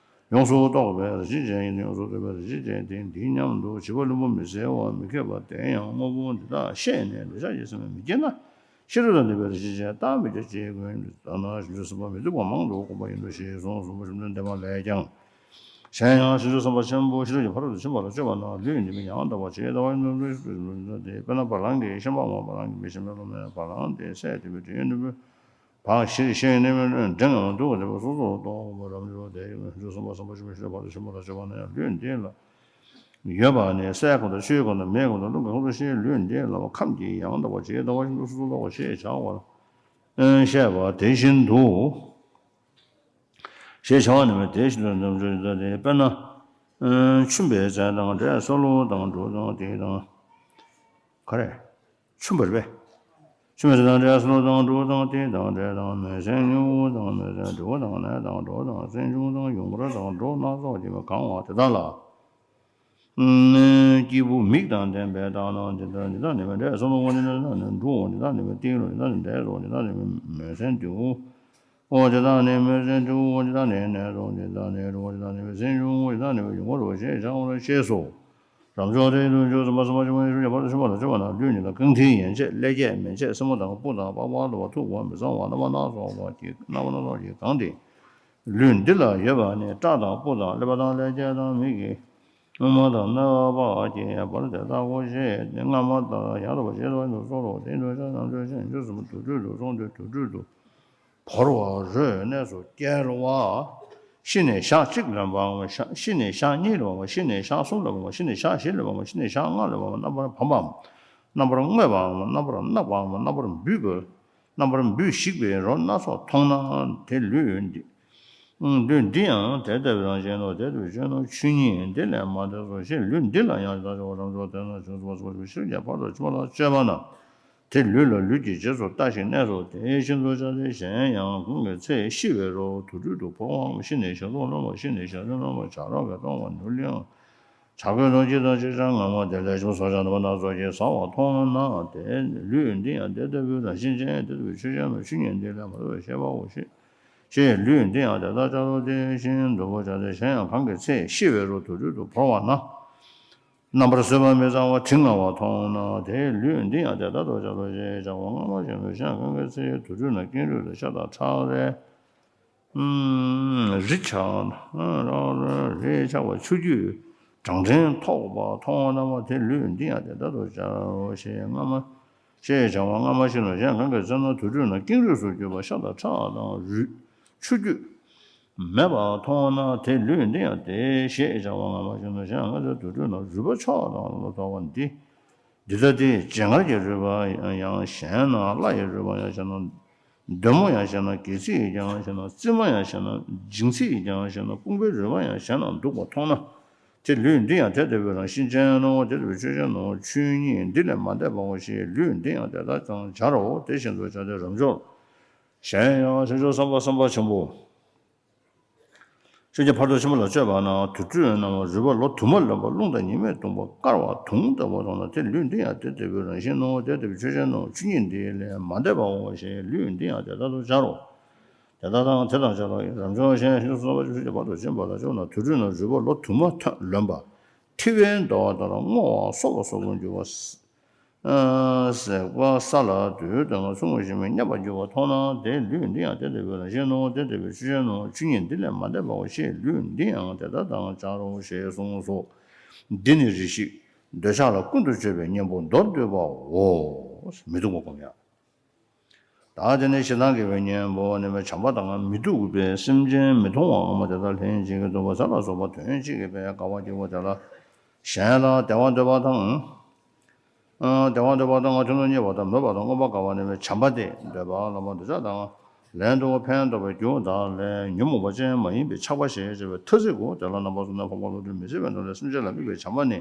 ཡོངས་སུ་རྟོག་པའི་རང་བཞིན་ཅན་ཡིན་ནོ། ཡོངས་སུ་རྟོག་པའི་རང་བཞིན་ཅན་དེ་འདི་སྙམ་དུ་བྱིས་པ་བླུན་པོ་མི་གསལ་བ་མི་མཁས་པ་དེ་ཡང་དངོས་པོ་འདི་དག་ཤེས་ནས་འདོད་ཆགས་ཀྱི་སེམས་མི་སྐྱེ་ན། ཤེས་རབ་དང་ལྡན་པའི་རང་བཞིན་ཅན་རྟག་མི་སྐྱེ་ཅེས་ཀུན་ལྟར་ན་བྱང་ཆུབ་སེམས་དཔའ་མི་སྡུག་པ་མང་དུ་བསྒོམ་པ་ཡིན་ནོ་ཞེས་གསུངས་སོ། བཅོམ་ལྡན་འདས་མ་ལས་ཀྱང་། གཞན་ཡང་བྱང་ཆུབ་སེམས་དཔའ་ཆེན་པོ་ཤེས་རབ་ཀྱི་ཕ་རོལ་ཏུ་ཕྱིན་པ་ལ་སྤྱོད་པ་ན་ལུས་འདི་མི་ཡང་དག་པ་ཇི་ལྟ་བ་ཡིན་ནོ་ཞེས་གསུངས་ཏེ། དཔེར་ན་བ་ལང་གི་ཤན་པ་མ་བ་ལང་གི་མི་ཤན་པའི་སློབ་མས་བ་ལང་དེ་བསད་དེ་བའི་དྲིན་ནུས་པའི་ བག་ཞིར་ཞེས་ནི་མི་འདྲེན་ངམ་སྡུག་པ་དེ་པ་སོ་སོར་རྟོག་པ་རབ་འབྱོར་དེ་ཡི་སུ་གསུམ་པ་གསུམ་པ་ཆུ་མོ་ཤུ་ལ་བར་དུ་ཆེན་པོ་ལ་སྤྱོད་པ་ན་ཡང་ལུས་འདི་ལ་ཡོད་པ་ནི་སའི་ཁོངས་དང་ཆུའི་ཁོངས་དང་མེའི་ཁོངས་དང་རླུང་གི་ཁོངས་སུ་ཤེས་ལུས་འདི་ལ་ཁམས་ཀྱི་ཡང་དག་པ་ཇི་ལྟ་བ་བཞིན་དུ་སོ་སོར་རྟོག་པ་ཞེས་བྱ་བར་བཤད་པ་དེ་བཞིན་དུ། ཞེས་བྱ་བ་ནི་མེད་དེ་བཞིན་དུ་རྣམ་འཇོག་ཡིན་ད་དེ་དཔེར་ན། མཆིན་པའི་རྩེ་དང་འབྲས་སོ་ལུ་དང་འབྲུ་དང་དེ་དང་། ག་རེ། མཆིན་པར་པས། མཆིན་པའི་རྩེ་དང་འབྲས་སོ་ལུ་དང་འབྲུ་དང་དེ་དང་འབྲས་དང་མེ་སྲེག་སྨྱུ་གུ་དང་མེ་སྲེག་འབྲས་བུ་དང་ནས་དང་གྲོ་དང་སྲན་ཆུང་དང་ཡུངས་དཀར་དང་གྲོ་སྣ་ཚོགས་ཀྱིས་གང་བ་དེ་དག་ལ། སྐྱེས་བུ་མིག་དང་ལྡན་པའི་བདག་རྣམས་འདི་ལྟར་འདི་དག་ནི་མེད་འབྲས་སོ་ལུ་འོ་འདི་དག་ནི་འབྲུ་འོ་འདི་དག་ནི་ཏིལ་འོ་འདི་དག་ནི་འབྲས་འོ་འདི་དག་ནི་མེ་སྲེག་འབྲས་བུ། འོ་འདི་དག་ནི་མེ་སྲེག་འབྲས་བུ་འོ་འདི་དག་ནི་ནས་འོ་འདི་དག་ནི་རོ་འོ་འདི་དག་ནི་སྲན་ཆུང་འོ་འདི་དག་ནི་ཡུངས་ཀར་རོ་ཞེས་བྱ་བ་ལ་ཤེས་སོ། རབ་འབྱོར་དེ་ཡི་དུས་མཆོག་གསུམ་པ་གསུམ་པ་ཆུ་མོ་ཤུ་ལ་བར་དུ་ཆེན་པོ་ལ་སྤྱོད་པ་ན་ལུས་ཉིད་ལ་རྐང་མཐིལ་ཡན་ཆད་ཀླད་རྒྱས་མན་ཆད་སེན་མོ་དང་སྤུ་དང་པགས་པ་ལ་བ་ཐུག་པ་མི་གཙང་བ་རྣམ་པ་སྣ་ཚོགས་པ་ཀྱིས་རྣམ་པ་སྣ་ཚོགས་ཀྱིས་གང་སྟེ། ལུས་འདི་ལ་ཡོད་པ་ནི་སྐྲ་དང་སྤུ་དང་ཀླད་པ་དང་ཀླད་རྒྱས་དང་མིག་གི་རྔུལ་མ་དང་སྣ་བ་ཀྱི་བར་དེ་ལྟ་བུ་ཞེས་སྔ་མ་ལྟར་ཡང་དག་པར་བྱེད་པ་ཡིན་དུ་གསོལ་ལོ། དེ་འདུ་བྱ་རྣམ་འབྱོར་ཆེན་པོ་གསུམ་དུར་ཁྲོད་དུ་སོང་སྟེ་དུར་ཁྲོད་དུ་བོར་བ་རོའི་གནས་སུ་སྐྱེལ་བ། ཤི་ནས་ཞག་གཅིག་ལོན་པའམ་ཤ་ཤི་ནས་ཞག་གཉིས་ལོན་པ་ཤི་ནས་ཞག་གསུམ་ལོན་པ་ཤི་ནས་ཞག་བཞི་ལོན་པ་ཤི་ནས་ཞག་ལྔ་ལོན་པ་རྣམ་པར་བམ་པའམ་རྣམ་པར་བརྔོས་པའམ་རྣམ་པར་གནག་པའམ་རྣམ་པར་འབུས་པའི་རྣམ་པར་འབུས་ཤིག་པའི་རོ་སྣ་ཚོགས་མཐོང་ན་དེ་ལུས་འདི། ལུས་འདི་ཡང་དེ་ལྟ་བུའི་རང་བཞིན་ནོ། དེ་ལྟ་བུའི་ཆོས་ནོ། ཆོས་ཉིད་འདི་ལས་མ་འདས་སོ་ཞེས་ལུས་འདི་ལ་ཡང་དག་བྱ་བ་རང་ཚོགས་དེ་ན་བྱུང་སོ་སོ་ཞིག་ཀྱང་བར་དུ་ཆུ་མ་ལ་སྤྱོད་པ་ན། དེ་ལུས་ལ་ལུས་ཀྱི་རྗེས་སུ་ལྟ་ཞིང་གནས་སོ། དེ་བཞིན་དུ་བྱ་སྟེ་གཞན་ཡང་གང་གི་ཚེ་ཤི་བའི་རོ་དུར་ཁྲོད་དུ་འཕོ་བའམ་ཤི་ནས་ཞག་སྟོང་ལོན་པ་ཤི་ནས་ཞག་བདུན་ལོན་པ་བྱ་རོག་གིས་གཏོང་བ་ནུ་ལིང་བྱ་རྒོད་དང་ཅི་དང་ཅི་ཆང་ངམ་དེ་ལས་ཆུང་སོགས་ཆང་དང་སྣ་ཚོགས་ཀྱིས་ཟ་བ་མཐོང་ན་དེ་ལུས་འདི་ཡང་དེ་ལྟ་བུའི་རང་བཞིན་ཅན་དེ་ལྟ་བུའི་ཆོས་ཅན་ནོ། ཆོས་ཉིད་འདི་ལས་མ་འདས་པ་ཤེས་པའོ་ཞེས། ཞེས་ལུས་འདི་ཡང་དེ་ལྟར་བྱ་རོག་དེ་བཞིན་དུ་བྱ་སྟེ་གཞན་ཡང་གང་གི་ཚེ་ཤི་བའི་རོ་དུར་ཁྲོད་དུ་བོར་བ་ན། རྣམ་པར་གསོད་པ་མི་གཙང་བ་དྲི་ང་བ་མཐོང་ན་དེའི་ལུས་འདི་ཡང་དེ་ལྟར་དུ་བྱ་རོག་ཅེས་བྱ་བ་སྔ་མ་བཞིན་དུ་གཞན་གང་གི་ཚེ་དུར་ཁྲོད་ན་ཀེང་རུས་དང་ཤ་དང་ཁྲག་རལ་རི་ཆགས་རི་ཆགས་པ་ཆུ་རྒྱུས་བགྲང་ཕྲེང་ཐོགས་པ་མཐོང་བ་རྣམ་པ་དེ་ལུས་འདི་ཡང་དེ་ལྟར་དུ་བྱ་རོག་ཞེས་སྔ་མ་ཞེས་བྱ་བ་སྔ་མ་བཞིན་དུ་གཞན་གང་གི་ཚེ་ན་དུར་ཁྲོད་ན་ཀེང་རུས་སུ་གྱུར་པ་ཤ་དང་ཁྲག་དང་རུས་ཆུ་རྒྱུས་མེད་པ་མཐོང་ན་དེ་ལུས་འདི་ཡང་དེ་ཞེས་བྱ་བ་སྔ་མ་བཞིན་དུ་གཞན་གང་གི་ཚེ་དུར་ཁྲོད་ན་རུས་པ་མཆོག་དང་ལ་སོགས་པ་འདི། འདི་ལྟ་སྟེ་སྦྱིན་དཀར་གྱི་རུས་པ་ཡང་ཞེ་ན། བླ་ཡི་རུས་པ་ཡང་ཞེ་ན། འདོད་མོ་ཡང་ཞེ་ན། སྒལ་ཚིགས་ཀྱང་ཞེ་ན། རྩིབ་མ་ཡང་ཞེ་ན། མཇིང་ཚིགས་ཀྱང་ཞེ་ན། དཔུང་པའི་རུས་པ་ཡང་ཞེ་ན་འདུག་པ་མཐོང་ན། དེ་ལུས་འདི་ཡང་དེ་ལྟ་བུའི་རང་བཞིན་ཅན་ནོ། དེ་ལྟ་བུའི་ཆོས་ཅན་ནོ། ཆོས་ཉིད་འདི་ལས་མ་འདས་པའོ་ཞེས་ལུས་འདི་ཡང་དེ་ལྟར་ཀྱང་བྱ་རོག་དེ་བཞིན་དུ་བྱ་སྟེ་རབ་འབྱོར། གཞན་ཡང་བྱང་ཆུབ་སེམས་དཔའ་སེམས་དཔའ་ཆེན་པོ། ཤཱཀྱ་བར་དུ་ཆེན་པོ་ལ་སྤྱོད་པ་ན་དུར་ཁྲོད་རྣམས་རུས་པ་ལོ་དུ་མ་ལོན་པ་རླུང་དང་ཉི་མས་གདུངས་པ་བསྐལ་པ་དུང་ལྟ་བུ་མཐོང་ན་དེ་ལུས་འདི་ཡང་དེ་ལྟ་བུའི་རང་བཞིན་ནོ། དེ་ལྟ་བུའི་ཆོས་ཅན་ནོ། ཆོས་ཉིད་འདི་ལས་མ་འདས་པའོ་ཞེས་ལུས་འདི་ཡང་དེ་ལྟར་དུ་བྱ་རོག་དེ་ལྟར་དང་དེ་ལྟར་བྱ་རོག་རབ་འབྱོར་གཞན་ཤཱཀྱ་བར་དུ་ཆེན་པོ་ལ་སྤྱོད་པ་ན་དུར་ཁྲོད་ན་རུས་པ་ལོ་དུ་མ་ལོན་པ། ཐིབས་པའི་འདོ་བ་ལྟར་སྔོ་བ་སོབ་པ་སོབ་པར་འགྱུར་བ། ཟེགས་པ་ས་ལ་དུད་དང་མཚོ་སྔོན་ཞིང་མིན་མཉམ་པར་གྱུར་པ་མཐོང་ན་དེ་ལུས་འདི་ཡང་དེ་ལྟ་བུའི་རང་བཞིན་ནོ། དེ་ལྟ་བུའི་ཆོས་ཅན་ནོ། ཆོས་ཉིད་འདི་ལས་མ་འདས་པའོ་ཞེས་ལུས་འདི་ཡང་དེ་ལྟར་དང་བྱ་རོག་ཞེས་གསུངས་སོ། འདི་ནི་རེ་ཞིག་འདོད་ཆགས་ལ་ཀུན་ཏུ་སྤྱོད་པའི་གཉེན་པོ་མདོར་བསྡུས་པའོ། མི་སྡུག་པ་སྒོམ་ཡ། ད་དེ་ནས་ཞེ་སྡང་སྐྱེ་བའི་གཉེན་པོ་ནི་བྱམས་པ་དང་མི་སྡུག་པའི་སེམས་ཅན་མི་མཐོང་བའམ་དེ་དག་ལྷན་ཅིག་གི་སྡུག་པ་ཟ་ལ་སོགས་པ་དོན་གཅིག་གིས་པའི་དགའ་བ་སྐྱེ་བོ་དེ་ལ་གཞན་ལ་བདེ་བ་འདོད་པ་དང་། བདེ་བ་འདོད་པ་དང་ཐུན་མོང་བརྙེས་པ་དང་མོས་པ་དང་མངོན་པར་དགའ་བ་ནི་བྱམས་པ་སྟེ། འདོད་པ་ལ་མ་འདོད་ཆགས་དང་ལན་དུ་ཕན་འདོགས་པའི་རྒྱུ་དག་ལས་ཉོན་མོངས་པ་ཅན་མ་ཡིན་པའི་ཆགས་པ་ཞེས་བྱ་བའི་མཐར་ཐུག་གོ། དེ་ལ་རྣམ་པ་གསུམ་ནས་འཕགས་པ་ཀླུ་སྒྲུབ་མི་ཕྱེད་པའི་ནང་ལས་སེམས་ཅན་ལ་དམིགས་པའི་བྱམས་པ་ནི།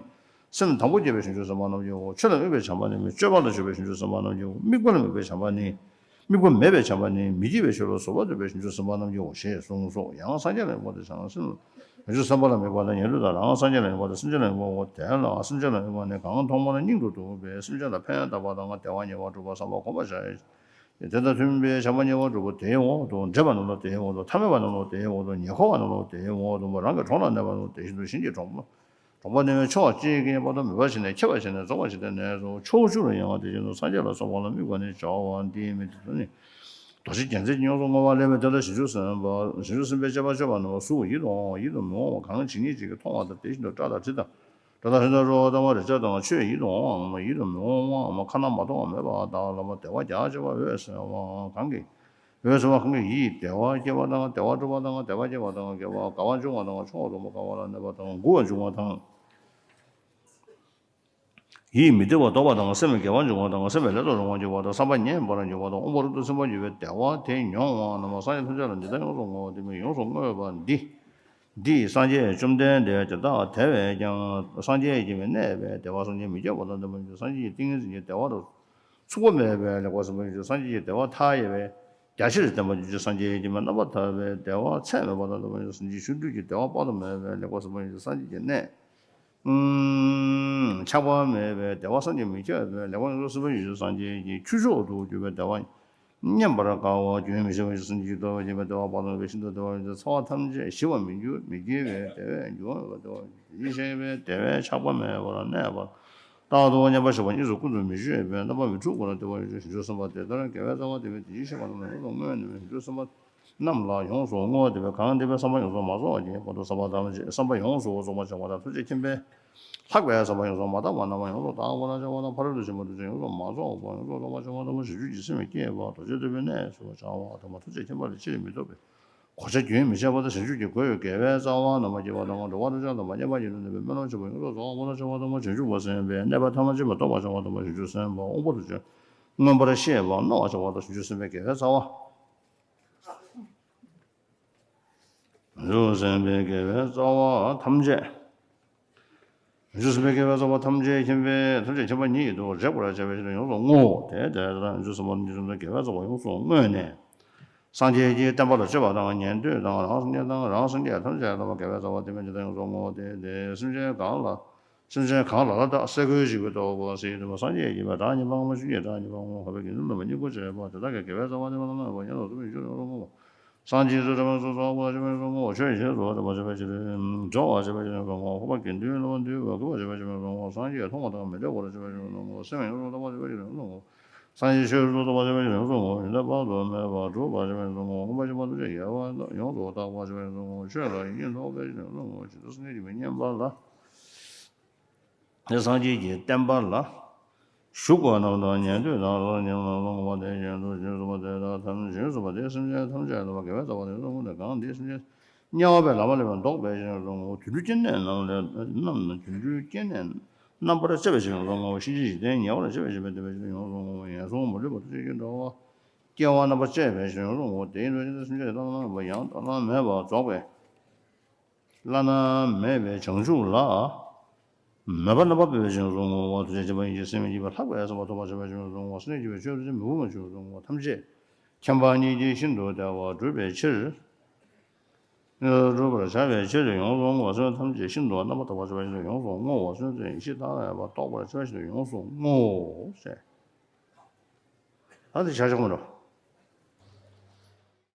སེམས་དང་པོ་བསྐྱེད་པའི་བྱང་ཆུབ་སེམས་དཔའ་རྣམས་ཀྱིའོ། ཆོས་ལ་དམིགས་པའི་བྱམས་པ་ནི་སྤྱོད་པ་ལ་འཇུག་པའི་བྱང་ཆུབ་སེམས་དཔའ་རྣམས་ཀྱིའོ། དམིགས་པ་ལ་དམིགས་པའི་བྱམས་པ་ནི། དམིགས་པ་མེད་པའི་བྱམས་པ་ནི་མི་སྐྱིད་པའི་ཆོས་ལ་གཟུགས་པོ་འདོད་པའི་བྱང་ཆུབ་སེམས་དཔའ་རྣམས་ཀྱིའོ་ཞེས་གསུངས་སོ། ཡང་སངས་རྒྱས་ལ་དམིགས་པ་དང་བྱང་སེམས། བྱང་ཆུབ་སེམས་དཔའ་ལ་དམིགས་པ་དང་ཉན་ཐོས་དང་རང་སངས་རྒྱས་ལ་དམིགས་པ་དང་སེམས་ཅན་ལ་དམིགས་པའོ། དེ་ལ་སེམས་ཅན་ལ་དམིགས་པ་ནི་གང་ཐོག་མར་སྙིང་དུ་སྡུག་པའི་སེམས་ཅན་ལ་ཕན་བཏགས་པ་དང་བདེ་བ་ཉེ་བར་སྒྲུབ་པ་བསམ་པ་སྒོམ་པར་བྱ། དེ་ལྟར་མཐུན་པའི་བྱམས་པ་ཉེ་བར་སྒྲུབ་པ་དེའི་འོག་ཏུ་འདྲེས་པ་རྣམས་ལ་དེའི་འོག་ཏུ་ཐ་མལ་པ་རྣམས་ལ་དེའི་འོག་ཏུ་ཉེ་འཁོར་བ་རྣམས་ལ་དེའི་འོག་ཏུ་རང་གི་གྲོགས་ལ་གནས་པ་རྣམས་དེ་བཞིན་དུ་གཞན་གྱི་གྲོགས་པོ། གྲོགས་པོ་ནི་ཕྱོགས་གཅིག་གི་བར་དུ་མོས་པར་བྱས་ནས་ཁྱབ་པར་བྱས་ནས་རྫོགས་པར་བྱས་ཏེ་གནས་སོ། ཕྱོགས་བཅུ་རུ་ཡང་དེ་བཞིན་དུ་སངས་རྒྱས་ལ་སོགས་པ་ལ་དམིགས་པ་ནི་སྦྱོར་བ་འདིའི་མིང་དེ་ཚོ་ནི། རྡོ་རྗེ་རྒྱལ་མཚན་གྱིས་ཡོངས་སུ་བསྔོ་བ་ལེན་པའི་དེ་ལ་བྱང་ཆུབ་སེམས་དཔའ་བྱང་ཆུབ་སེམས་དཔའི་སྤྱད་པ་སྤྱོད་པ་རྣམས་གཟུགས་ཡིད་དུ་འོང་བ་ཡིད་དུ་མི་འོང་བ་གང་ཇི་སྙེད་ཅིག་གིས་མཐོང་བ་དང་དེ་བཞིན་དུ་སྐྲ་དང་དྲི་དང་སྒྲ་དང་རིགས་དང་རོ་དང་རེག་བྱ་དང་ཆོས་ཡིད་དུ་འོང་བའམ་ཡིད་དུ་མི་འོང་བའམ་ཁ་ན་མ་ཐོ་བ་མེད་པ་དག་ལ་བདེ་བ་རྒྱ་ཆེ་བ་འོད་གསལ་བའམ་གང་གིས། འོད་གསལ་བ་གང་གིས་ཡིད་བདེ་བ་སྐྱེ་བ་དང་། བདེ་བ་གྲུབ་པ་དང་། བདེ་བ་སྐྱེ་བ་དང་། དགེ་བ་དགའ་བ་འབྱུང་བ་དང་། མཆོག་ཏུ་སྡོམ་པ་དགའ་བ་ལ་གནས་པ་དང་། མགུ་བ་འབྱུང་བ་དང་། ཡིད་མི་བདེ་བ་ལྡོག་པ་དང་། སེམས་དགེ་བ་འབྱུང་བ་དང་། སེམས་ལས་དོན་རུང་བ་འབྱུང་བ་དང་། བསམ་པ་ངན་པར་འགྱུར་བ་དང་། དབང་པོ་རབ་ཏུ་སིམ་པར་འགྱུར་བའི་བདེ་བ་དེ་མྱོང་བ་རྣམས་སངས་རྒྱས་ཐམས་ཅད་ལ་འདི་ལྟར་ཡོངས་སུ་བསྔོ། དེ་མིན་ཡོངས་སུ་བསྔོས་པ་འདི། འདིས་སངས་རྒྱས་བཅོམ་ལྡན་འདས་དེ་དག་དེ་བས་ཀྱང་། སངས་རྒྱས་ཀྱི་མི་གནས་པའི་བདེ་བ། སངས་རྒྱས་མི་སྐྱོ་བ་དང་ལྡན་པར་འགྱུར། སངས་རྒྱས་ཀྱི་ཏིང་ངེ་འཛིན་གྱི་བདེ་བ་དང་ཚུགས་པ་མེད་པའི་ལེགས་པར་ཟིན་པར་འགྱུར། སངས་རྒྱས་ཀྱི་བདེ་བ་མཐའ་ཡས་པའི་རྒྱ་ཆེར་ལྡན་པར་འགྱུར། སངས་རྒྱས་ཀྱི་མི་རྣམ་པར་ཐར་པའི་བདེ་བ་ཚད་མེད་པ་དང་ལྡན་པར་འགྱུར། སངས་རྒྱས་ཆོ་འཕྲུལ་གྱི་བདེ་བ་དཔག་ཏུ་མེད་པའི་ལེགས་པར་ཟིན་པར་འགྱུར། སངས་རྒྱས་ཀྱི་གནས་ཆགས་པ་མེད་པའི་བདེ་བ། སངས་རྒྱས་མི་སྐྱོ་བའི་ལེགས་པར་ཡོངས་སུ་ཟིན་པར་འགྱུར། སངས་རྒྱས་ཀྱི་ཁྱུ་མཆོག་ཏུ་གྱུར་པའི་བདེ་བ། མཉམ་པར་དགའ་བ། རྒྱུན་མི་འཆད་པར་འགྱུར། སངས་རྒྱས་ཀྱི་སྟོབས་ཀྱིས་བསྐྱེད་པའི་བདེ་བ་དཔག་ཏུ་མེད་པའི་ཤིན་ཏུ་བདེ་བ་ཡོངས་སུ། ཚ་བ་ཐམས་ཅད་ཞི་བར་མི་འགྱུར། མི་སྐྱེ་བའི་བདེ་བས་འགྱུར་བ་མེད་པར་བདེ་བ། ཡེ་ཤེས་པའི་བདེ་བས་ཆགས་པ་མེད་པར་གནས་པ། རྟག་ཏུ་མཉམ་པར་བཞག་པ་གཉིས་སུ་ཀུན་ཏུ་མི་སྤྱོད་པས་རྣམ་པར་མི་འཁྲུགས་པར་བདེ་བ་ཡོངས་སུ། བྱང་ཆུབ་སེམས་དཔའ་དེ་ལྟར་དགེ་བའི་རྩ་བ་དེ་མིན་དེ་བཞིན་གཤེགས་པ་རྣམས་ལ་ཡོངས་སུ་བསྔོས་ནས། བྱང་ཆུབ་སེམས་དཔའ་རྣམས་ལ་ཡོངས་སུ་བསྔོ། དེ་བས་གང་དེ་བས་བསམ་པ་ཡོངས་སུ་མ་རྫོགས་པར་བརྒྱན་པ་དང་། བསམ་པ་ཐམས་ཅད་བསམ་པ་ཡོངས་སུ་རྫོགས་པར་བྱ་བ་དང་། ཐམས་ཅད་མཁྱེན་པས་ལྷག་པའི་བསམ་པ་ཡོངས་སུ་མ་བཏང་བ་རྣམས་ཡོངས་སུ་དག་པར་བྱ་བ་དང་། ཕ་རོལ་ཏུ་ཕྱིན་པ་ཐམས་ཅད་ཡོངས་སུ་མ་རྫོགས་པ་ཡོངས་སུ་རྫོགས་པར་བྱ་བ་དང་། བྱང་ཆུབ་ཀྱི་སེམས་བསྐྱེད་པ་རྡོ་རྗེ་ཐེག་པའི་གནས་སུ་བྱ་བ་དང་། ཐམས་ཅད་མཁྱེན་པ་ལས་ཕྱིར་མི་ལྡོག་པའི་གོ་ཆ་རྒྱུན་མི་འཆད་པ་དང་། བྱང་ཆུབ་ཀྱི་སྒོ་ཡི་དགེ་བའི་རྩ་བ་རྣམ་པར་རྒྱལ་བ་དང་། འགྲོ་བ་ཐམས་ཅད་དང་མ་མཉམ་པར་ཡེ་ནས་གནས་པའི་སྨོན་ལམ་ཆེན་པོ་ཡོངས་སུ་རྫོགས་པར་བྱ་བ་དང་། བྱང་ཆུབ་སེམས་དཔའི་གནས་པ་ཐ་མ་ཕྱིན་པ་རྟོགས་པར་བྱ་བ་དང་། བྱང་ཆུབ་སེམས་དཔའ་དབང་པོ་ཐམས་ཅད་མངོན་པར་ཤེས་པ་མནོ་བར་བྱ་བ་དང་། བྱང་ཆུབ་སེམས་དཔའི་དགེ་བའི་རྩ་བ། བྱང་ཆུབ་སེམས་དཔའི་དགེ་བའི་རྩ་བ་ཐམས་ཅད། བྱང་ཆུབ་སེམས་དཔའི་དགེ་བའི་རྩ་བ་ཐམས་ཅད་མཁྱེན་པས། ཐམས་ཅད་མཁྱེན་པ་ཉིད་དུ་རེག་པར་བྱ་བའི་ཕྱིར་ཡོངས་སུ་བསྔོའོ། དེ་ལྟར་བྱང་ཆུབ་སེམས་དཔའ་ཐམས་ཅད་བྱང་ཆུབ་སེམས་དཔའི་དགེ་བའི་རྩ་བ་ཡོངས་སུ་བསྔོས་ནས། སངས་རྒྱས་ཀྱི་བསྟན་པ་ལ་སྤྱོད་པ་དང་། ཉན་ཐོས་དང་། རང་སངས་རྒྱས་དང་། རང་སངས་རྒྱས་ཐམས་ཅད་ལ་དགེ་བའི་རྩ་བ་དེ་མིན་དེ་ལྟར་ཡོངས་སུ་བསྔོ་སྟེ། དེ་སེམས་ཅན་གང་ལ། སེམས་ཅན་གང་ལ་ལ་དག་སེ་གོལ་གཅིག་པའི་ལྟོ་གོས་སེ་ཡི་དུ་མ། སངས་རྒྱས་ཀྱིས་པའི་བདག་ཉིད་ཕག་མོ། ཆོས་ཀྱི་བདག་ཉིད་ཕག་མོ། འཕགས་པའི་དགེ་འདུན་ལ་མ་སྙིང་པོ་བྱེད་པ། དེ་དག་གི་དགེ་བའི་རྩ་བ་དེ་མ་ལ་ལ་བ་ཉན་ཐོས་ཚོགས་ཀྱི་རྒྱུད་ལ་ཡོངས་སུ་བསྔོ། སངས་རྒྱས་སུ་གྲགས་པའི་ཚོགས་སུ་འགོད་པར་བྱ་བའི་ཕྱིར་ཡོངས་སུ་བསྔོ། ཆོས་བཞིན་དུ་སྒྲུབ་པར་བྱ་བའི་ཕྱིར་སྒྲོལ་བར་བྱ་བའི་ཕྱིར་ཡོངས་སུ་བསྔོ། འཕགས་པ་དགེ་འདུན་ལ་འདུད་པར་བགྱི་བར་བྱ་བའི་ཕྱིར་ཡོངས་སུ་བསྔོ། སངས་རྒྱས་མཐོང་བ་དང་མི་འབྲལ་བར་བྱ་བའི་ཕྱིར་ཡོངས་སུ་བསྔོ། སེམས་ཡོངས་སུ་དག་པར་བྱ་བའི་ཕྱིར་ཡོངས་སུ་བསྔོ། སངས་རྒྱས་ཆོས་སུ་རྟོག་པར་བྱ་བའི་ཕྱིར་ཡོངས་སུ་བསྔོ། ཡོན་ཏན་དཔག་ཏུ་མེད་པ་སྒྲུབ་པར་བྱ་བའི་ཕྱིར་ཡོངས་སུ་བསྔོ། མངོན་པར་ཤེས་པ་དེ་ཡོངས་སུ་དག་པར་བྱ་བའི་ཕྱིར་ཡོངས་སུ་བསྔོ། ཆོས་ལ་ཡིད་གཉིས་འདོགས་པའི་ཕྱིར་ཡོངས་སུ་བསྔོ། ཇི་ལྟར་སངས་རྒྱས་ཀྱི་མི་མཉན་པ་ལ། དེ་སངས་རྒྱས་ཀྱི་བསྟན་པ་ལ་ཞུགས་པ་རྣམས་དང་། ཉན་ཐོས་དང་། རང་སངས་རྒྱས་རྣམས་ལ་བསྔོ་བ་དེ་བཞིན་དུ་བྱང་ཆུབ་སེམས་དཔའ་དེ་དག་ཐམས་ཅད་བྱང་ཆུབ་སེམས་དཔའ་དེ་སེམས་ཅན་ཐམས་ཅད་ལ་དགེ་བའི་རྩ་བ་དེ་ཡོངས་སུ་བསྔོ་སྟེ། གང་དེའི་སེམས་ཅན་དམྱལ་བ་པའི་ལམ་ལས་ལྡོག་པའི་ཕྱིར་ཡོངས་སུ་བསྔོ། དུད་འགྲོའི་སྐྱེ་གནས་རྣམས་ལས་རྣམས་དུད་འགྲོའི་སྐྱེ་གནས་རྣམ་པར་སྤྱད་པའི་ཕྱིར་ཡོངས་སུ་བསྔོ། གཤིན་རྗེའི་གཞི་རྟེན་ཉེ་བར་སྤྱད་པའི་ཕྱིར་ཡོངས་སུ་བསྔོ། ངན་སོང་མ་ལུས་པ་ཐམས་ཅད་ཀྱི་འགྲོ་བ་སྐྱེ་བ་རྣམ་པར་སྤྱད་པའི་ཕྱིར་ཡོངས་སུ་བསྔོ། དེའི་འགྲོ་ཆེན་སེམས་ཅན་བླ་ན་མེད་པ་ཡང་བླ་ན་མེད་པ་རྫོགས་པའི། བླ་ན་མེད་པའི་བྱང་ཆུབ་ལ་མོས་པ་རྣམ་པར་སྤེལ་བའི་ཕྱིར་ཡོངས་སུ་བསྔོ་བ། ཐམས་ཅད་མཁྱེན་པ་ཉིད་ཀྱི་སེམས་ཉིད་ཀྱིས་ལྷག་པའི་བསམ་པ་ཐོབ་པར་བྱ་བའི་ཕྱིར་ཡོངས་སུ་བསྔོ་བ། སེམས་ཉིད་ཀྱིས་ཆོས་ཐམས་ཅད་མི་ཕུང་བའི་ཕྱིར་ཡོངས་སུ་བསྔོ་བ། ཐམས་ཅད་མཁྱེན་པ་ཉིད་ཀྱིས་ཤིན་ཏུ་བདེ་བ་སྒྲུབ་པའི་ཕྱིར། སྒྲུབ་པར་བྱ་བའི་ཕྱིར་ཡོངས་སུ་བསྔོ་བ། སེམས་ཐམས་ཅད་ཤིན་ཏུ་རྣམ་པར་དག་པར་བྱ་བའི་ཕྱིར་ཡོངས་སུ་བསྔོ་བ། སེམས་ཅན་ཡེ་ཤེས་ལྟ་བས་པ་རྟོགས་པར་བྱ་བའི་ཕྱིར་ཡོངས་སུ་བསྔོ་ཟེར། ད་འདི་བྱ་ཆོག་མི་འགྲོ།